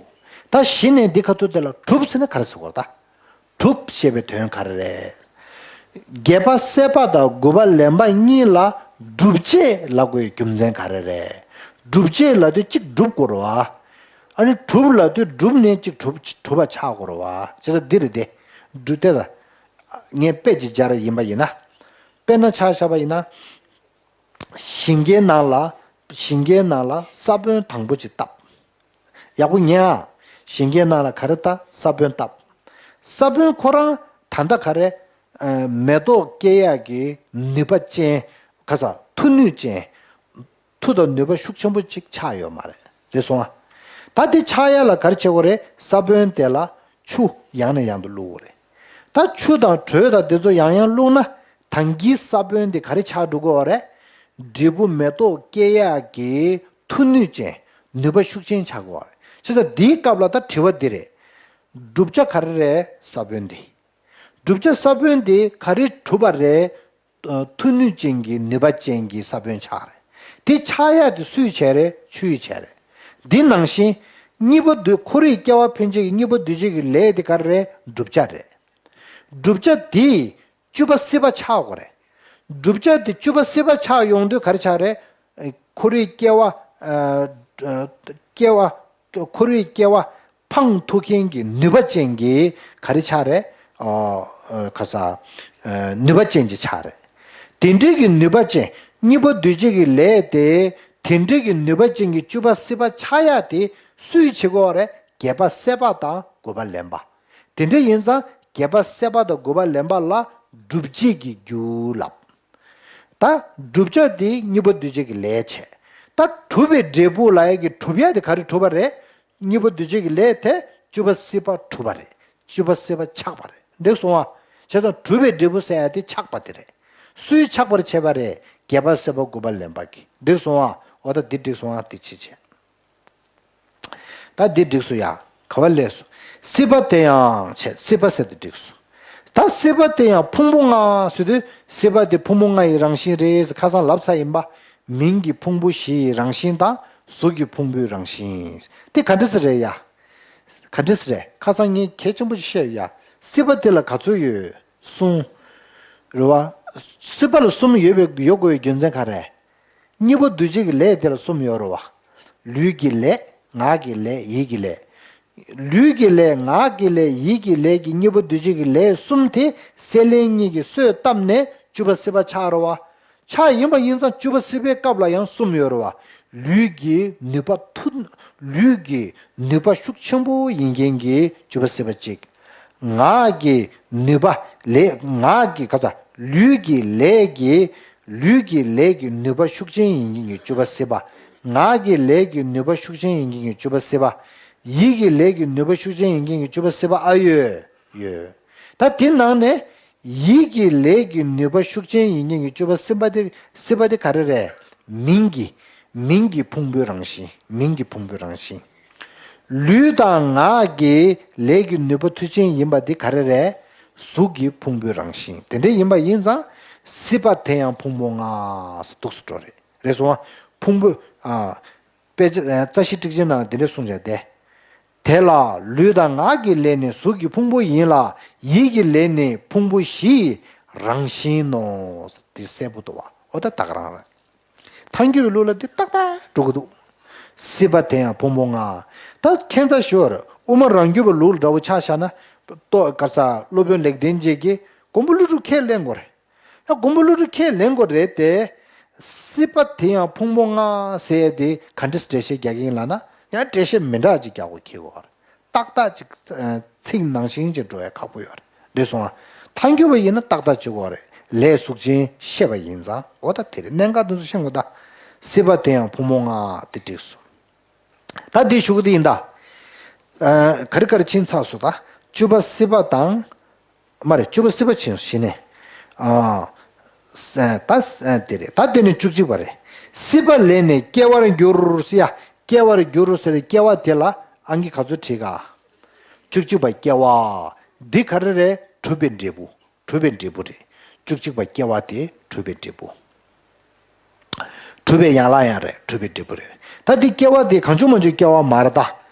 ད་གཞི་ནས་འདི་ཁ་ཐུག་དེ་ལ་གྲུབ་ཟེར་ན་ག་རེ་ཟེར་དགོས་རེད་ད། གྲུབ་ཞེས་པའི་དོན་ག་རེ་རེད། བརྒྱད་པ་སད་པ་དང་དགུ་པ་ལེན་པ་གཉིས་ལ་སྒྲུབ་བྱེད་ལབ་དགོས་རྒྱུ་མཚན་ག་རེ་རེད། སྒྲུབ་བྱེད་ལབ་དུས་གཅིག་སྒྲུབ་དགོས་རེད་བ། ཨ་ནི་གྲུབ་ལབ་དུས་སྒྲུབ་ནས་གཅིག་གྲུབ་གྲུབ་པ་ཆགས་དགོས་རེད་བ། བྱས་ཙང་འདི་རེད་དེ། སྒྲུབ་དེ་ལ་ངས་དཔེ་ཅིག་སྦྱར་ཡིན་པ་ཡིན་ན། དཔེར་ན་ཆ་བཞག་པ་ཡིན་ན། ཞིང་ཁའི་ནང་ལ། ཞིང་ཁའི་ནང་ལ་ས་བོན་དང་པོ་ཅིག་བཏབ། ཡག་པོ་ཉན་ཨ། ཞིང་ཁའི་ནང་ལ་ག་རེ་བཏབ། ས་བོན་བཏབ། ས་བོན་ཁོ་རང་ད་ལྟ་ག་རེ། ཨ། མེ་ཏོག་སྐྱེ་ཡག་གི་ནུས་པ་ཅན། ག་ས་མཐུ་ནུས་ཅན། མཐུ་དང་ནུས་པ་ཤུགས་ཆེན་པོ་ཅིག་ཆགས་ཡོད་མ་རེད། རེད་སོང་ཨ། ད་དེ་ཆགས་ཡག་ལ་ག་རེ་བྱེད་དགོས་རེད། ས་བོན་དེ་ལ་ཆུ་ཡང་ནས་ཡང་དུ་བླུགས་དགོས་རེད། ད་ཆུ་དང་དྲོད་དང་དེ་ཚོ་ཡང་ཡང་བླུགས་ན། ད་གིན་ས་བོན་དེ་ག་རེ་ཆགས་འགྲོ་གི་ཡོད་རེད། འབྲས་བུ་མེ་ཏོག་སྐྱེ་ཡག་གི་མཐུ་ནུས་ཅན། ནུས་པ་ཤུགས་ཆེན་ཆགས་ཀྱི་ཡོད་རེད། བྱས་ཙང་འདིའི་སྐབས་ལ་ད་དྲི་བ་འདི་རེད། བསྒྲུབ་བྱ་ག་རེ་རེད། ས་བོན་འདི། བསྒྲུབ་བྱ་ས་བོན་འདི་ག་རེ་གྲུབ་པ་རེད། མཐུ་ནུས་ཅན་གྱི་ནུས་པ་ཅན་གྱི་ས་བོན་ཆགས་རེད། དེ་ཆགས་ཡག་དེ་སུས་བྱས་རེད། ཆུས་བྱས་རེད། འདི་ནང་བཞིན། གཉིས་པོ་འདུས། ཁོར་ཡུག་སྐྱེ་བ་འཕེན་བྱེད་ཀྱི་གཉིས་པོ་འདུས་བྱེད་ཀྱི་ལས་དེ་ག་རེ་རེད། བསྒྲུབ་བྱ་རེད། བསྒྲུབ་བྱ་དེས་བཅུ་པ་སྲིད་པ་ཆགས་དགོས་རེད། བསྒྲུབ་བྱ་དེ་བཅུ་པ་སྲིད་པ་ཆགས་ཡོང་དུས་ག་རེ་ཆགས་རེད། ཁོར་ཡུག་སྐྱེ་བ། ཨ། སྐྱེ་བ། ཁོར་ཡུག་སྐྱེ་བ་འཕང་ཐུབ་མཁན་གྱི་ནུས་པ་ཅན་གྱི་ག་རེ་ཆགས་རེད། ཨ། ཨ། ག་ས། ཨ། ནུས་པ་ཅན་གྱི་ཆགས་རེད། དེ་འདྲའི་གི་ནུས་པ་ཅན། གཉིས་པོ་འདུས་བྱས་ཀྱི་ལས་དེ། དེ་འདྲའི་གི་ནུས་པ་ཅན་གྱི་བཅུ་པ་སྲིད་པ་ཆགས་ཡག་དེ་སུས་བྱེད་ཀྱི་ཡོད་རེད། བརྒྱད་པ་སད་པ་དང་དགུ་པ་ལེན་པ། དེ་འདྲ་ཡིན་ཙང་བརྒྱད་པ་སད་པ་དང་དགུ་པ་ལེན་པ་ལ་སྒྲུབ་བྱེད་ཀྱི་རྒྱུ་ལབ། ད་བསྒྲུབ་བྱ་དེ་གཉིས་པོ་འདུས་བྱས་ཀྱི་ལས་བྱས། ད་གྲུབ་པའི་འབྲས་བུ་ལབ་ཡག་གི་གྲུབ་ཡག་དེ་ག་རེ་གྲུབ་པ་རེད། གཉིས་པོ་འདུས་བྱས་ཀྱི་ལས་དེ་བཅུ་པ་སྲིད་པ་གྲུབ་པ་རེད། བཅུ་པ་སྲིད་པ་ཆགས་པ་རེད། འགྲིག་སོང་ཨ། བྱས་ཙང་གྲུབ་པའི་འབྲས་བུ་ཟེར་ཡག་དེ་ཆགས་པ་དེ་རེད། སུས་ཆགས་པར་བྱས་པ་རེད། བརྒྱད་པ་སད་པ་དགུ་པ་ལེན་པ་གིས། འགྲིག་སོང་ཨ། འོ་ད་འདི་འགྲིག་སོང་ཨ། འདི་ཕྱིས་བྱས། ད་འདི་འགྲིག་སོང་ཡ། ག་བ་ལས་སོང་། སྲིད་པ་དེ་ཡང་བྱས། སྲིད་པ་ཟེར་དེ་འགྲིག་སོང་། ད་སྲིད་པ་དེ་ཡང་ཕུང་པོ་ལྔ་ཟེར་དུས། སྲིད་པ་དེ་ཕུང་པོ་ལྔ་ཡི་རང་བཞིན་རེད། ཁ་སང་ལབ་ཚར་ཡིན་པ། མིང་གི་ཕུང་པོ་བཞི་ཡི་རང་བཞིན་དང་། གཟུགས་ཀྱི་ཕུང་པོའི་རང་བཞིན། དེ་ག་འདྲ་ཟེར་རེད་ཡ། ག་འདྲ་ཟེར་རེད། ཁ་སང་ངས་གལ་ཆེན་པོ་ཞིག་བཤད་ཡོད་ཡ། སྲིད་པ་དེ་ལ་ག་ཚོད་ཡོད། གསུམ། རེད་བ། སྲིད་པ་ལ་གསུམ་ཡོད་པའི་ཡོད་དགོས་པའི་རྒྱུ་མཚན་ག་རེ། གཉིས་པོ་འདུས་བྱས་ཀྱི་ལས་དེ་ལ་གསུམ་ཡོད་རེད་བ། ལུས་ཀྱི་ལས། ངག་གི་ལས། ཡིད་ཀྱི་ལས། ལུས་ཀྱི་ལས། ངག་གི་ལས། ཡིད་ཀྱི་ལས་ཀྱི་གཉིས་པོ་འདུས་བྱས་ཀྱི་ལས་གསུམ་དེ་སྲེད་ལེན་གཉིས་ཀྱིས་གསོས་བཏབ་ནས་བཅུ་པ་སྲིད་པ་ཆགས་རེད་བ། ཆགས་ཡིན་པ་ཡིན་ཙང་བཅུ་པ་སྲིད་པའི་སྐབས་ལ་ཡང་གསུམ་ཡོད་རེད་བ། ལུས་ཀྱི་ནུས་པ་མཐུ། ལུས་ཀྱི་ནུས་པ་ཤུགས་ཆེན་པོ་ཡིན་མཁན་གྱི་བཅུ་པ་སྲིད་པ་གཅིག་ངག་གི་ནུས་པ་ལས། ངག་གི་ག་ཚ། ལུས་ཀྱི་ལས་ཀྱི། ལུས་ཀྱི་ལས་ཀྱི་ནུས་པ་ཤུགས་ཆེན་ཡིན་མཁན་གྱི་བཅུ་པ་སྲིད་པ། ངག་གི་ལས་ཀྱི་ནུས་པ་ཤུགས་ཆེན་ཡིན་མཁན་གྱི་བཅུ་པ་སྲིད་པ། ཡིད་ཀྱི་ལས་ཀྱི་ནུས་པ་ཤུགས་ཆེན་ཡིན་མཁན་གྱི་བཅུ་པ་སྲིད་པ་ཨ་ཡོད། ཡོད། ད་དེ་ནང་ནས་ཡིད་ཀྱི་ལས་ཀྱི་ནུས་པ་ཤུགས་ཆེན་ཡིན་མཁན་གྱི་བཅུ་པ་སྲིད་པ་དེ། སྲིད་པ་དེ་ག་རེ་རེད། མིང་གི། མིང་གི་ཕུང་པོའི་རང་བཞིན། མིང་གི་ཕུང་པོའི་རང་བཞིན། ལུས་དང་ངག་གི་ལས་ཀྱི་ནུས་པ་མཐུ་ཆེན་ཡིན་པ་འདི་ག་རེ་རེད། གཟུགས་ཀྱི་ཕུང་པོའི་རང་བཞིན། དེ་འདྲ་ཡིན་པ་ཡིན་ཙང་། སྲིད་པ་དེ་ཡང་ཕུང་པོ་ལྔ་ཟེར་འདུག་སེ་འགྲོ་རེད། རེད་སོང་ཨ། ཕུང་པོ། ཨ། དཔེ་ཆ། རྩ་ཤེ་ཊིཀ་ཅན་ནང་ལ་འདི་འདྲ་གསུངས་བྱས་ཏེ། དེ་ལ་ལུས་དང་ངག་གི་ལས་ནི་གཟུགས་ཀྱི་ཕུང་པོ་ཡིན་ལ། ཡིད་ཀྱི་ལས་ནི་ཕུང་པོ་བཞི་ཡི་རང་བཞིན་ནོ། འདི་གསལ་པོ་འདུག་བ། འོ་ད་ད་ག་རང་རེད། ཐལ་འགྱུར་བའི་ལུགས་ལ་འདི་ཏག་ཏག་འགྲོ་གི་འདུག་སྲིད་པ་དེ་ཡང་ཕུང་པོ་ལྔ། ད་ཁྱད་མཚར་ཞུ་བར་དབུ་མ་རང་རྒྱུད་པའི་ལུགས་འདྲ་བོ་ཆ་བཞག་ན། ཏོ་ག་ས་སློབ་དཔོན་ལེགས་ལྡན་འབྱེད་ཀྱིས་མགོན་པོ་ཀླུ་སྒྲུབ་ཁས་ལེན་དགོས་རེད། ཡང་མགོན་པོ་ཀླུ་སྒྲུབ་ཁས་ལེན་དགོས་རེད་དེ། སྲིད་པ་དེ་ཡང་ཕུང་པོ་ལྔ་ཟེར་ཡ་དེ་ག་འདྲས་འགྲེལ་བཤད་རྒྱག་གི་ཡིན་ལབ་ན། ཡང་འགྲེལ་བཤད་མི་འདྲ་ཅིག་རྒྱག་དགོས་ཁེལ་བ་རེད། ཏག་ཏག་ཅིག་ཚིག་ནང་བཞིན་ཅིག་འགྲོ་ཡ་ཁག་པོ་ཡོད་རེད། རེད་སོང་ཨ། ཐལ་འགྱུར་བ་ཡིན་ན་ཏག་ཏག་ཅིག་དགོས་རེད། ལས་གཟུགས་ཅན་ཤེས་པ་ཡིན་ཙང་འོ་ད་དེ་རེད། གནད་འགག་དེ་ཚོ་ཤེས་དགོས་ད། སྲིད་པ་དེ་ཡང་ཕུང་པོ་ལྔ་དེ་འགྲིག་སོང་། ད་འདི་ཞུ་གི་དེ་ཡིན་ད། ཨ། ག་རེ་ག་རེ་ཕྱིན་ཚར་སོང་ད། བཅུ་པ་སྲིད་པ་དང་། མ་རེད། བཅུ་པ་སྲིད་པ་ཕྱིན་སོང་གཞི་ནས། ཨ། ད་དེ་རེད། ད་དེ་ནི་བཅུ་གཅིག་པ་རེད། སྲིད་པ་ལས་ནི་སྐྱེ་བར་འགྱུར་ཟེར་ཡ། སྐྱེ་བར་འགྱུར་ཟེར་ཡ་སྐྱེ་བ་དེ་ལ་ཨང་ཀི་ག་ཚོད་བྲིས་ག་བཅུ་གཅིག་པ་སྐྱེ་བ། འདི་ག་རེ་རེད། གྲུབ་པའི་འབྲས་བུ། གྲུབ་པའི་འབྲས་བུ་རེད། བཅུ་གཅིག་པ་སྐྱེ་བ་དེ་གྲུབ་པའི་འབྲས་བུ། གྲུབ་པའི་ཡན་ལག་ཡང་རེད། གྲུབ་པའི་འབྲས་བུ་རེད། ད་འདི་སྐྱེ་བ་དེ་གང་བྱུང་མང་བྱུང་སྐྱེ་བ་མ་རེད་ད།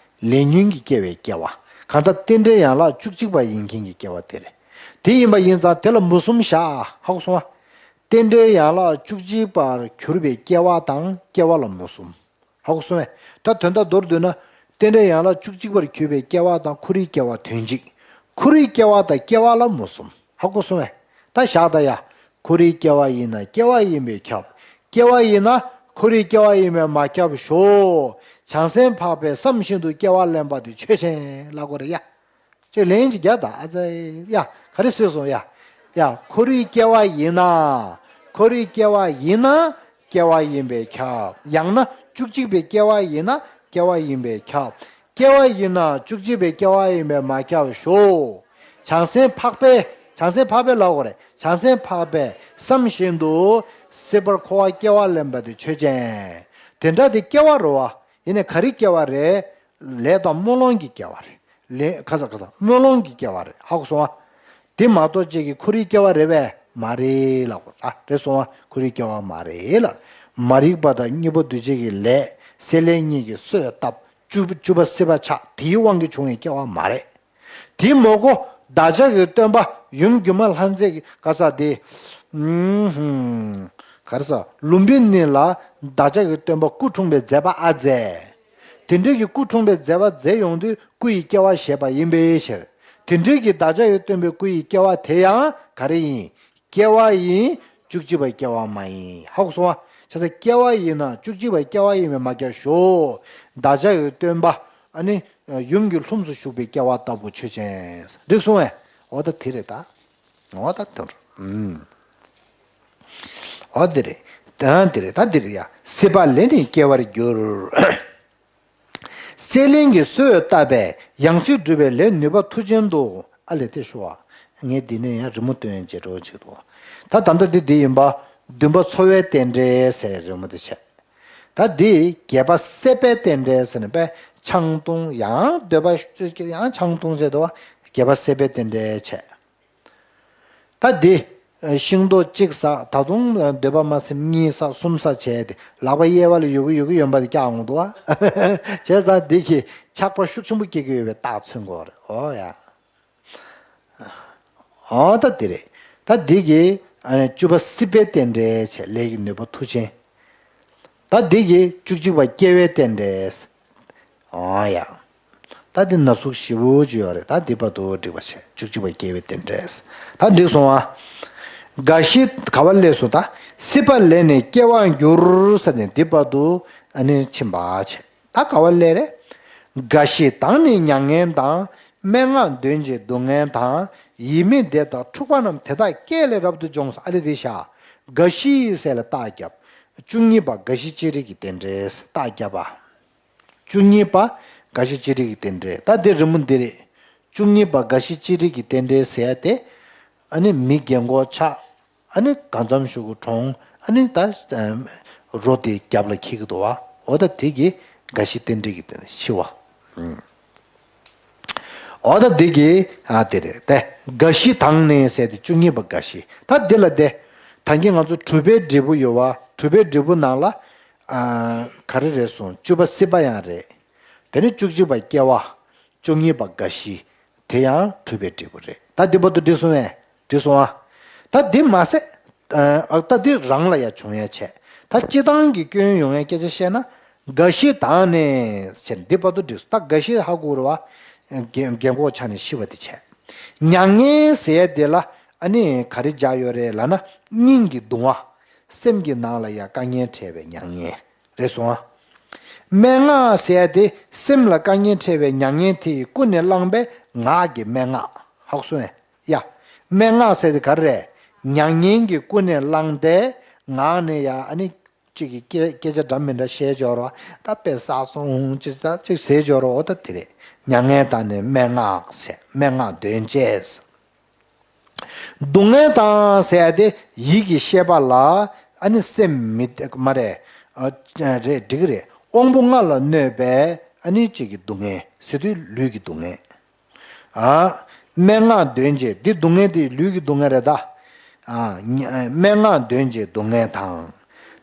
ལས་ཉོན་གྱིས་སྐྱེ་བའི་སྐྱེ་བ། གང་ལྟར་རྟེན་འབྲེལ་ཡན་ལག་བཅུ་གཅིག་པ་ཡིན་མཁན་གྱི་སྐྱེ་བ་དེ་རེད། དེ་ཡིན་པ་ཡིན་ཙང་དེ་ལ་མུ་གསུམ་བཞག་ཧ་གོ་སོང་ང་། རྟེན་འབྲེལ་ཡན་ལག་བཅུ་གཅིག་པར་གྱུར་པའི་སྐྱེ་བ་དང་སྐྱེ་བ་ལ་མུ་གསུམ། ཧ་གོ་སོང་ངས། ད་དོན་དག་མདོར་བསྡུས་ན། རྟེན་འབྲེལ་ཡན་ལག་བཅུ་གཅིག་པར་གྱུར་པའི་སྐྱེ་བ་དང་ཁོ་རའི་སྐྱེ་བ་དོན་གཅིག་ཁོ་རའི་སྐྱེ་བ་དང་སྐྱེ་བ་ལ་མུ་གསུམ། ཧ་གོ་སོང་ངས། ད་བཞག་ད་ཡ། ཁོ་རའི་སྐྱེ་བ་ཡིན་ན་སྐྱེ་བ་ཡིན་པས་ཁྱབ། སྐྱེ་བ་ཡིན་ན་ཁོ་རའི་སྐྱེ་བ་ཡིན་པས་མ་ཁྱབ་ཞོག་བྱང་སེམས་འཕགས་པས་བསམ་བཞིན་དུ་སྐྱེ་བ་ལེན་པ་དེ་ཆོས་ཅན་ལབ་དགོས་རེད་ཡ། ཅེས་ལན་ཅིག་རྒྱག་དང་ཨ་ཙི། ཡ། ག་རེ་ཟེར་སོང་ཡ། ཡ། ཁོ་རའི་སྐྱེ་བ་ཡིན་ན། ཁོ་རའི་སྐྱེ་བ་ཡིན་ན། སྐྱེ་བ་ཡིན་པས་ཁྱབ། ཡང་ན་བཅུ་གཅིག་པའི་སྐྱེ་བ་ཡིན་ན་སྐྱེ་བ་ཡིན་པས་ཁྱབ། སྐྱེ་བ་ཡིན་ན་བཅུ་གཅིག་པའི་སྐྱེ་བ་ཡིན་པས་མ་ཁྱབ་ཞོག་བྱང་སེམས་འཕགས་པས། བྱང་སེམས་འཕགས་པས་ལབ་དགོས་རེད། བྱང་སེམས་འཕགས་པས་བསམ་བཞིན་དུ་སྲིད་པར་འཁོར་བ་སྐྱེ་བ་ལེན་པ་དེ་ཆོས་ཅན། དེ་འདྲ་དེ་སྐྱེ་བ་རེད་བ། ཡིན་ནའི་ག་རེ་སྐྱེ་བ་རེད། ལས་དང་སྨོན་ལམ་གྱི་སྐྱེ་བ་རེད། ལས་ཁ་ས་ཁ་ས་སྨོན་ལམ་གྱི་སྐྱེ་བ་རེད། ཧ་གོ་སོང་ང་། དེ་མ་གཏོགས་ཅིག་གི་ཁོ་རའི་སྐྱེ་བ་རེད་པས་མ་རེད་ལབ་དགོས། ཨ་རེད་སོང་ང་། ཁོ་རའི་སྐྱེ་བ་མ་རེད་ལབ། མ་རིག་པ་དང་གཉེན་པོ་འདུ་བྱེད་ཀྱི་ལས། སྲེད་ལེན་གཉིས་ཀྱིས་གསོས་བཏབ། བཅུ་བཅུ་པ་སྲིད་པ་ཆགས། དེའི་དབང་གིས་བྱུང་བའི་སྐྱེ་བ་མ་རེད། དེ་མོ་གོ། བདག་ཅག་གི་སྟོན་པ་ཡུམ་སྒྱུ་མ་ལྷ་མཛེས་ཀྱི་ག་ས་དེ། ཨུམ་ཧུམ། ག་རེ་ཟ། ལུམ་བི་ནི་ལ་བདག་ཅག་གི་སྟོན་པ་སྐུ་འཁྲུངས་པའི་མཛད་པ་ཨ་མཛད། དེ་འདྲའི་གི་སྐུ་འཁྲུངས་པའི་མཛད་པ་མཛད་ཡོང་དུས་སྐུ་ཡི་སྐྱེ་བ་བཞེས་པ་ཡིན་པའི་ཕྱིར། དེ་འདྲའི་གི་བདག་ཅག་གི་སྟོན་པའི་སྐུ་ཡི་སྐྱེ་བ་དེ་ཡང་ག་རེ་ཡིན། སྐྱེ་བ་ཡིན། བཅུ་གཅིག་པའི་སྐྱེ་བ་མ་ཡིན། ཧ་གོ་སོང་ང་། བྱས་ཙང་སྐྱེ་བ་ཡིན་ན་བཅུ་གཅིག་པའི་སྐྱེ་བ་ཡིན་པས་མ་ཁྱབ་ཞོག་བདག་ཅག་གི་སྟོན་པ་ཨ་ནི་ཡུམ་གྱི་ལྷུམས་སུ་ཞུགས་པའི་སྐྱེ་བ་ལྟ་བུ་ཆོས་ཅན། འགྲིག་སོང་ངས། འོ་ད་དེ་རེད་ད། འོ་ད་དེ་རེད། ཨུམ། འོ་དེ་རེད། ད་དེ་རེད། ད་དེ་རེད་ཡ། སྲིད་པ་ལས་ནི་སྐྱེ་བར་འགྱུར། སྲེད་ལེན་གྱིས་གསོས་བཏབ་པས་ཡང་སྲིད་སྒྲུབ་པའི་ལས་ནུས་པ་མཐུ་ཅན་དུ། ཨ་ལས་དེ་ཤོ་བ། ངས་འདི་ནས་ཡང་རི་མོ་སྟོན་བྱེད་འགྲོ་བྱེད་དོ། ད་ད་ལྟ་འདི་འདི་ཡིན་པ། བདུན་པ་འཚོ་བའི་རྟེན་འབྲེལ་ཟེར་རི་མོ་འདི་བྱས། ད་འདི་བརྒྱད་པ་སྲེད་པའི་རྟེན་འབྲེལ་ཟེར་ནས་པས་ཆང་འཐུང་ཡང་འདོད་པ་ཡང་ཆང་འཐུང་བྱེད་དོ། བརྒྱད་པ་སྲེད་པའི་རྟེན་འབྲེལ་བྱས། ད་འདི། ཤིང་ཏོག་གཅིག་ཟ། ད་དུང་འདོད་པ་མ་ཚིམ་གཉིས་ཟ་གསུམ་ཟ་བྱས་ཏེ་ལག་པ་གཡས་པ་ལ་ཡོད་གི་ཡོད་གི་ཡོད་པ་དེ་བཀྱག་འོང་འདུག་བ། བྱས་ཙང་འདི་གིས་ཆགས་པ་ཤུགས་ཆེན་པོ་སྐྱེ་གི་ཡོད་པའི་རྟགས་མཚོན་གྱི་ཡོད་རེད། འོ་ཡ། འོ་ད་འདི་རེད། ད་འདི་གིས་ཨ་ནི་བཅུ་པ་སྲིད་པའི་རྟེན་འབྲེལ་བྱས་ལས་ཀྱི་ནུས་པ་མཐུ་ཅན། ད་འདི་གིས་བཅུ་གཅིག་པ་སྐྱེ་བའི་རྟེན་འབྲེལ། འོ་ཡ། ད་འདི་ན་ཟུག་ཞེ་པོ་ཅིག་ཡོད་རེད། ད་འདི་བར་དུ་འགྲིག་པ་བྱས། བཅུ་གཅིག་པ་སྐྱེ་བའི་རྟེན་འབྲེལ། ད་འགྲིག་སོང་ཨ། རྒ་ཤི་ག་བ་སླེབས་སོང་། ད་སྲིད་པ་ལས་ནི་སྐྱེ་བར་འགྱུར་ཟེར་ནས་འདི་བར་དུ་ཨ་ནི་ཕྱིན་པ་བྱས། ད་ག་བ་སླེབས་རེད། རྒ་ཤི་དང་ནི་མྱ་ངན་དང་། སྨྲེ་སྔགས་འདོན་བྱེད་སྡུག་བསྔལ་དང་། ཡིད་མི་བདེ་དང་འཁྲུག་པ་རྣམས་དེ་དག་སྐྱེ་ལས་རབ་ཏུ་འབྱུང་ཟེར། ཨ་ལས་འདི་བཞག་རྒ་ཤི་ཟེར་ལ་རྟགས་བརྒྱབ། བཅུ་གཉིས་པ་རྒ་ཤི་ཅི་རིགས་ཀྱི་རྟེན་འབྲེལ་རྟགས་བརྒྱབ་པ། བཅུ་གཉིས་པ་རྒ་ཤི་ཅི་རིགས་ཀྱི་རྟེན་འབྲེལ། ད་འདི་རི་མོ་འདི་རེད། བཅུ་གཉིས་པ་རྒ་ཤི་ཅི་རིགས་ཀྱི་རྟེན་འབྲེལ་ཟེར་ཡ་དེ། ཨ་ནི་མི་རྒན་གོག་ཆགས། ཨ་ནི་གང་འཚམ་ཞིག་གི་གྲོངས། ཨ་ནི་ད་རོ་དེ་རྒྱབ་ལ་འཁྱེར་གྱི་འདུག་བ། འོ་ད་དེ་གི་རྒ་ཤི་རྟེན་འབྲེལ་གྱི་རྟེན་འབྲེལ་ཤི་བ། འོ་ད་འདི་གི་ཨ་དེ་རེད་དེ། རྒ་ཤི་དང་ནི་ཟེར་དེ་བཅུ་གཉིས་པ་རྒ་ཤི། ད་འདི་ལ་དེ། ད་གིན་ང་ཚོ་གྲུབ་པའི་འབྲས་བུ་ཡོད་བ། གྲུབ་པའི་འབྲས་བུ་ནང་ལ། ཨ་ག་རེ་རེད་སོང་། བཅུ་པ་སྲིད་པ་ཡང་རེད། དེ་ནི་བཅུ་གཅིག་པ་སྐྱེ་བ། བཅུ་གཉིས་པ་རྒ་ཤི། དེ་ཡང་གྲུབ་པའི་འབྲས་བུ་རེད། ད་འདི་བར་དུ་འགྲིག་སོང་ངས། འགྲིག་སོང་ཨ། ད་འདི་མ་ཟད། ཨ་ད་འདི་རང་ལ་ཡང་བྱུང་ཡ་བྱས། ད་སྤྱི་བཏང་གི་སྐྱོན་ཡོང་ཡ་སྐད་ཆ་བཤད་ན། རྒ་ཤི་དང་ནི་ཟེར་འདི་བར་དུ་འགྲིག་སོང་། ད་རྒ་ཤི་ཧ་གོ་རེད་བ། རྒན་རྒན་གོག་ཆགས་ནས་ཤི་བ་དེ་བྱས། མྱ་ངན་ཟེར་ཡ་དེ་ལ་ཨ་ནི་ག་རེ་སྦྱར་ཡོད་རེད་ལབ་ན། སྙིང་གི་གདུང་བ། སེམས་ཀྱི་ནང་ལ་ཡ་དཀའ་ངལ་འཕྲད་པའི་མྱ་ངན། རེད་སོང་ཨ། སྨྲེ་སྔགས་ཟེར་ཡ་དེ་སེམས་ལ་དཀའ་ངལ་འཕྲད་པའི་མྱ་ངན་དེ་ཡི་ཀུན་ནས་བསླངས་པའི་ངག་གི་སྨྲེ་སྔགས། ཧ་གོ་སོང་ངས། ཡ། སྨྲེ་སྔགས་ཟེར་དེ་ག་རེ་རེད། མྱ་ངན་གྱིས་ཀུན་ནས་བསླངས་ཏེ་ངག་ནས་ཡ་ཨ་ནི་གཅིག་གིས་སྐད་སྐད་ཆ་འདྲ་མི་འདྲ་བཤད་འཇོག་རོགས། ད་དཔེ་བསགས་སོང་ཅི་ད་ཅིག་ཟེར་འཇོག་རོགས། འོ་ད་དེ་རེད། མྱ་ངན་དང་ནི་སྨྲེ་སྔགས་ཟེར། སྨྲེ་སྔགས་འདོན་བྱེད། སྡུག་བསྔལ་དང་ཟེར་ཡ་དེ་ཡིད་ཀྱི་ཤེས་པ་ལ་ཨ་ནི་སེམས་མི་བདེ་མ་རེད། ཨ་རེད་འགྲིག་གི་རེད། དབང་པོ་ལྔ་ལ་གནོད་པའི་ཨ་ནི་གཅིག་གི་སྡུག་བསྔལ་ཟེར་དུས་ལུས་ཀྱི་སྡུག་བསྔལ། ཨ། སྨྲེ་སྔགས་འདོན་བྱེད་འདི་སྡུག་བསྔལ་དེ་ལུས་ཀྱི་སྡུག་བསྔལ་རེད་ད། ཨ། སྨྲེ་སྔགས་འདོན་བྱེད་སྡུག་བསྔལ་དང་།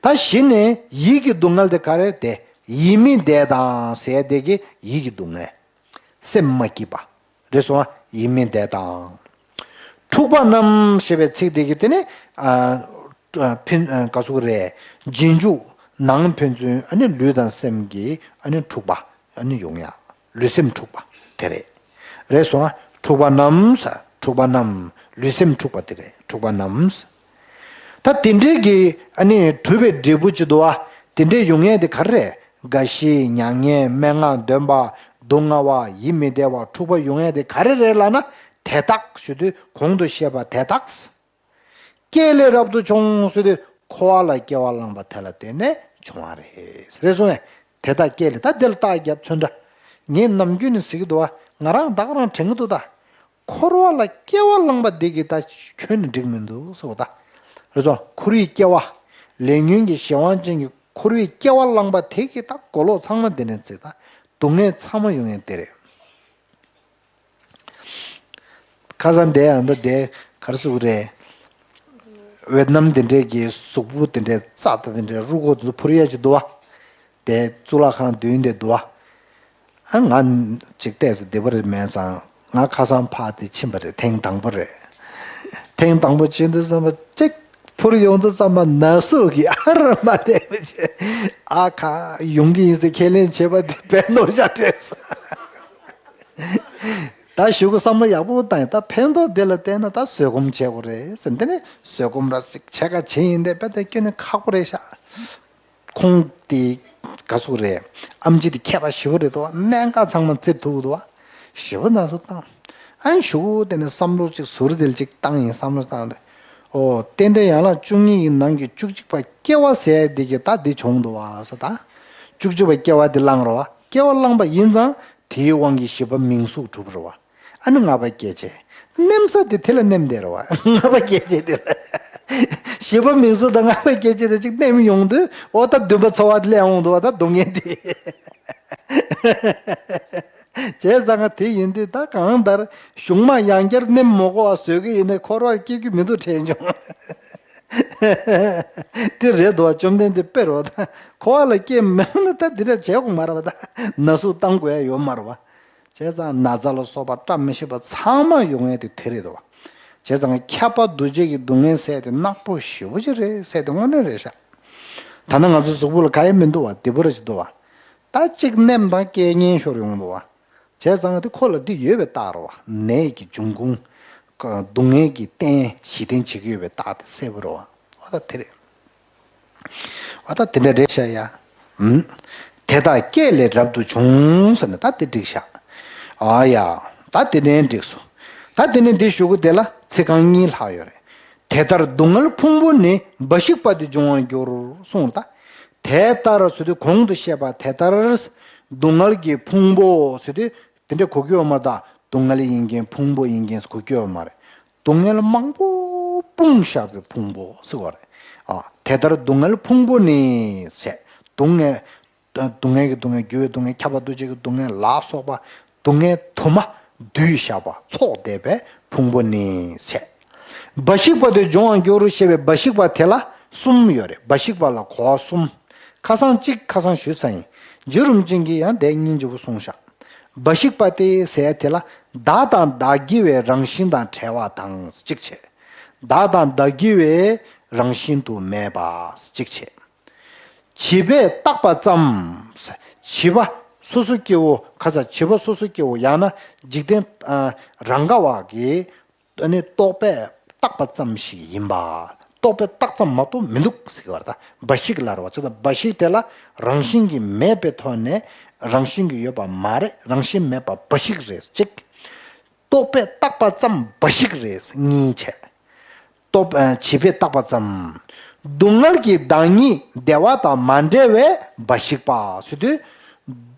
ད་གཞི་ནས་ཡིད་ཀྱི་སྡུག་བསྔལ་དེ་ག་རེ་དེ་ཡིད་མི་བདེ་དང་ཟེར་དེ་གི་ཡིད་ཀྱི་སྡུག་བསྔལ། སེམས་མ་སྐྱིད་པ། རེད་སོང་ཨ། ཡིད་མི་བདེ་དང་། འཁྲུགས་པ་རྣམས་ཞེས་པའི་ཚིག་དེ་གི་དེ་ནི་ཨ་ཕན་ཨ་ག་ཟེར་དགོས་རེད། རྗེས་འཇུག་ནང་ཕན་ཚུན་ཨ་ནི་ལུས་དང་སེམས་ཀྱི་ཨ་ནི་འཁྲུགས་པ་ཨ་ནི་ཡོང་ཡ། ལུས་སེམས་འཁྲུགས་པ་དེ་རེད། རེད་སོང་ཨ། འཁྲུགས་པ་རྣམས། འཁྲུགས་པ་རྣམས། ལུས་སེམས་འཁྲུགས་པ་དེ་རེད། འཁྲུགས་པ་རྣམས། ད་དེ་འདྲའི་གི་ཨ་ནི་གྲུབ་པའི་འབྲས་བུ་ཅིག་འདུག་བ། དེ་འདྲའི་ཡོང་ཡས་དེ་ག་རེ་རེད། རྒ་ཤི། མྱ་ངན། སྨྲེ་སྔགས་འདོན་པ། སྡུག་བསྔལ་བ། ཡིད་མི་བདེ་བ། འཁྲུགས་པ་ཡོང་ཡས་དེ་ག་རེ་རེད་ལབ་ན། དེ་དག་ཞུ་དུས་གོང་དུ་བཤད་པ་དེ་དག་སྐྱེས་ལས་རབ་ཏུ་བྱུང་ཟེར་དུས་འཁོར་བ་ལ་སྐྱེ་བ་བླངས་པ་དེ་ལ་བརྟེན་ནས་བྱུང་བ་རེད། རེད་སོང་ངས། དེ་དག་སྐྱེས་ལས་ད་དེ་ལ་རྟགས་རྒྱབ་ཚོན་འདྲ། ངས་ནམ་རྒྱུན་ནས་ཟེར་གྱི་འདུག་བ། ང་རང་ད་ག་རང་དྲན་གྱི་འདུག་ད། འཁོར་བ་ལ་སྐྱེ་བ་བླངས་པ་འདི་གིས་ད་ཁྱོན་ནས་འགྲིག་མི་འདུག་ཟེར་བ་ད། རེད་སོང་། འཁོར་བའི་སྐྱེ་བ། ལས་ཉོན་གྱི་གཞན་དབང་ཅན་གྱི་འཁོར་བའི་སྐྱེ་བ་བླངས་པ་དེ་གིས་ད་གོ་ལོག་ཚང་མ་དེ་ནས་ཚིག་ད། སྡུག་བསྔལ་ཚང་མ་ཡོང་ཡས་དེ་རེད། ཁ་སང་དེ་ཡང་འདི་དེ་ག་རེ་ཟེར་དགོས་རེད། ཝེ་ཏི་ནམ་དེ་འདྲས་ཀྱི་གཟུགས་པོ་དེ་འདྲས་རྩ་དང་དེ་འདྲས་རུས་ཁོག་དེ་ཚོ་འཕུར་ཡ་ཅིག་འདུག་བ། དེ་གཙུག་ལག་ཁང་མདུན་དེ་འདུག་བ། ཨ་ང་ཅིག་བལྟས་ཚེ་བདེ་པོ་རེད་མེད་ཙང་ང་ཁ་སང་ཕར་དེ་ཕྱིན་པ་རེད། ཐེངས་དང་པོ་རེད། ཐེངས་དང་པོ་ཕྱིན་དུས་ཙམ་པ་ཅིག་འཕུར་ཡོང་དུས་ཙམ་པ་ན་ཟུག་གིས་ཨ་ར་མ་བསྡད་པ་བྱས། ཨ་ཁ་ཡོང་གི་ཡིན་ཟེར་ཁས་ལེན་བྱས་པ་དེ་བས་ནོར་ཤ་སྤྲད་སོང་། ད་གཞུག་གི་བསམ་བློ་ཡག་པོ་བཏང་ཡིན། ད་ཕན་ཐོགས་དེ་ལ་བལྟས་ན་ད་བཟོད་སྒོམ་བྱེད་དགོས་རེད་ཟེར། འདི་ནི་བཟོད་སྒོམ་ར་ཅིག་བྱེད་ག་བྱེད་ཡིན་དེ་དཔེ་དེ་སྐྱོན་ནི་ཁག་པོ་རེད་ཤག་ཁོང་དེ་ག་ཟུག་རེད། ཨམ་ཆི་དེ་མཁས་པ་ཞེ་པོ་རེད་དོ། གནད་འགག་ཚང་མ་བཙིར་ཐུབ་དོ། ཞེ་པོ་ན་ཟུག་བཏང་། ཨ་ནི་གཞུག་དེ་ནི་བསམ་བློ་ཅིག་ཟུར་དེ་ཅིག་བཏང་ཡིན། བསམ་བློ་བཏང་སྟེ། ཨོ་རྟེན་འབྲེལ་ཡན་ལག་བཅུ་གཉིས་ཀྱི་ནང་གི་བཅུ་གཅིག་པ་སྐྱེ་བ་ཟེར་དེ་གི་ད་འདི་བྱུང་འདུག་བ་ཟེར་ད། བཅུ་གཅིག་པ་སྐྱེ་བ་དེ་བླངས་རོ་བ། སྐྱེ་བ་བླངས་པ་ཡིན་ཙང་དེའི་དབང་གིས་བཞི་པ་མིང་གཟུགས་གྲུབ་རོ་བ། ཨ་ནི་ལྔ་པ་སྐྱེ་བྱེད། མནན་ས་དེ་དེ་ལ་མནན་བསྡད་རོ་བ། ལྔ་པ་སྐྱེ་བྱེད་དེ་ལ། བཞི་པ་མིང་གཟུགས་དང་ལྔ་པ་སྐྱེ་བྱེད་དེ་ཅིག་མནན་ཡོང་དུས་འོ་ད་བདུན་པ་འཚོ་བ་སླེབས་འོང་འདུག་བ། ད་སྡུག་བསྔལ་དེ། བྱས་ཙང་ང་དེ་ཡིན་དུས་ད་གང་ལྟར་གཞུང་མ་ཡང་བསྐྱར་མནན་མ་དགོས་པ་བཟོ་གི་ཡིན་ནའི་འཁོར་བར་སྐྱེ་རྒྱུ་མི་འདུག་དྲན་བྱུང་། དེ་རེད་དོ། བཅོམ་ལྡན་འདས་དཔེར་རོ་ད། འཁོར་བ་ལ་སྐྱེ་མེད་ན་ད་འདི་འདྲ་བྱེད་དགོས་མ་རེད་པ། ད་ན་ཟུག་བཏང་དགོས་ཡ་ཡོད་མ་རེད་པ། བྱས་ཙང་ན་ཚ་ལ་སོགས་པ་བཀྲ་མི་ཤིས་པ་ཚང་མ་ཡོང་ཡ་དེ་དེ་རེད་དོ། བྱས་ཙང་ཁྱབ་པ་འདུ་བྱེད་ཀྱི་སྡུག་བསྔལ་ཟེར་དེ་ནག་པོ་ཞེ་པོ་ཅིག་རེད་ཟེར་དེ་དངོས་གནས་རེད་ཤག་ད་ནི་ང་ཚོའི་གཟུགས་པོ་ལ་ག་ཡེ་མི་འདུག་བ། བདེ་པོ་ར་ཅིག་འདུག་བ། ད་གཅིག་མནན་དང་སྐད་སྙན་ཤོར་ཡོང་འདུག་བ། བྱས་ཙང་དེ་ཁོ་ལ་འདི་ཡོད་པའི་རྟགས་རེད་བ། ནད་ཀྱི་འབྱུང་ཁུངས། སྡུག་བསྔལ་གྱི་རྟེན་གཞི་རྟེན་བྱེད་ཀྱི་ཡོད་པའི་རྟགས་དེ་གསལ་པོ་རེད་བ། འོ་ད་དེ་རེད། འོ་ད་དེ་འདྲ་རེད་ཤག་ཡ། ཨུམ། དེ་དག་སྐྱེས་ལས་རབ་ཏུ་བྱུང་ཟེར་ནས་ད་དེ་འགྲིག་ཤག་ཨ་ཡ། ད་དེ་ནས་འགྲིག་སོང་། ད་དེ་ནས་འདི་གཞུག་གུ་དེ་ལ་ཚིག་རྐང་གཉིས་ལྷག་ཡོད་རེད། དེ་ལྟར་སྡུག་བསྔལ་ཕུང་པོ་ནི། འབའ་ཞིག་པ་དེ་འབྱུང་བར་འགྱུར་གསུངས་ད། དེ་ལྟར་ཟེར་དུས་གོང་དུ་བཤད་པ་དེ་ལྟར། སྡུག་བསྔལ་གྱི་ཕུང་པོ་ཟེར་དུས་དེ་འདྲ་གོ་གི་ཡོད་མ་རེད་ད། སྡུག་བསྔལ་ཡིན་མཁན་ཕུང་པོ་ཡིན་མཁན་གོ་གི་ཡོད་མ་རེད། སྡུག་བསྔལ་མང་པོ་སྤུངས་བཞག་པའི་ཕུང་པོ་ཟེར་བ་རེད། ཨ། དེ་ལྟར་སྡུག་བསྔལ་ཕུང་པོ་ནི་ཟེར། སྡུག་བསྔལ། སྡུག་བསྔལ་གྱི་སྡུག་བསྔལ། འགྱུར་བའི་སྡུག་བསྔལ། ཁྱབ་པ་འདུ་བྱེད་ཀྱི་སྡུག་བསྔལ་ལ་སོགས་པ་སྡུག་བསྔལ་དུ་མ་བསྡུས་བཞག་པ་ཚོགས་བསྡེབས་པའི་ཕུང་པོ་ནི་ཟེར། འབའ་ཞིག་པ་དེ་འབྱུང་བར་འགྱུར་ཞེས་པའི་འབའ་ཞིག་པ་དེ་ལ་གསུམ་ཡོད་རེད། འབའ་ཞིག་པ་ལ་གོ་བ་གསུམ། ཁ་སང་གཅིག་ཁ་སང་ཞུས་ཚར་ཡིན། རྗེ་རིན་པོ་ཆེ་གིས་ཡང་དེ་སྙིང་རྗེ་པོ་གསུངས་ཤག་འབའ་ཞིག་པ་སྟེ་ཟེར་དེ་ལ་བདག་དང་བདག་གི་བའི་རང་བཞིན་དང་བྲལ་བ་དང་གཅིག་བྱས། བདག་དང་བདག་གི་བའི་རང་བཞིན་དུ་མེད་པ་གཅིག་བྱས། བྱིས་པས་བཏགས་པ་ཙམ། བྱིས་པ་སོ་སོ་སྐྱེ་བོ་ཁ་ས་བྱིས་པ་སོ་སོ་སྐྱེ་བོ་ཡང་ན་འཇིག་རྟེན་རང་ག་བ་གིས་ཨ་ནི་རྟོག་པས་བཏགས་པ་ཙམ་ཞིག་ཡིན་པ། རྟོག་པས་བཏགས་ཙམ་མ་གཏོགས་མི་འདུག་ཟེར་བ་ད་འབའ་ཞིག་ལ་རེད་བ། ཅི་ལྟར་འབའ་ཞིག་དེ་ལ་རང་བཞིན་གྱིས་མེད་པའི་ཐོག་ནས་རང་བཞིན་གྱིས་ཡོད་པ་མ་རེད། རང་བཞིན་མེད་པ་འབའ་ཞིག་རེད་གཅིག་རྟོག་པས་བཏགས་པ་ཙམ་འབའ་ཞིག་རེད་གཉིས་བྱས། རྟོག་པ་བྱིས་པས་བཏགས་པ་ཙམ། སྡུག་བསྔལ་གྱི་བདག་ཉིད་བདེ་བ་དང་མ་བྲལ་བས་འབའ་ཞིག་པ་ཟེར་དུས།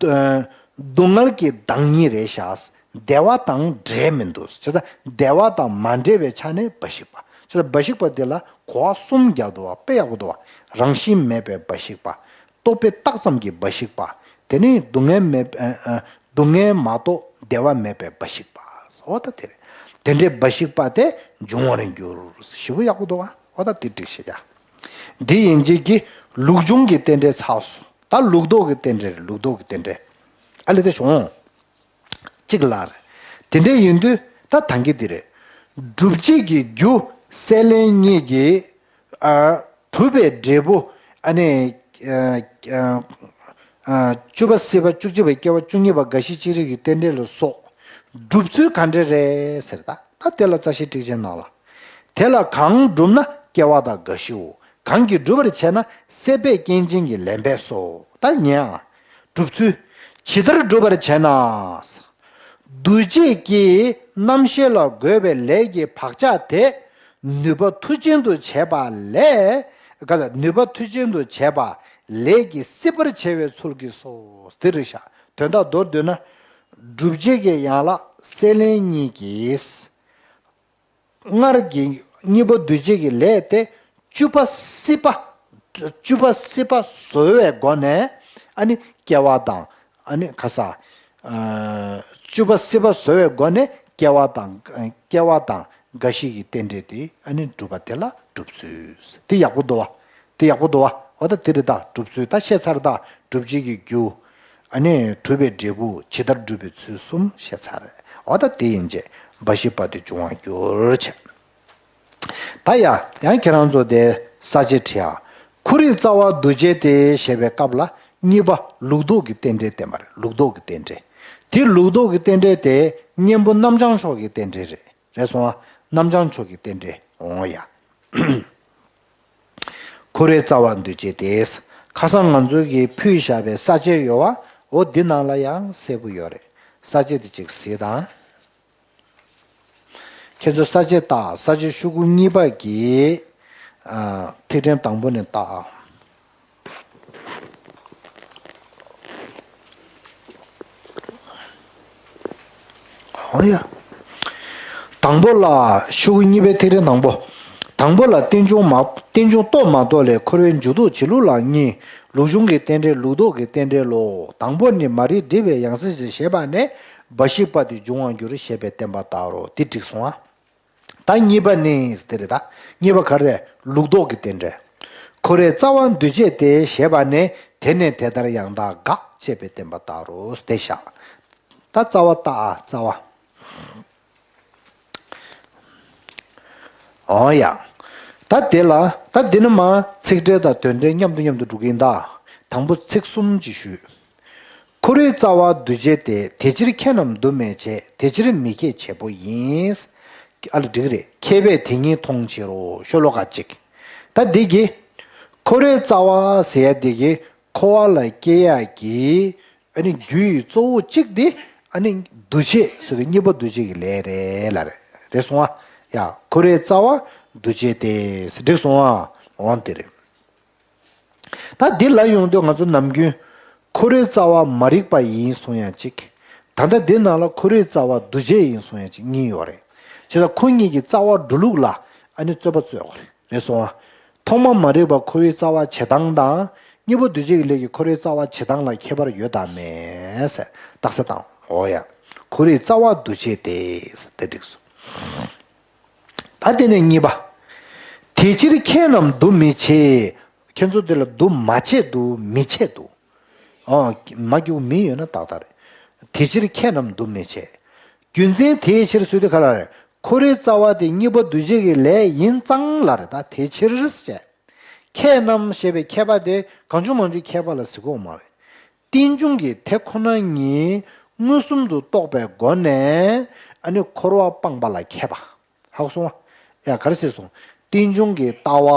སྡུག་བསྔལ་གྱི་བདག་ཉིད་རེད་ཤག་བདེ་བ་དང་འབྲལ་མི་འདུག་བྱས་ཙང་བདེ་བ་དང་མ་བྲལ་བའི་ཆ་ནས་འབའ་ཞིག་པ། བྱས་ཙང་འབའ་ཞིག་པ་དེ་ལ་གོ་བ་གསུམ་རྒྱག་འདུག་བ། དཔེ་ཡག་པོ་འདུག་བ། རང་བཞིན་མེད་པའི་འབའ་ཞིག་པ། རྟོག་པས་བཏགས་ཙམ་གྱི་འབའ་ཞིག་པ། དེ་ནི་སྡུག་བསྔལ་མེད་ཨ་ཨ་སྡུག་བསྔལ་མ་གཏོགས་བདེ་བ་མེད་པའི་འབའ་ཞིག་པ། འོ་ད་དེ་རེད། དེ་འདྲའི་འབའ་ཞིག་པ་དེ་འབྱུང་བར་འགྱུར། ཞེ་པོ་ཡག་པོ་འདུག་བ། འོ་ད་དེ་འགྲིག་ཤག་ཡ། འདི་ཡན་ཆད་ཀྱི་ལུགས་འབྱུང་གི་རྟེན་འབྲེལ་ཚར་སོང་། ད་ལུགས་ལྡོག་གི་རྟེན་འབྲེལ་རེད། ལུགས་ལྡོག་གི་རྟེན་འབྲེལ། ཨ་ལས་དེ་བྱུང་། གཅིག་ལ་རེད། དེ་འདྲ་ཡིན་དུས་ད་ཐང་གི་འདི་རེད། སྒྲུབ་བྱེད་ཀྱི་རྒྱུ་སྲེད་ལེན་གཉིས་ཀྱིས་ཨ་གྲུབ་པའི་འབྲས་བུ། ཨ་ནི་ཨ་ཨ་ཨ་བཅུ་པ་སྲིད་པ་བཅུ་གཅིག་པ་སྐྱེ་བ་བཅུ་གཉིས་པ་རྒ་ཤི་ཅི་རིགས་ཀྱི་རྟེན་འབྲེལ་ལ་སོགས་སྒྲུབ་ཚུལ་ག་འདྲ་རེད་ཟེར། ད་ད་དེ་ལ་རྩ་ཤེ་ཊིཀ་ཆེན་གནང་ལ། དེ་ལ་གང་བསྒྲུབ་ན་སྐྱེ་བ་དང་རྒ་ཤིའོ། གང་གིས་སྒྲུབ་པར་བྱེད་ན་སྲེད་པས་སྐྱེན་ཅན་གྱི་ལེན་པས་སོ། ད་ཉན་ཨ། སྒྲུབ་ཚུལ། ཇི་ལྟར་སྒྲུབ་པར་བྱེད་ན། འདུ་བྱེད་ཀྱི་རྣམ་ཤེས་ལ་དགོས་པའི་ལས་ཀྱི་བག་ཆགས་དེ་ནུས་པ་མཐུ་ཅན་དུ་བྱས་པ་ལས། ག་ལ་ནུས་པ་མཐུ་ཅན་དུ་བྱས་པ་ལས་ཀྱི་སྲིད་པར་བྱ་བའི་ཚུལ་གྱིས་སོ། དེ་རེད་ཤག་དོན་དག་མདོར་བསྡུས་ན། སྒྲུབ་བྱེད་ཀྱི་ཡན་ལག་སྲེད་ལེན་གཉིས་ཀྱིས། སྔར་གྱི་གཉིས་པོ་འདུ་བྱེད་ཀྱི་ལས་དེ་བཅུ་པ་སྲིད་པ། བཅུ་པ་སྲིད་པ་བཟོ་བའི་སྒོ་ནས་ཨ་ནི་སྐྱེ་བ་དང་། ཨ་ནི་ཁ་ས། ཨ་བཅུ་པ་སྲིད་པ་བཟོ་བའི་སྒོ་ནས་སྐྱེ་བ་དང་། སྐྱེ་བ་དང་རྒ་ཤི་ཡི་རྟེན་འབྲེལ་དེ་ཨ་ནི་སྒྲུབ་པ་དེ་ལ་སྒྲུབ་ཚུལ། དེ་ཡག་པོ་འདུག་བ། དེ་ཡག་པོ་འདུག་བ། འོ་ད་དེ་རེད། ད་སྒྲུབ་ཚུལ་ད་བཤད་ཚར། ད་སྒྲུབ་བྱེད་ཀྱི་རྒྱུ། ཨ་ནི་གྲུབ་པའི་འབྲས་བུ་ཇི་ལྟར་སྒྲུབ་པའི་ཚུལ་གསུམ་བཤད་ཚར་རེད། འོ་ད་དེ་ཡིན་རྗེས་འབའ་ཞིག་བར་དུ་འབྱུང་བར་འགྱུར་བྱས། ད་ཡ། ཡང་ཁྱེད་རང་ཚོ་དེ་ས་བཅད་བྲིས་ཨ། ཁོ་རའི་རྩ་བ་འདུ་བྱེད་དེ་ཞེས་པའི་སྐབས་ལ་གཉིས་པ་ལུགས་ལྡོག་གི་རྟེན་འབྲེལ་བསྟན་པ་རེད། ལུགས་ལྡོག་གི་རྟེན་འབྲེལ། དེ་ལུགས་ལྡོག་གི་རྟེན་འབྲེལ་དེ་གཉེན་པོ་རྣམ་བྱང་ཕྱོགས་ཀྱི་རྟེན་འབྲེལ་རེད། རེད་སོང་ཨ། རྣམ་བྱང་ཕྱོགས་ཀྱི་རྟེན་འབྲེལ་འོང་ཡ། ཁོ་རའི་རྩ་བ་འདུ་བྱེད་དེ། ཁ་སང་ང་ཚོ་གིས་ཕུལ་བཞག་པའི་ས་བཅད་ཡོད་བ། འོ་འདི་ནང་ལ་ཡང་གསལ་པོ་ཡོད་རེད། ས་བཅད་འདི་གཅིག་གཟིགས་དང་། ཁྱེད་ཚོ་ས་བཅད་ལྟ། ས་བཅད་ཤོག་གུ་གཉིས་པ་གི་ཨ་ཐིག་ཕྲེང་དང་པོ་ནས་ལྟ། འོ་ཡ། དང་པོ་ལ། ཤོག་གུ་གཉིས་པའི་ཐིག་ཕྲེང་དང་པོ། དང་པོ་ལ་རྟེན་འབྱུང་མ། རྟེན་འབྱུང་རྟོག་མ་རྟོག་ལས་འཁོར་བའི་འཇུག་ལྡོག་བྱེད་ལུགས་ལ་གཉིས། ལུགས་འབྱུང་གི་རྟེན་འབྲེལ་ལུགས་ལྡོག་གི་རྟེན་འབྲེལ་ལོ། དང་པོ་ནི་མ་རིག་སྒྲིབ་པའི་ཡང་སྲིད་ཞེས་བྱ་བ་ནས་འབའ་ཞིག་བར་དུ་འབྱུང་བར་འགྱུར་ཞེས་པས་བསྟན་པ་ལྟར་རོ། འདི་འགྲིག་སོང་ཨ། ད་གཉིས་པ་ནི་དེ་རེད། ད་གཉིས་པ་ག་རེ། ལུགས་ལྡོག་གི་རྟེན་འབྲེལ། ཁོ་རའི་རྩ་བ་འདུ་བྱེད་དེ་ཞེས་པ་ནས་དེ་ནི་དེ་ལྟར་ཡང་དག་དགག་ཅེས་པས་བསྟན་པ་ལྟར་རོ། དེ་བཞག་ད་རྩ་བ་ལྟ་ཨ། རྩ་བ། འོ་ཡ། ད་དེ་ལ་ད་འདི་ནི་མ་ཚིག་འགྲེལ་དང་དོན་འགྲེལ་མཉམ་དུ་མཉམ་དུ་འགྲོ་གི་ཡིན་ད། དང་པོ་ཚིག་གསུམ་ཅིག་ཞུས། ཁོ་རའི་རྩ་བ་འདུ་བྱེད་དེ། དེ་ཕྱིར་ཁྱེད་རྣམས་འདུ་མི་བྱེད། དེ་ཕྱིར་མི་ཁྱེད་བྱེད་པོ་ཡིན། ཨ་ལ་འགྲིག་རེད། མཁས་པས་དེ་ཉིད་མཐོང་ཕྱིར་རོ། ཤོ་ལོ་ཀ་གཅིག་ད་འདི་གི་ཁོ་རའི་རྩ་བ་ཟེར་ཡ་འདི་གི་འཁོར་བ་ལ་སྐྱེ་ཡ་གི་ཨ་ནི་རྒྱུ་ཡི་གཙོ་བོ་གཅིག་དེ་ཨ་ནི་འདུ་བྱེད་ཟེར་དུས་གཉིས་པོ་འདུ་བྱེད་ཀྱི་ལས་རེད་ལ་རེད། རེད་སོང་ཨ། ཡ་ཁོ་རའི་རྩ་བ་འདུ་བྱེད་དེ་འགྲིག་སོང་ཨ། འོང་དེ་རེད། ད་འདི་ལ་ཡོང་དུས་ང་ཚོ་ནམ་རྒྱུན་ཁོ་རའི་རྩ་བ་མ་རིག་པ་ཡིན་གསུང་ཡ་གཅིག་ད་ལྟ་འདི་ནང་ལ་ཁོ་རའི་རྩ་བ་འདུ་བྱེད་ཡིན་གསུང་ཡ་གཅིག་གཉིས་ཡོད་རེད། བྱས་ཙང་ཁོ་གཉིས་ཀྱི་རྩ་བ་འགྲོ་ལུགས་ལ་ཨ་ནི་རྩོད་པ་རྩོད་དགོས་རེད། རེད་སོང་ཨ། ཐོག་མ་མ་རིག་པ་ཁོ་རའི་རྩ་བ་བྱེད་སྟངས་དང་། གཉིས་པོ་འདུ་བྱེད་ཀྱི་ལས་ཀྱི་ཁོ་རའི་རྩ་བ་བྱེད་སྟངས་ལ་ཁྱད་པར་ཡོད་དམ་མེད་ཟེར་རྟགས་གསལ་བཏང་། འོ་ཡ། ཁོ་རའི་རྩ་བ་འདུ་བྱེད་དེ་ཟེར་དེ་འགྲིག་སོང་། ད་དེ་ནས་གཉིས་པ། དེ་ཕྱིར་ཁྱེད་རྣམས་འདུ་མི་བྱེད། ཁྱེད་ཚོ་དེ་ལ་འདུ་མ་བྱེད་འདུ་མི་བྱེད་འདུ། ཨོ། མ་གི་གུ་མི་ཡོད་ན་ཏག་ཏག་རེད། དེ་ཕྱིར་ཁྱེད་རྣམས་འདུ་མི་བྱེད། རྒྱུ་མཚན་དེའི་ཕྱིར་ཟེར་དུས་ག་ལ་རེད། ཁོ་རའི་རྩ་བ་དེ་གཉིས་པོ་འདུ་བྱེད་ཀྱི་ལས་ཡིན་ཙང་ལ་རེད། ད་དེ་ཕྱིར་བྱས། ཁྱེད་རྣམས་ཞེས་པའི་ཁྱད་པར་དེ་གང་བྱུང་མང་བྱུང་ཁྱད་པར་ལ་ཟེར་གོ་མ་རེད། རྟེན་འབྱུང་གི་དེ་ཁོ་ན་ཉིད་མངོན་སུམ་དུ་རྟོགས་པའི་སྒོ་ནས་ཨ་ནི་འཁོར་བ་སྤངས་པ་ལ་མཁས་པ། ཧ་གོ་སོང་ཨ། ཡ་ག་རེ་ཟེར་སོང་། རྟེན་འབྱུང་གི་ལྟ་བ།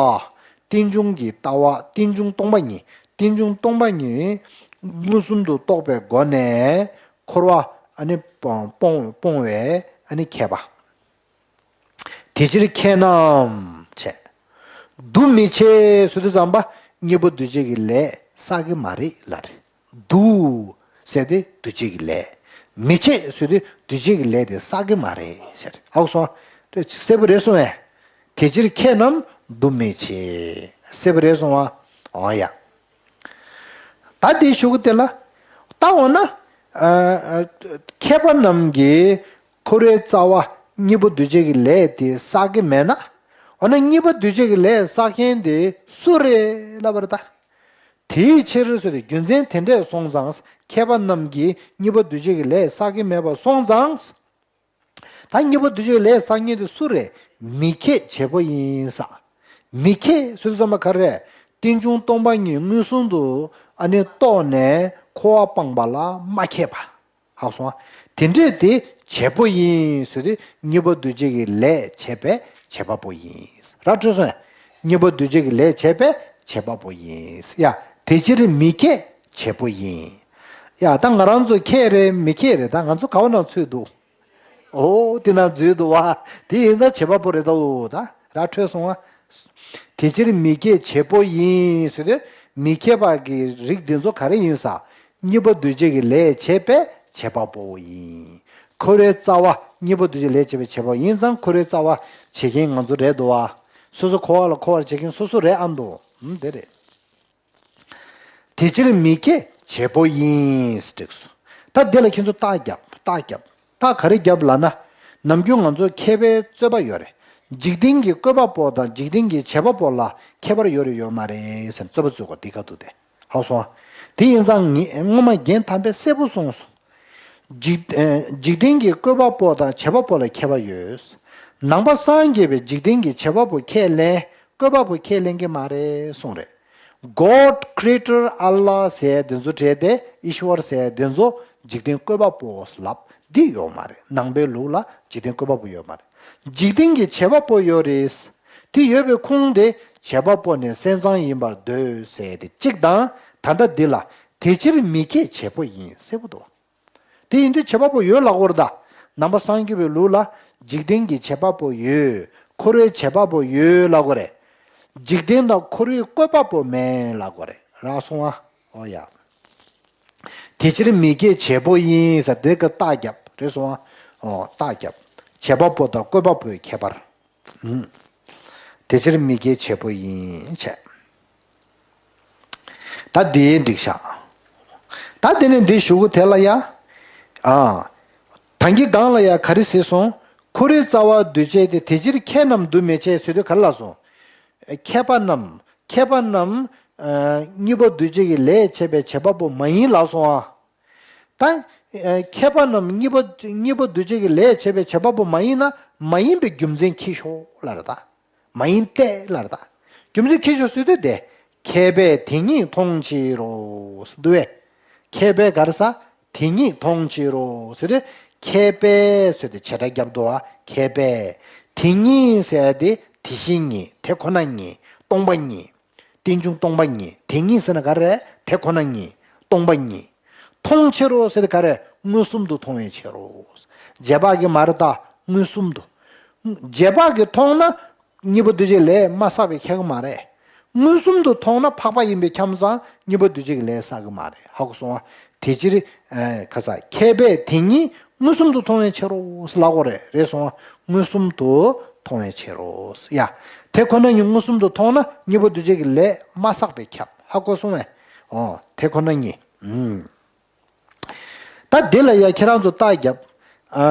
རྟེན་འབྱུང་གི་ལྟ་བ། རྟེན་འབྱུང་སྟོང་པ་ཉིད། རྟེན་འབྱུང་སྟོང་པ་ཉིད་མངོན་སུམ་དུ་རྟོགས་པའི་སྒོ་ནས་འཁོར་བ་ཨ་ནི་སྤོང་སྤོང་བའི་ཨ་ནི་མཁས་པ། དེ་ཕྱིར་ཁྱེད་རྣམས་བྱས། འདུ་མི་བྱེད་ཟེར་དུས་ཙམ་པ་གཉིས་པོ་འདུ་བྱེད་ཀྱི་ལས་བསགས་ཀྱི་མ་རེད་ལ་རེད། འདུ་ཟེར་དེ་འདུ་བྱེད་ཀྱི་ལས། མི་བྱེད་ཟེར་དེ་འདུ་བྱེད་ཀྱི་ལས་དེ་བསགས་ཀྱི་མ་རེད་ཟེར། ཧ་གོ་སོང་ཨ། གསལ་པོ་རེད་སོང་བས། དེ་ཕྱིར་ཁྱེད་རྣམས་འདུ་མི་བྱེད། གསལ་པོ་རེད་སོང་བ། འོ་ཡ། ད་དེའི་གཞུག་གུ་དེ་ལ་ལྟ་འོང་ན། ཨ་ཨ་མཁས་པ་རྣམས་ཀྱིས་ཁོ་རའི་རྩ་བ་གཉིས་པོ་འདུ་བྱེད་ཀྱི་ལས་དེ་བསགས་ཀྱི་མེད་ན། འོ་ན་གཉིས་པོ་འདུ་བྱེད་ཀྱི་ལས་བསགས་མཁན་དེ་སུ་རེད་ལབ་པ་རེད་ད། དེའི་ཕྱིར་ཟེར་ཏེ་རྒྱུ་མཚན་དེ་འདྲས་སོང་ཙང་། མཁས་པ་རྣམས་ཀྱིས་གཉིས་པོ་འདུ་བྱེད་ཀྱི་ལས་བསགས་ཀྱི་མེད་པ་སོང་ཙང་། ད་གཉིས་པོ་འདུས་བྱས་ལས་བསགས་མཁན་དེ་སུ་རེད། མི་ཁེགས་བྱེད་པོ་ཡིན་ས། མི་ཁེགས་ཟེར་དུས་ཙམ་པ་ག་རེ་རེད། རྟེན་འབྱུང་སྟོང་པ་ཉིད་མངོན་སུམ་དུ་ཨ་ནི་རྟོགས་ནས་འཁོར་བ་སྤངས་པ་ལ་མ་ཁེགས་པ། ཧ་གོ་སོང་ཨ། དེ་འདྲས་དེ་བྱེད་པོ་ཡིན་ཟེར་དུས་གཉིས་པོ་འདུས་བྱས་ཀྱི་ལས་བྱེད་པའི་བྱེད་པ་པོ་ཡིན། ར་འཕྲོད་སོང་ཨ། གཉིས་པོ་འདུས་བྱས་ཀྱི་ལས་བྱེད་པའི་བྱེད་པ་པོ་ཡིན། ཡ། དེ་ཕྱིར་མི་ཁེགས་བྱེད་པོ་ཡིན། ཡ། ད་ང་རང་ཚོ་ཁེགས་རེད་མི་ཁེགས་རེད། ད་ང་ཚོ་ག་བ་ནང་ཚུད་འདུག་ཨོ་དེ་ན་འཛུལ་འདུག་བ། དེ་ཡིན་ཙང་བྱེད་པ་པོ་རེད་དོ། ད་ར་འཕྲོད་སོང་ཨ། དེ་ཕྱིར་མི་ཁེགས་བྱེད་པོ་ཡིན་ཟེར་དུས་མི་ཁེགས་པ་གི་རིགས་འདི་ཚོ་ག་རེ་ཡིན་ས། གཉིས་པོ་འདུས་བྱས་ཀྱི་ལས་བྱེད་པའི་བྱེད་པ་པོ་ཡིན། འཁོར་བའི་རྩ་བ་གཉིས་པོ་འདུས་བྱས་ལས་བྱེད་པའི་བྱེད་པ་ཡིན་ཙང་འཁོར་བའི་རྩ་བ་བྱེད་མཁན་ང་ཚོ་རེད་འདུག་བ། སོ་སོ་འཁོར་བ་ལ་འཁོར་བར་བྱེད་མཁན་སོ་སོ་རེད་ཨ་འདུག་ཨུམ་དེ་རེད། དེ་ཕྱིར་མི་ཁེགས་བྱེད་པོ་ཡིན་ཟེར་སོ། ད་འདི་ལ་ཁྱེད་ཚོ་རྟགས་རྒྱབ་རྟགས་རྒྱབ། རྟགས་ག་རེ་རྒྱབ་ལབ་ན། ནམ་རྒྱུན་ང་ཚོ་མཁས་པའི་རྩོད་པ་ཡོད་རེད། འཇིག་རྟེན་གྱི་བཀོད་པ་པོ་དང་འཇིག་རྟེན་གྱི་བྱེད་པ་པོ་ལ་ཁྱད་པར་ཡོད་རེད་ཡོད་མ་རེད་ཟེར་རྩོད་པ་རྩོད་དགོས་འདི་ག་འདུག་སྟེ། ཧ་གོ་སོང་ཨ། དེ་ཡིན་ཙང་ངས་སྔོན་མ་རྒྱན་དམ་པས་གསལ་པོ་གསུངས་སོང་། འཇིག་ཨེ་འཇིག་རྟེན་གྱི་བཀོད་པ་པོ་དང་བྱེད་པ་པོ་ལ་ཁྱད་པར་ཡོད། ནང་པ་སངས་རྒྱས་པའི་འཇིག་རྟེན་གྱི་བྱེད་པ་པོ་ཁས་ལེན། བཀོད་པ་པོ་ཁས་ལེན་གྱི་མ་རེད་གསུངས་རེད། God, Creator, Allah ཟེར་དེ་ཚོ་བྲལ་ཏེ་ཨི་ཤྭ་ཝར་ཟེར་དེ་ཚོ་འཇིག་རྟེན་བཀོད་པ་པོ་ལབ་འདི་ཡོད་མ་རེད། ནང་པའི་ལུགས་ལ་འཇིག་རྟེན་བཀོད་པ་པོ་ཡོད་མ་རེད། འཇིག་རྟེན་གྱི་བྱེད་པ་པོ་ཡོད་རེད། དེ་ཡོད་པའི་ཁུངས་དེ་བྱེད་པ་པོ་ནི་སེམས་ཙམ་ཡིན་པར་འདོད་ཟེར་དེ་གཅིག་དང་ད་ལྟ་འདི་ལ་དེ་ཕྱིར་མི་ཁེགས་བྱེད་པོ་ཡིན་གསལ་པོ་འདུག་དེ་ཡིན་དུས་བྱེད་པ་པོ་ཡོད་ལབ་དགོས་རེད་ད། ནང་པ་སངས་རྒྱས་པའི་ལུགས་ལ་འཇིག་རྟེན་གྱི་བྱེད་པ་པོ་ཡོད། འཁོར་བའི་བྱེད་པ་པོ་ཡོད་ལབ་དགོས་རེད། འཇིག་རྟེན་དང་འཁོར་བའི་བཀོད་པ་པོ་མེད་ལབ་དགོས་རེད། རག་སོང་ཨ། ཨོ་ཡ། དེ་ཕྱིར་མི་ཁེགས་བྱེད་པོ་ཡིན་ཟེར་དེ་ཀ་རྟགས་རྒྱབ་རེད་སོང་ཨ། ཨོ་རྟགས་རྒྱབ། བྱེད་པ་པོ་དང་བཀོད་པ་པོའི་ཁྱད་པར། ཨུམ། དེ་ཕྱིར་མི་ཁེགས་བྱེད་པོ་ཡིན་བྱས། ད་འདི་འགྲིག་ཤག་ད་དེ་ནས་འདི་ཞུ་གི་དེ་ལ་ཡ། ཨ། ད་གིན་སྒང་ལ་ཡ་ག་རེ་ཟེར་སོང་། འཁོར་བའི་རྩ་བ་འདུས་བྱས་ཏེ། དེ་ཕྱིར་ཁྱེད་རྣམས་འདུ་མི་བྱེད་ཟེར་དུས་ག་རེ་ལབ་སོང་། མཁས་པ་རྣམས་མཁས་པ་རྣམས་ཨ་གཉིས་པོ་འདུས་བྱས་ཀྱི་ལས་བྱེད་པའི་བྱེད་པ་པོ་མ་ཡིན་ལབ་སོང་ཨ། ད། ཨ་མཁས་པ་རྣམས་གཉིས་པོ་གཉིས་པོ་འདུས་བྱས་ཀྱི་ལས་བྱེད་པའི་བྱེད་པ་པོ་མ་ཡིན་ན་མ་ཡིན་པའི་རྒྱུ་མཚན་ཁྱི་ཤོག་ལབ་རེད་ད། མ་ཡིན་ཏེ་ལབ་རེད་ད། རྒྱུ་མཚན་ཁྱི་ཤོག་ཟེར་དུས་དེ། མཁས་པས་དེ་ཉིད་མཐོང་ཕྱིར་རོ། འདུག་བས། མཁས་པས་ག་རེ་ཟ། དེ་ཉིད་མཐོང་ཕྱིར་རོ་ཟེར་དུས། མཁས་པས་ཟེར་དུས་བྱེ་བྲག་རྒྱབ་འདུག་བ། མཁས་པས། དེ་ཉིད་ཟེར་དེ་དེ་བཞིན་ཉིད་དེ་ཁོ་ན་ཉིད་སྟོང་པ་ཉིད། རྟེན་འབྱུང་སྟོང་པ་ཉིད། དེ་ཉིད་ཟེར་ན་ག་རེ། དེ་ཁོ་ན་ཉིད། སྟོང་པ་ཉིད། མཐོང་ཕྱིར་རོ་ཟེར་དེ་ག་རེ། མངོན་སུམ་དུ་མཐོང་བའི་ཕྱིར་རོ། རྗེས་དཔག་གི་མ་རེད་ད། མངོན་སུམ་དུ། རྗེས་དཔག་གི་མཐོང་ན་གཉིས་པོ་འདུས་བྱས་ལས་མ་བསགས་པའི་ཁྱད་གི་མ་རེད། མངོན་སུམ་དུ་མཐོང་ན་འཕགས་པ་ཡིན་པའི་ཁྱད་མཚང་གཉིས་པོ་འདུས་བྱས་ཀྱི་ལས་བསགས་གི་མ་རེད། ཧ་གོ་སོང་ཨ། དེ་ཕྱིར། ཨ་ཁ་ས་མཁས་པས་དེ་ཉིད་མངོན་སུམ་དུ་མཐོང་བའི་ཕྱིར་རོ་ལབ་དགོས་རེད། རེད་སོང་ཨ། མངོན་སུམ་དུ་མཐོང་བའི་ཕྱིར་རོ། ཡ། དེ་ཁོ་ན་ཉིད་མངོན་སུམ་དུ་མཐོང་ན་གཉིས་པོ་འདུས་བྱས་ཀྱི་ལས་མ་བསགས་པའི་ཁྱད། ཧ་གོ་སོང་ཨེ། ཨོ་དེ་ཁོ་ན་ཉིད། ཨུམ། ད་འདི་ལ་ཡ་ཁྱེད་རང་ཚོ་རྟགས་རྒྱབ། ཨ་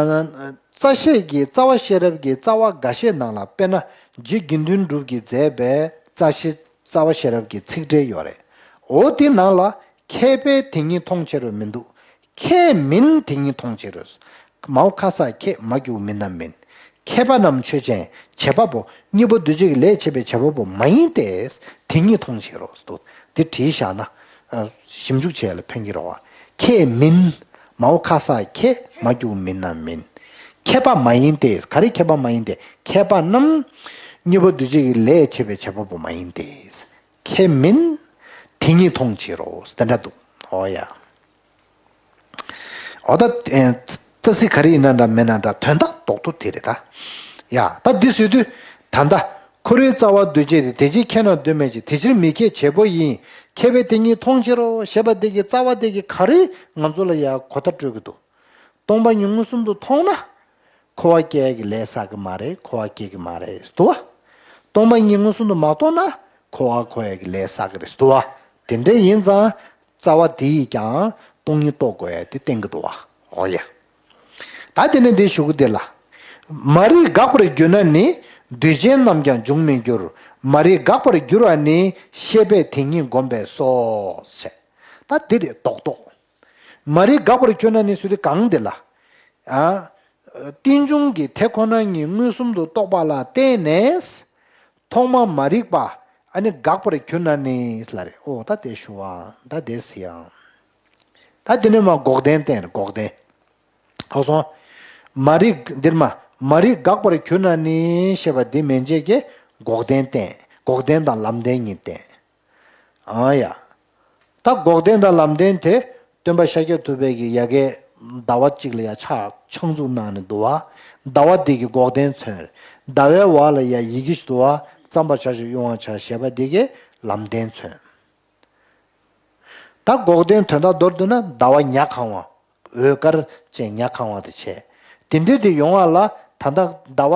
རྩ་ཤེས་ཀྱི་རྩ་བ་ཤེས་རབ་ཀྱི་རྩ་བ་འགའ་ཤས་ནང་ལ། དཔེར་ན་རྗེ་དགེ་འདུན་གྲུབ་ཀྱིས་མཛད་པའི་རྩ་ཤེས་རྩ་བ་ཤེས་རབ་ཀྱི་ཚིག་འགྲེལ་ཡོད་རེད། འོ་དེ་ནང་ལ་མཁས་པས་དེ་ཉིད་མཐོང་ཕྱིར་རོ་མི་འདུག་མཁས་མིན་དེ་ཉིད་མཐོང་ཕྱིར་རོ། མའོ་ཁ་ས་མཁས་མ་གྱུར་མིན་ནམ་མིན། མཁས་པ་རྣམས་ཆོས་ཅན། བྱེད་པ་པོ། གཉིས་པོ་འདུས་བྱས་ཀྱི་ལས་བྱེད་པའི་བྱེད་པ་པོ་མ་ཡིན་ཏེ། དེ་ཉིད་མཐོང་ཕྱིར་རོ། འདི་བྲིས་བཞག་ན། ཨ་ཞིབ་འཇུག་བྱས་ལ་ཕན་གྱི་རེད་བ། མཁས་མིན། མའོ་ཁ་ས་མཁས་མ་གྱུར་མིན་ནམ་མིན། མཁས་པ་མ་ཡིན་ཏེ། ག་རེ་མཁས་པ་མ་ཡིན་ཏེ། མཁས་པ་རྣམས་གཉིས་པོ་འདུས་བྱས་ཀྱི་ལས་བྱེད་པའི་བྱེད་པ་པོ་མ་ཡིན་ཏེ། མཁས་མིན། དེ་ཉིད་མཐོང་ཕྱིར་རོ། དེ་འདྲ་འདུག་ཨོ་ཡ། འོ་ད། ཨེ། རྩ་ཚིག་ག་རེ་ཡིན་ན་འདྲ་མིན་ན་འདྲ་དོན་དག་རྡོག་རྡོག་དེ་རེད་ད། ཡ། ད་འདི་བཟོས་དུས། ད་ལྟ། འཁོར་བའི་རྩ་བ་འདུས་བྱས་ཏེ། དེ་ཕྱིར་ཁྱེད་རྣམས་འདུ་མི་བྱེད། དེ་ཕྱིར་མི་ཁེགས་བྱེད་པོ་ཡིན། མཁས་པས་དེ་ཉིད་མཐོང་ཕྱིར་རོ་ཞེས་པ་འདི་གི་རྩ་བ་འདི་གི་ག་རེ་ང་ཚོ་ལ་ཡ་གོ་བརྡ་སྤྲོད་ཀྱི་འདུག་སྟོང་པ་ཉིད་མངོན་སུམ་དུ་མཐོང་ན། འཁོར་བ་སྐྱེ་ཡ་གི་ལས་བསགས་ཀྱི་མ་རེད། འཁོར་བ་སྐྱེ་གི་མ་རེད་འདུག་བ། སྟོང་པ་ཉིད་མངོན་སུམ་དུ་མ་མཐོང་ན། འཁོར་བ་འཁོར་ཡ་གི་ལས་བསགས་ཀྱི་རེད་འདུག་བ། དེ་འདྲ་ཡིན་ཙང་། རྩ་བ་དེ་ཡིས་ཀྱང་སྟོང་ཉིད་རྟོགས་དགོས་ཡ་དེ་བསྟན་གྱི་འདུག་བ། འོ་ཡ། ད་དེ་ནས་འདི་ཞུ་གི་འདི་ལ། མ་རིག་འགགས་པར་གྱུར་ན་ནི། འདུས་བྱས་རྣམས་ཀྱང་འབྱུང་མི་འགྱུར། མ་རིག་འགགས་པར་འགྱུར་བ་ནི། ཤེས་པས་དེ་ཉིད་བསྒོམས་པས་སོ། ཞེས། ད་འདི་རེད་རྡོག་རྡོག་མ་རིག་འགགས་པར་གྱུར་ན་ནི་ཟེར་དུས་གང་འདི་ལ། ཨ། རྟེན་འབྱུང་གི་དེ་ཁོ་ན་ཉིད་མངོན་སུམ་དུ་རྟོགས་པ་ལ་བརྟེན་ནས། ཐོག་མ་མ་རིག་པ་ཨ་ནི་འགག་པར་གྱུར་ན་ནི་ལ་རེ། ཨོ་ད་དེ་ཞུ་བ་ད་དེ་སི་ཡང་། ད་དེ་ནས་མ་འགོག་བདེན་བསྟན་རེད། འགོག་བདེན། ཨོ་སོང་། མ་རིག་འདིར་མ་མ་རིག་འགག་པར་གྱུར་ན་ནི་ཞེས་པ་འདི་མན་ཆད་ཀྱི་འགོག་བདེན་བསྟན། འགོག་བདེན་དང་ལམ་བདེན་གཉིས་བསྟན། ཨང་ཡ། ད་འགོག་བདེན་དང་ལམ་བདེན་དེ་སྟོན་པ་ཤཱཀྱ་ཐུབ་པས་ཀྱི་ཡ་གའི་ཟླ་བ་གཅིག་ལ་ཡ་ཕྱག་ཕྱག་མཛུབ་གནང་ནས་འདུག་བ། ཟླ་བ་འདི་གི་འགོག་བདེན་མཚོན། ཟླ་བའི་འོག་ལ་ཡ་ཡི་གེ་ཞིག་འདུག་བ། བརྩམ་པར་བྱ་ཞིང་དབྱུང་བར་བྱ་ཞེས་པ་འདི་གི་ལམ་བདེན་མཚོན། ད་འགོག་བདེན་དོན་དག་མདོར་བསྡུ་ན་ཟླ་བ་ཉ་གང་བ། འོད་དཀར་ཅན་ཉ་གང་བ་དེ་བྱས། དེ་འདྲའི་དེ་ཡོང་བ་ལ་ད་ལྟ་ཟླ་བ་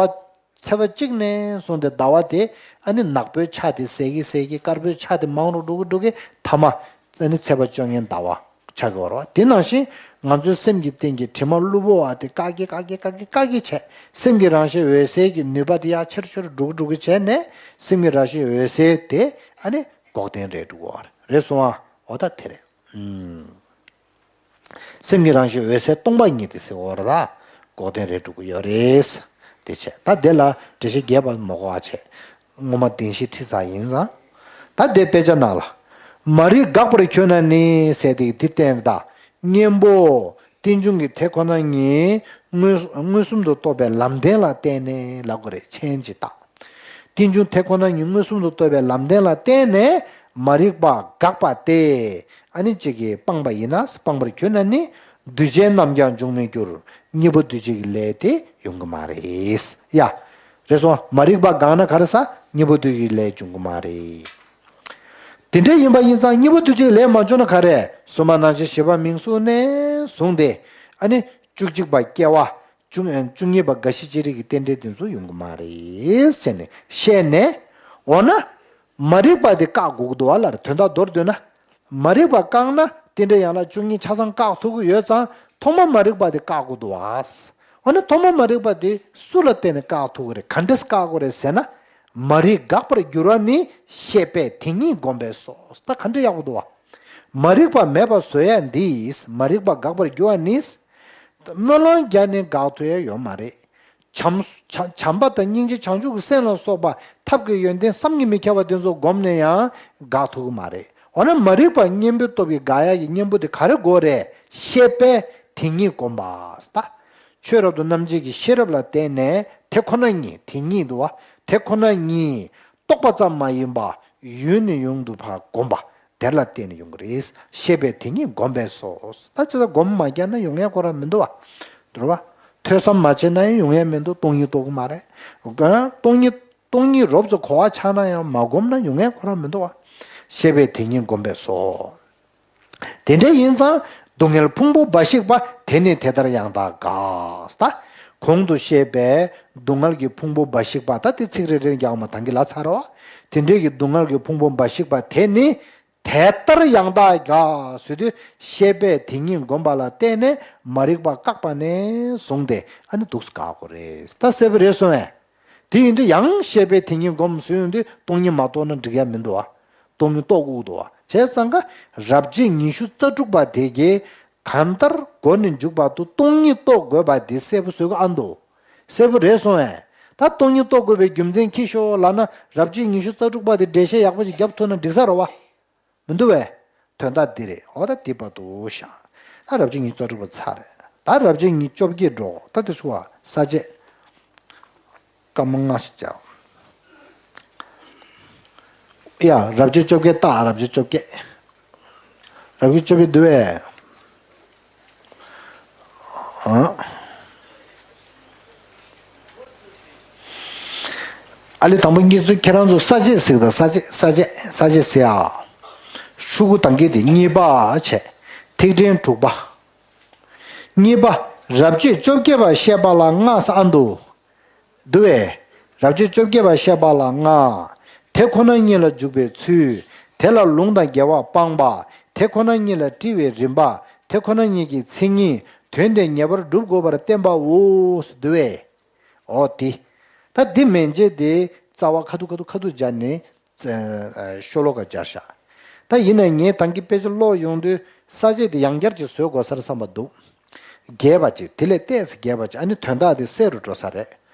ཚེས་པ་གཅིག་ནས་བཟུང་སྟེ་ཟླ་བ་དེ་ཨ་ནི་ནག་པོའི་ཆ་དེ་ཟད་ཀྱི་ཟད་ཀྱི། དཀར་པོའི་ཆ་དེ་མང་རུ་འགྲོ་གི་འགྲོ་གི། ཐ་མ་ཨ་ནི་ཚེས་པ་བཅོ་ལྔའི་ཟླ་བ་ཆགས་ཀྱི་ཡོད་རེད་བ། དེ་ནང་བཞིན་ང་ཚོའི་སེམས་ཀྱི་སྟེང་གི་དྲི་མ་གློ་བུར་བ་དེ་བཀག་གི་བཀག་གི་བཀག་གི་བཀག་གི་བྱས། སེམས་ཀྱི་རང་བཞིན་འོད་གསལ་གྱི་ནུས་པ་དེ་ཡར་ཆེར་ཆེར་འགྲོ་གི་འགྲོ་གི་བྱས་ནས་སེམས་ཀྱི་རང་བཞིན་འོད་གསལ་དེ་ཨ་ནི་འགོག་བདེན་རེད་འགྲོ་གི་ཡོད་རེད། རེད་སོང་ཨ། འོ་ད་དེ་རེད། ཨུམ། སེམས་ཀྱི་རང་བཞིན་འོད་གསལ་སྟོང་པ་ཉིད་དེ་ཟེར་བ་རེད་ད། འགོག་བདེན་རེད་འགྲོ་གི་ཡོད་རེད། དེ་བྱས་ད་དེ་ལ་འགྲེལ་བཤད་རྒྱས་པ་མ་གོ་བ་བྱས། སྔོན་མ་བདེན་བཞི་ཁྲིད་ཚར་ཡིན་ཙང་། ད་དེ་དཔེ་ཆ་ནང་ལ། མ་རིག་འགག་པར་གྱུར་ན་ནི་ཟེར་དེ་འདི་བསྟན་ད། གཉེན་པོ། རྟེན་འབྱུང་གི་དེ་ཁོ་ན་ཉིད་མངོན་མངོན་སུམ་དུ་རྟོགས་པའི་ལམ་བདེན་ལ་བརྟེན་ནས་ལབ་དགོས་རེད། མཆན་ཅིག་བཏགས། རྟེན་འབྱུང་དེ་ཁོ་ན་ཉིད་མངོན་སུམ་དུ་རྟོགས་པའི་ལམ་བདེན་ལ་བརྟེན་ནས་མ་རིག་པ་འགག་པ་སྟེ། ཨ་ནི་གཅིག་གིས་སྤངས་པ་ཡིན་ན། སྤངས་པར་གྱུར་ན་ནི་འདུས་བྱས་རྣམས་ཀྱང་འབྱུང་མི་འགྱུར། གཉེན་པོ་འདུས་བྱས་ཀྱི་ལས་དེ་ཡོང་གི་མ་རེད། ཡ། རེད་སོང་། མ་རིག་པ་འགག་ན་ག་རེ་ཟ། གཉེན་པོ་འདུས་ཀྱི་ལས་འབྱུང་གི་མ་རེད། དེ་འདྲ་ཡིན་པ་ཡིན་ཙང་གཉེན་པོ་འདུས་བྱས་ཀྱི་ལས་མ་བྱུང་ན་ག་རེ། གཟུགས་མ་རྣམ་ཤེས་བཞི་པ་མིང་གཟུགས་ནས་བཟུང་སྟེ། ཨ་ནི་བཅུ་གཅིག་པ་སྐྱེ་བ། བཅུ་བཅུ་གཉིས་པ་རྒ་ཤི་ལྕེ་རིགས་ཀྱི་རྟེན་འབྲེལ་དེ་ཚོ་ཡོང་གི་མ་རེད་ཟེར་ནས་བཤད་ནས། འོ་ན། མ་རིག་པ་དེ་བཀག་དགོས་ཀྱི་འདུག་བ་ལ་རེད། དོན་དག་མདོར་བསྡུས་ན། མ་རིག་པ་བཀག་ན་རྟེན་འབྲེལ་ཡན་ལག་བཅུ་གཉིས་ཆ་ཚང་བཀག་ཐུབ་ཀྱི་ཡོད་ཙང་ཐོག་མ་མ་རིག་པ་དེ་བཀག་དགོས་འདུག་བ། འོ་ན་ཐོག་མ་མ་རིག་པ་དེ་སུ་ལ་བརྟེན་ནས་བཀག་ཐུབ་ཀྱི་རེད། ག་འདྲས་བཀག་དགོས་རེད་ཟེར་ན། མ་རིག་འགག་པར་འགྱུར་བ་ནི་ཤེས་པས་དེ་ཉིད་བསྒོམས་པས་སོ། ད་ག་འདྲས་ཡག་པོ་འདུག་བ། མ་རིག་པ་མེད་པ་བཟོ་ཡ་འདིས་མ་རིག་པ་འགག་པར་འགྱུར་བ་ནི། སྨོན་ལམ་བརྒྱབ་ནས་འགག་ཐུབ་ཡ་ཡོད་མ་རེད། བྱམས་བྱམས་བྱམས་པ་དང་སྙིང་རྗེ་བྱང་ཆུབ་ཀྱི་སེམས་ལ་སོགས་པ་ཐབས་ཀྱི་ཡོན་ཏན་བསམ་གྱིས་མི་ཁྱབ་པ་དེ་ཚོ་བསྒོམས་ནས་ཡང་འགག་ཐུབ་ཀྱི་མ་རེད། འོ་ན་མ་རིག་པ་གཉེན་པོའི་སྟོབས་ཀྱིས་འགག་ཡ་གི་གཉེན་པོ་དེ་ག་རེ་དགོས་རེད། ཤེས་པས་དེ་ཉིད་བསྒོམས་པ། ད་ཆོས་རབ་ཏུ་རྣམ་འབྱེད་ཀྱི་ཤེས་རབ་ལ་བརྟེན་ནས་དེ་ཁོ་ན་ཉིད། དེ་ཉིད་འདུག་བ། དེ་ཁོ་ན་ཉིད་རྟོགས་པ་ཙམ་མ་ཡིན་པ་ཡུན་ནས་ཡུན་དུ་ཕར་བསྒོམས་པ། དེ་ལ་བརྟེན་ནས་ཡོང་གི་རེད། ཤེས་པས་དེ་ཉིད་བསྒོམས་པས་སོ། ད་ཅི་ལྟར་སྒོམ་མ་བརྒྱབ་ན་ཡོང་ཡ་ཁོ་རང་མི་འདུག་བ། འདུག་བ། ཐོས་བསམ་མ་བྱས་ན་ཡང་ཡོང་ཡ་མི་འདུག་སྟོང་ཉིད་རྟོགས་ཀྱི་མ་རེད། སྟོང་ཉིད་སྟོང་ཉིད་རོབ་ཙམ་གོ་བ་ཆགས་ན་ཡང་མ་བསྒོམས་ན་ཡོང་ཡ་ཁོ་རང་མི་འདུག་བ། ཤེས་པས་དེ་ཉིད་བསྒོམས་པས་སོ། དེ་འདྲ་ཡིན་ཙང་སྡུག་བསྔལ་ཕུང་པོ་འབའ་ཞིག་པ། དེ་ནི་དེ་ལྟར་ཡང་དག་འགག་ད་གོང་དུ་བཤད་པའི་སྡུག་བསྔལ་གྱི་ཕུང་པོ་འབའ་ཞིག་པ། ད་དེ་ཚིག་རེ་རེ་རྒྱག་མ་ཐང་གི་ལ་ཚར་བ། དེ་འདྲའི་གི་སྡུག་བསྔལ་གྱི་ཕུང་པོ་འབའ་ཞིག་པ་དེ་ནི། དེ་ལྟར་ཡང་དག་འགག་ཟེར་དུས་ཤེས་པས་དེ་ཉིད་བསྒོམས་པ་ལ་བརྟེན་ནས་མ་རིག་པ་བཀག་པ་ནས་བཟུང་སྟེ་ཨ་ནི་འདུག་སེ་འགག་དགོས་རེད། ད་གསལ་པོ་རེད་སོང་ངས། དེ་ཡིན་དུས་ཡང་ཤེས་པས་དེ་ཉིད་བསྒོམས་ཟེར་ཡོང་དུས་སྟོང་ཉིད་མ་རྟོགས་ན་འགྲིག་ཡ་མི་འདུག་བ། སྟོང་ཉིད་རྟོགས་དགོས་འདུག་བ། བྱས་ཙང་ཀ་རབ་བྱེད་ཉི་ཤུ་རྩ་དྲུག་པ་དེ་གིས་གང་ལྟར་མགོ་ནས་མཇུག་བར་དུ་སྟོང་ཉིད་རྟོགས་དགོས་པ་འདི་གསལ་པོ་བཟོ་གི་ཨ་འདུག་གསལ་པོ་རེད་སོང་ངས། ད་སྟོང་ཉིད་རྟོགས་དགོས་པའི་རྒྱུ་མཚན་ཁྱི་ཤོག་ལབ་ན་རབ་བྱེད་ཉི་ཤུ་རྩ་དྲུག་པ་དེ་འགྲེལ་བཤད་ཡག་པོ་ཞིག་རྒྱབ་ཐུབ་ན་འགྲིག་ས་རེད་བ། མི་འདུག་བས། དོན་དག་འདི་རེད། འོ་ད་འདི་བར་དུ་བཞག་ད་རབ་བྱེད་ཉི་ཤུ་རྩ་དྲུག་པ་ཚར་རེད། ད་རབ་བྱེད་ཉི་ཤུ་བཅོ་བརྒྱད་འགྲོ། ད་དེ་ཚོ་བ་ས་བཅད། སྐར་མ་ལྔ་ཞིག་བྱ། ཡ། རབ་བྱེད་བཅོ་བརྒྱད་ལྟ། རབ་བྱེད་བཅོ་བརྒྱད། རབ་བྱེད་བཅོ་བརྒྱད་འདུག་བས། ཨ་ལས་དང་པོ་གཉིས་ཚོ་ཁྱེད་རང་ཚོ་ས་བཅད་གཟིགས་དང་། ས་བཅད་ས་བཅད་ས་བཅད་ཟེར་ཨ། ཤོག་གུ་དང་གི་དེ་གཉིས་པ་བྱས། ཐིག་ཕྲེང་དྲུག་པ། གཉིས་པ། རབ་བྱེད་བཅོ་བརྒྱད་པ་བཤད་པ་ལ་ལྔ་ས་ཨ་འདུག་འདུག་བས། རབ་བྱེད་བཅོ་བརྒྱད་པ་བཤད་པ་ལ་ལྔ། དེ་ཁོ་ན་ཉིད་ལ་འཇུག་པའི་ཚུལ། དེ་ལ་ལུང་དང་འགལ་བ་སྤངས་པ། དེ་ཁོ་ན་ཉིད་ལ་དཀྲི་བའི་རིམ་པ། དེ་ཁོ་ན་ཉིད་ཀྱི་མཚན་ཉིད། དོན་དེ་ངེས་པར་སྒྲུབ་དགོས་པར་བསྟན་པའོ། འདུག་བས། འོ་དེ། ད་འདི་མན་ཆད་དེ་རྩ་བ་ཁ་ཐུག་ཁ་ཐུག་ཁ་ཐུག་སྦྱར་ནས། ཤོ་ལོ་ཀ་སྦྱར་བཞག་ད་ཡིན་ནའི་ངས་ད་གིན་དཔེ་ཆ་ཀློག་ཡོང་དུས་ས་བཅད་དེ་ཡང་བསྐྱར་ཅིག་བཟོ་དགོས་སར་བསམ་པ་འདུག་རྒྱས་པ་ཅིག་དེ་ལས་ཏོག་ཙམ་རྒྱས་པ་ཅིག་ཨ་ནི་དོན་དག་དེ་གསལ་རུ་འགྲོ་ས་རེད།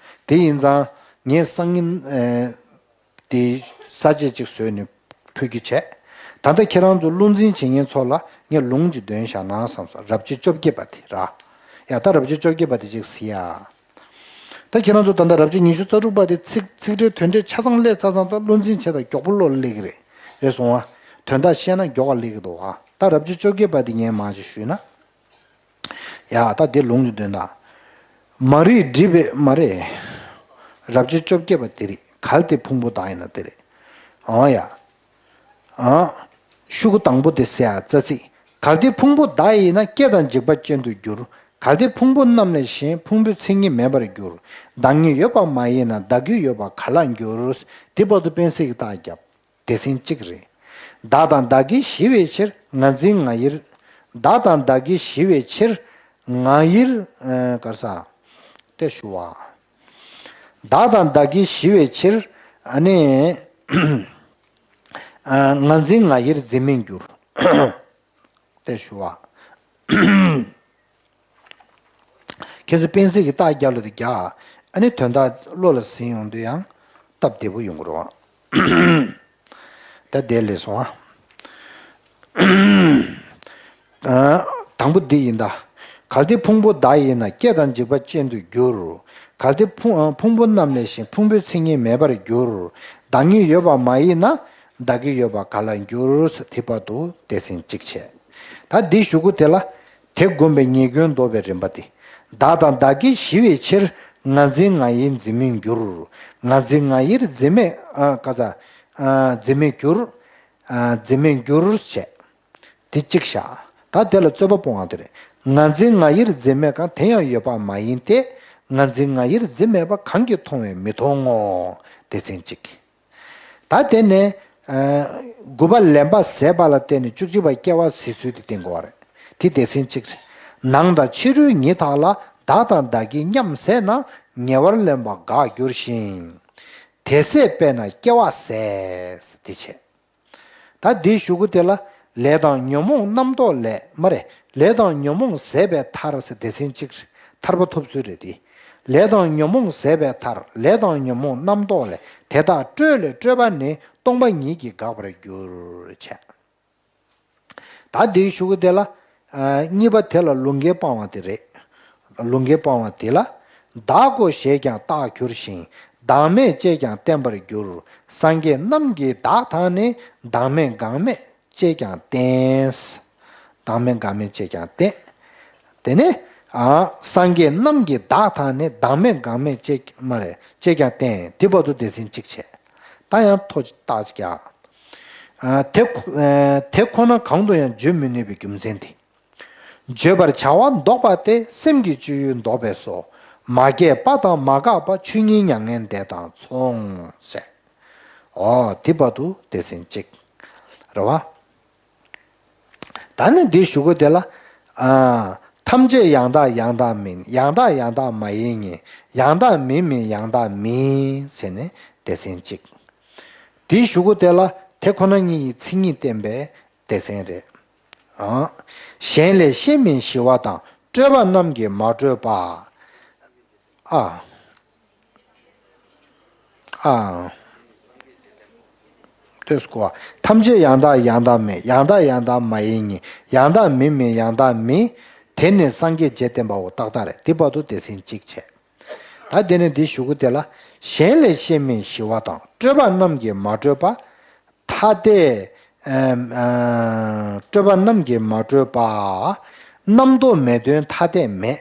དེ་ཡིན་ཙང་ངས་སང་ཉིན་དེ་ས་བཅད་ཅིག་བཟོས་ནས་ཕུལ་རྒྱུ་བྱས། ད་ལྟ་ཁྱེད་རང་ཚོ་བློ་འཛིན་བྱེད་མཁན་ཚོ་ལ་ངས་ལུང་ཅིག་འདོན་བཞག་ན་བསམ་སོང་། རབ་བྱེད་བཅོ་བརྒྱད་པ་དེ་ར། ཡ་ད་རབ་བྱེད་བཅོ་བརྒྱད་པ་དེ་ཅིག་གཟིགས་ཡ། ད་ཁྱེད་རང་ཚོ་ད་ལྟ་རབ་བྱེད་ཉི་ཤུ་རྩ་དྲུག་པ་དེ་ཚིག་ཚིག་འགྲེལ་དོན་འགྲེལ་ཆ་ཚང་སླེབས་ཚར་ཙང་ད་བློ་འཛིན་བྱེད་དང་མགྱོགས་པོ་བློ་ལ་སླེབས་ཀྱི་རེད། རེད་སོང་ཨ། དོན་དག་ཤེས་ན་མགྱོགས་པ་སླེབས་ཀྱི་འདུག་ཨ། ད་རབ་བྱེད་བཅོ་བརྒྱད་པ་དེ་ངས་མང་ཆེ་ཞུས་ན། ཡ་ད་དེ་ལུང་གི་དོན་དག་མ་རིག་སྒྲིབ་པའི་མ་རེད། རབ་བྱེད་བཅོ་བརྒྱད་པ་དེ་རེད། གལ་ཏེ་ཕུང་པོ་བདག་ཡིན་ན་དེ་རེད། ཨང་ཡ། ཨང་། ཤོག་གུ་དང་པོ་དེ་ཟེར་ཡ་རྩ་ཚིག་གལ་ཏེ་ཕུང་པོ་བདག་ཡིན་ན། སྐྱེ་དང་འཇིག་པ་ཅན་དུ་འགྱུར། གལ་ཏེ་ཕུང་པོ་རྣམས་ལས་གཞན། ཕུང་པོའི་མཚན་ཉིད་མེད་པར་འགྱུར། བདག་ཉིད་ཡོད་པ་མ་ཡིན་ན། བདག་གི་ཡོད་པ་ག་ལ་འགྱུར། དེ་བར་དུ་དཔེ་གསལ་གྱི་རྟགས་བརྒྱབ། སྡེ་ཚན་གཅིག་རེད། བདག་དང་བདག་གིས་ཞི་བའི་ཕྱིར། ང་འཛིན་ང་ཡིར། བདག་དང་བདག་གིས་ཞི་བའི་ཕྱིར། ང་ཡིར། ཨ། ག་རེ་ཟ། དེ་ཞུ་བ། བདག་དང་བདག་གིས་ཞི་བའི་ཕྱིར། ཨ་ནི། ཨ། ང་འཛིན་ང་ཡིར་འཛིན་མི་འགྱུར། དེ་ཞུ་བ། ཁྱེད་ཚོ་དཔེ་གསལ་གྱི་རྟགས་རྒྱབ་ལ་དེ་རྒྱག་ཨ་ནི་དོན་དག་བློ་ལ་ཟིན་ཡོང་དུས་ཡང་སྟབས་བདེ་པོ་ཡོང་གི་རེད་བ། ད་དེ་ལས་སོང་ཨ། ཨ། དང་པོ་འདི་ཡིན་ད། གལ་ཏེ་ཕུང་པོ་བདག་ཡིན་ན། སྐྱེ་དང་འཇིག་པ་ཅན་དུ་འགྱུར། གལ་ཏེ་ཕུང་ཕུང་པོ་རྣམས་ལས་གཞན། ཕུང་པོའི་མཚན་ཉིད་མེད་པར་འགྱུར། བདག་ཉིད་ཡོད་པ་མ་ཡིན་ན། བདག་གི་ཡོད་པ་ག་ལ་འགྱུར། དེ་བར་དུ་སྡེ་ཚན་གཅིག་བྱས། ད་འདི་གཞུག་གུ་དེ་ལ། དེ་བསྒོམས་པས་ཉེས་སྐྱོན་བཟློག་པའི་རིམ་པ་སྟེ། བདག་དང་བདག་གིས་ཞི་བའི་ཕྱིར། ང་འཛིན་ང་ཡིར་འཛིན་མི་འགྱུར། ང་འཛིན་ང་ཡིར་འཛིན་མེད། ཨ། ག་ས། ཨ། འཛིན་མི་འགྱུར། ཨ། འཛིན་མི་འགྱུར་བྱས། དེ་གཅིག་བཞག་ད་དེ་ལ་རྩོད་པ་སྤོང་བ་དེ་རེད། ང་འཛིན་ང་ཡིར་འཛིན་མེད་གང་། དེ་ཡང་ཡོད་པ་མ་ཡིན་ཏེ། ང་འཛིན་ང་ཡིར་འཛིན་མེད་པ། གང་གིས་མཐོང་བས་མི་མཐོང་ངོ་། སྡེ་ཚན་གཅིག་ད་དེ་ནས། ཨ། དགུ་པ་ལེན་པ་ཟད་པ་ལ་བརྟེན་ནས་བཅུ་གཅིག་པ་སྐྱེ་བ་ཟད་ཚུལ་དེ་བསྟན་དགོས་པ་རེད། དེ་སྡེ་ཚན་གཅིག་རེད། ནང་དང་ཕྱི་རོལ་ཉིད་དག་ལ། བདག་དང་བདག་གིས་མཉམ་ཟད་ན། ཉེ་བར་ལེན་པ་འགག་འགྱུར་ཞིང་། དེ་ཟད་པས་ན་སྐྱེ་བ་ཟད། དེ་བྱས། ད་འདིའི་གཞུག་གུ་དེ་ལ། ལས་དང་ཉོན་མོངས་རྣམ་རྟོག་ལས། མ་རེད། ལས་དང་ཉོན་མོངས་ཟད་པའི་མཐར་ཟེར། སྡེ་ཚན་གཅིག་ཐར་པ་ཐོབ་ཚུལ་རེད་དེ། ལས་དང་ཉོན་མོངས་ཟད་པའི་མཐར། ལས་དང་ཉོན་མོངས་རྣམ་རྟོག་ལས། དེ་དག་སྤྲོས་ལས་སྤྲོས་པ་ནི། སྟོང་པ་ཉིད་ཀྱིས་འགག་པར་འགྱུར། བྱས། ད་འདིའི་གཞུག་གུ་དེ་ལ། ཨ། གཉིས་པ་དེ་ལ་ལུང་འགལ་སྤང་བ་དེ་རེད། ལུང་འགལ་སྤང་བ་དེ་ལ། བདག་གོ་ཞེས་ཀྱང་བཏགས་འགྱུར་ཞིང་། བདག་མེད་ཅེས་ཀྱང་བསྟན་པར་འགྱུར། སངས་རྒྱས་རྣམས་ཀྱིས་བདག་དང་ནི། བདག་མེད་འགག་མེད་ཅེས་ཀྱང་བསྟན། བདག་མེད་འགག་མེད་ཅེས་ཀྱང་བསྟན། དེ་ནས། ཨ། སངས་རྒྱས་རྣམས་ཀྱིས་བདག་དང་ནི། བདག་མེད་འགག་མེད་ཅེས་མ་རེད། ཅེས་ཀྱང་བསྟན། དེ་བར་དུ་སྡེ་ཚན་གཅིག་བྱས། ད་ཡང་ཐོ་རྟགས་ཅིག་རྒྱག་ཨ། དེ་ཁོ་ཨ། དེ་ཁོ་ན་གང་དུ་ཡང་བརྗོད་མི་ནུས་པའི་རྒྱུ་མཚན་དེ། བརྗོད་པར་བྱ་བ་ལྡོག་པ་སྟེ། སེམས་ཀྱི་སྤྱོད་ཡུལ་ལྡོག་པས་སོ། མ་སྐྱེས་པ་དང་མ་འགགས་པ། ཆོས་ཉིད་མྱ་ངན་འདས་དང་མཚུངས། ཟེར། འོ་དེ་བར་དུ་སྡེ་ཚན་གཅིག་རེད་བ། ད་ནི་འདིའི་གཞུག་གུ་དེ་ལ། ཨ། ཐམས་ཅད་ཡང་དག་ཡང་དག་མིན། ཡང་དག་ཡང་དག་མ་ཡིན་ཉིད། ཡང་དག་མིན་མིན་ཡང་དག་མིན། ཟེར་ནས་སྡེ་ཚན་གཅིག་དེའི་གཞུག་གུ་དེ་ལ་དེ་ཁོ་ན་ཉིད་ཀྱི་མཚན་ཉིད་བསྟན་པའི་སྡེ་ཚན་རེད། ཨ། གཞན་ལས་ཤེས་མིན་ཞི་བ་དང་། སྤྲོས་པ་རྣམས་ཀྱིས་མ་སྤྲོས་པ། ཨ། ཨ། ཐོས་སྐོ། ཐམས་ཅད་ཡང་དག་ཡང་དག་མིན། ཡང་དག་ཡང་དག་མ་ཡིན་ཉིད། ཡང་དག་མིན་མིན་ཡང་དག་མིན། དེ་ནི་སངས་རྒྱས་རྗེས་བསྟན་པའོ། ཏག་ཏག་རེད། དེ་བར་དུ་སྡེ་ཚན་གཅིག་བྱས། ད་དེ་ནས་འདིའི་གཞུག་གུ་དེ་ལ། གཞན་ལས་ཤེས་མིན་ཞི་བ་དང་། སྤྲོས་པ་རྣམས་ཀྱིས་མ་སྤྲོས་པ། ཐ་དད། ཨ། སྤྲོས་པ་རྣམས་ཀྱིས་མ་སྤྲོས་པ། རྣམ་རྟོག་མེད་དོན་ཐ་དད་མེད།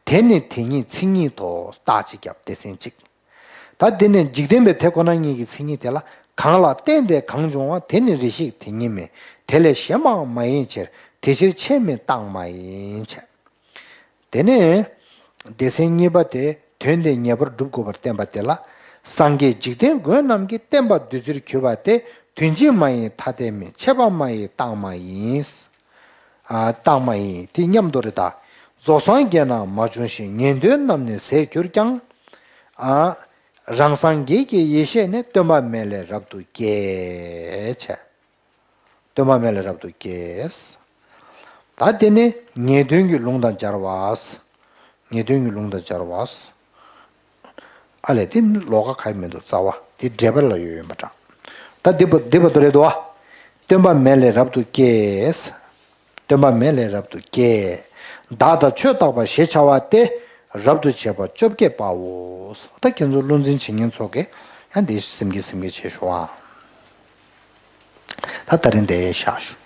དེ་ནི་དེ་ཉིད་མཚན་ཉིད་དོ། རྟགས་གཅིག་བརྒྱབ། སྡེ་ཚན་གཅིག་ད་དེ་ནི་འཇིག་རྟེན་པའི་དེ་ཁོ་ན་ཉིད་ཀྱི་མཚན་ཉིད་དེ་ལ། གང་ལ་བརྟེན་ཏེ་གང་འབྱུང་བ། དེ་ནི་རེ་ཞིག་དེ་ཉིད་མིན། དེ་ལས་གཞན་པའང་མ་ཡིན་ཕྱིར། དེ་ཕྱིར་ཆོས་མིན་རྟགས་མ་ཡིན། བྱས། དེ་ནས་སྡེ་ཚན་གཉིས་པ་དེ་དོན་དེ་ངེས་པར་སྒྲུབ་དགོས་པར་བསྟན་པ་དེ་ལ། སངས་རྒྱས་འཇིག་རྟེན་མགོན་རྣམས་ཀྱིས། བསྟན་པ་བདུད་རྩིར་གྱུར་པ་སྟེ། དོན་གཅིག་མ་ཡིན་ཐ་དད་མིན། ཆད་པ་མ་ཡིན་རྟགས་མ་ཡིན། ཨ། རྟགས་མ་ཡིན། དེ་མཉམ་དུ་རེད་ད། རྫོགས་སངས་རྒྱས་རྣམས་མ་བྱུང་ཞིང་། ཉན་ཐོས་རྣམས་ནི་ཟད་གྱུར་ཀྱང་། ཨ། རང་སངས་རྒྱས་ཀྱི་ཡེ་ཤེས་ནི། སྟོན་པ་མེད་ལས་རབ་ཏུ་སྐྱེ། བྱས། སྟོན་པ་མེད་ལས་རབ་ཏུ་སྐྱེ། ད་དེ་ནས་ངེས་དོན་གྱི་ལུང་དང་སྦྱར་བ། ངེས་དོན་གྱི་ལུང་དང་སྦྱར་བ། ཨ་ལས་དེ་ལོགས་ཀ་ག་ཡི་མི་འདུག་རྩ་བ་དེ་འགྲེལ་པ་ལ་ཡོད་ཡིན་པ་འདྲ། ད་འདི་བ་འདི་བ་དོ་རེད་དོ། སྟོན་པ་མེད་ལས་རབ་ཏུ་སྐྱེས། སྟོན་པ་མེད་ལས་རབ་ཏུ་སྐྱེས། བདག་དང་ཆོས་བརྟག་པ་ཞེས་བྱ་བ་སྟེ། རབ་ཏུ་བྱེད་པ་བཅོ་བརྒྱད་པའོ། ད་ཁྱེད་ཚོ་བློ་འཛིན་བྱེད་མཁན་ཚོ་གིས་ཡང་འདི་སེམས་ཀྱི་སེམས་ཀྱི་བྱེད་ཤོག་ཨ། ད་ད་རིང་འདི་བཞག་ཞུ།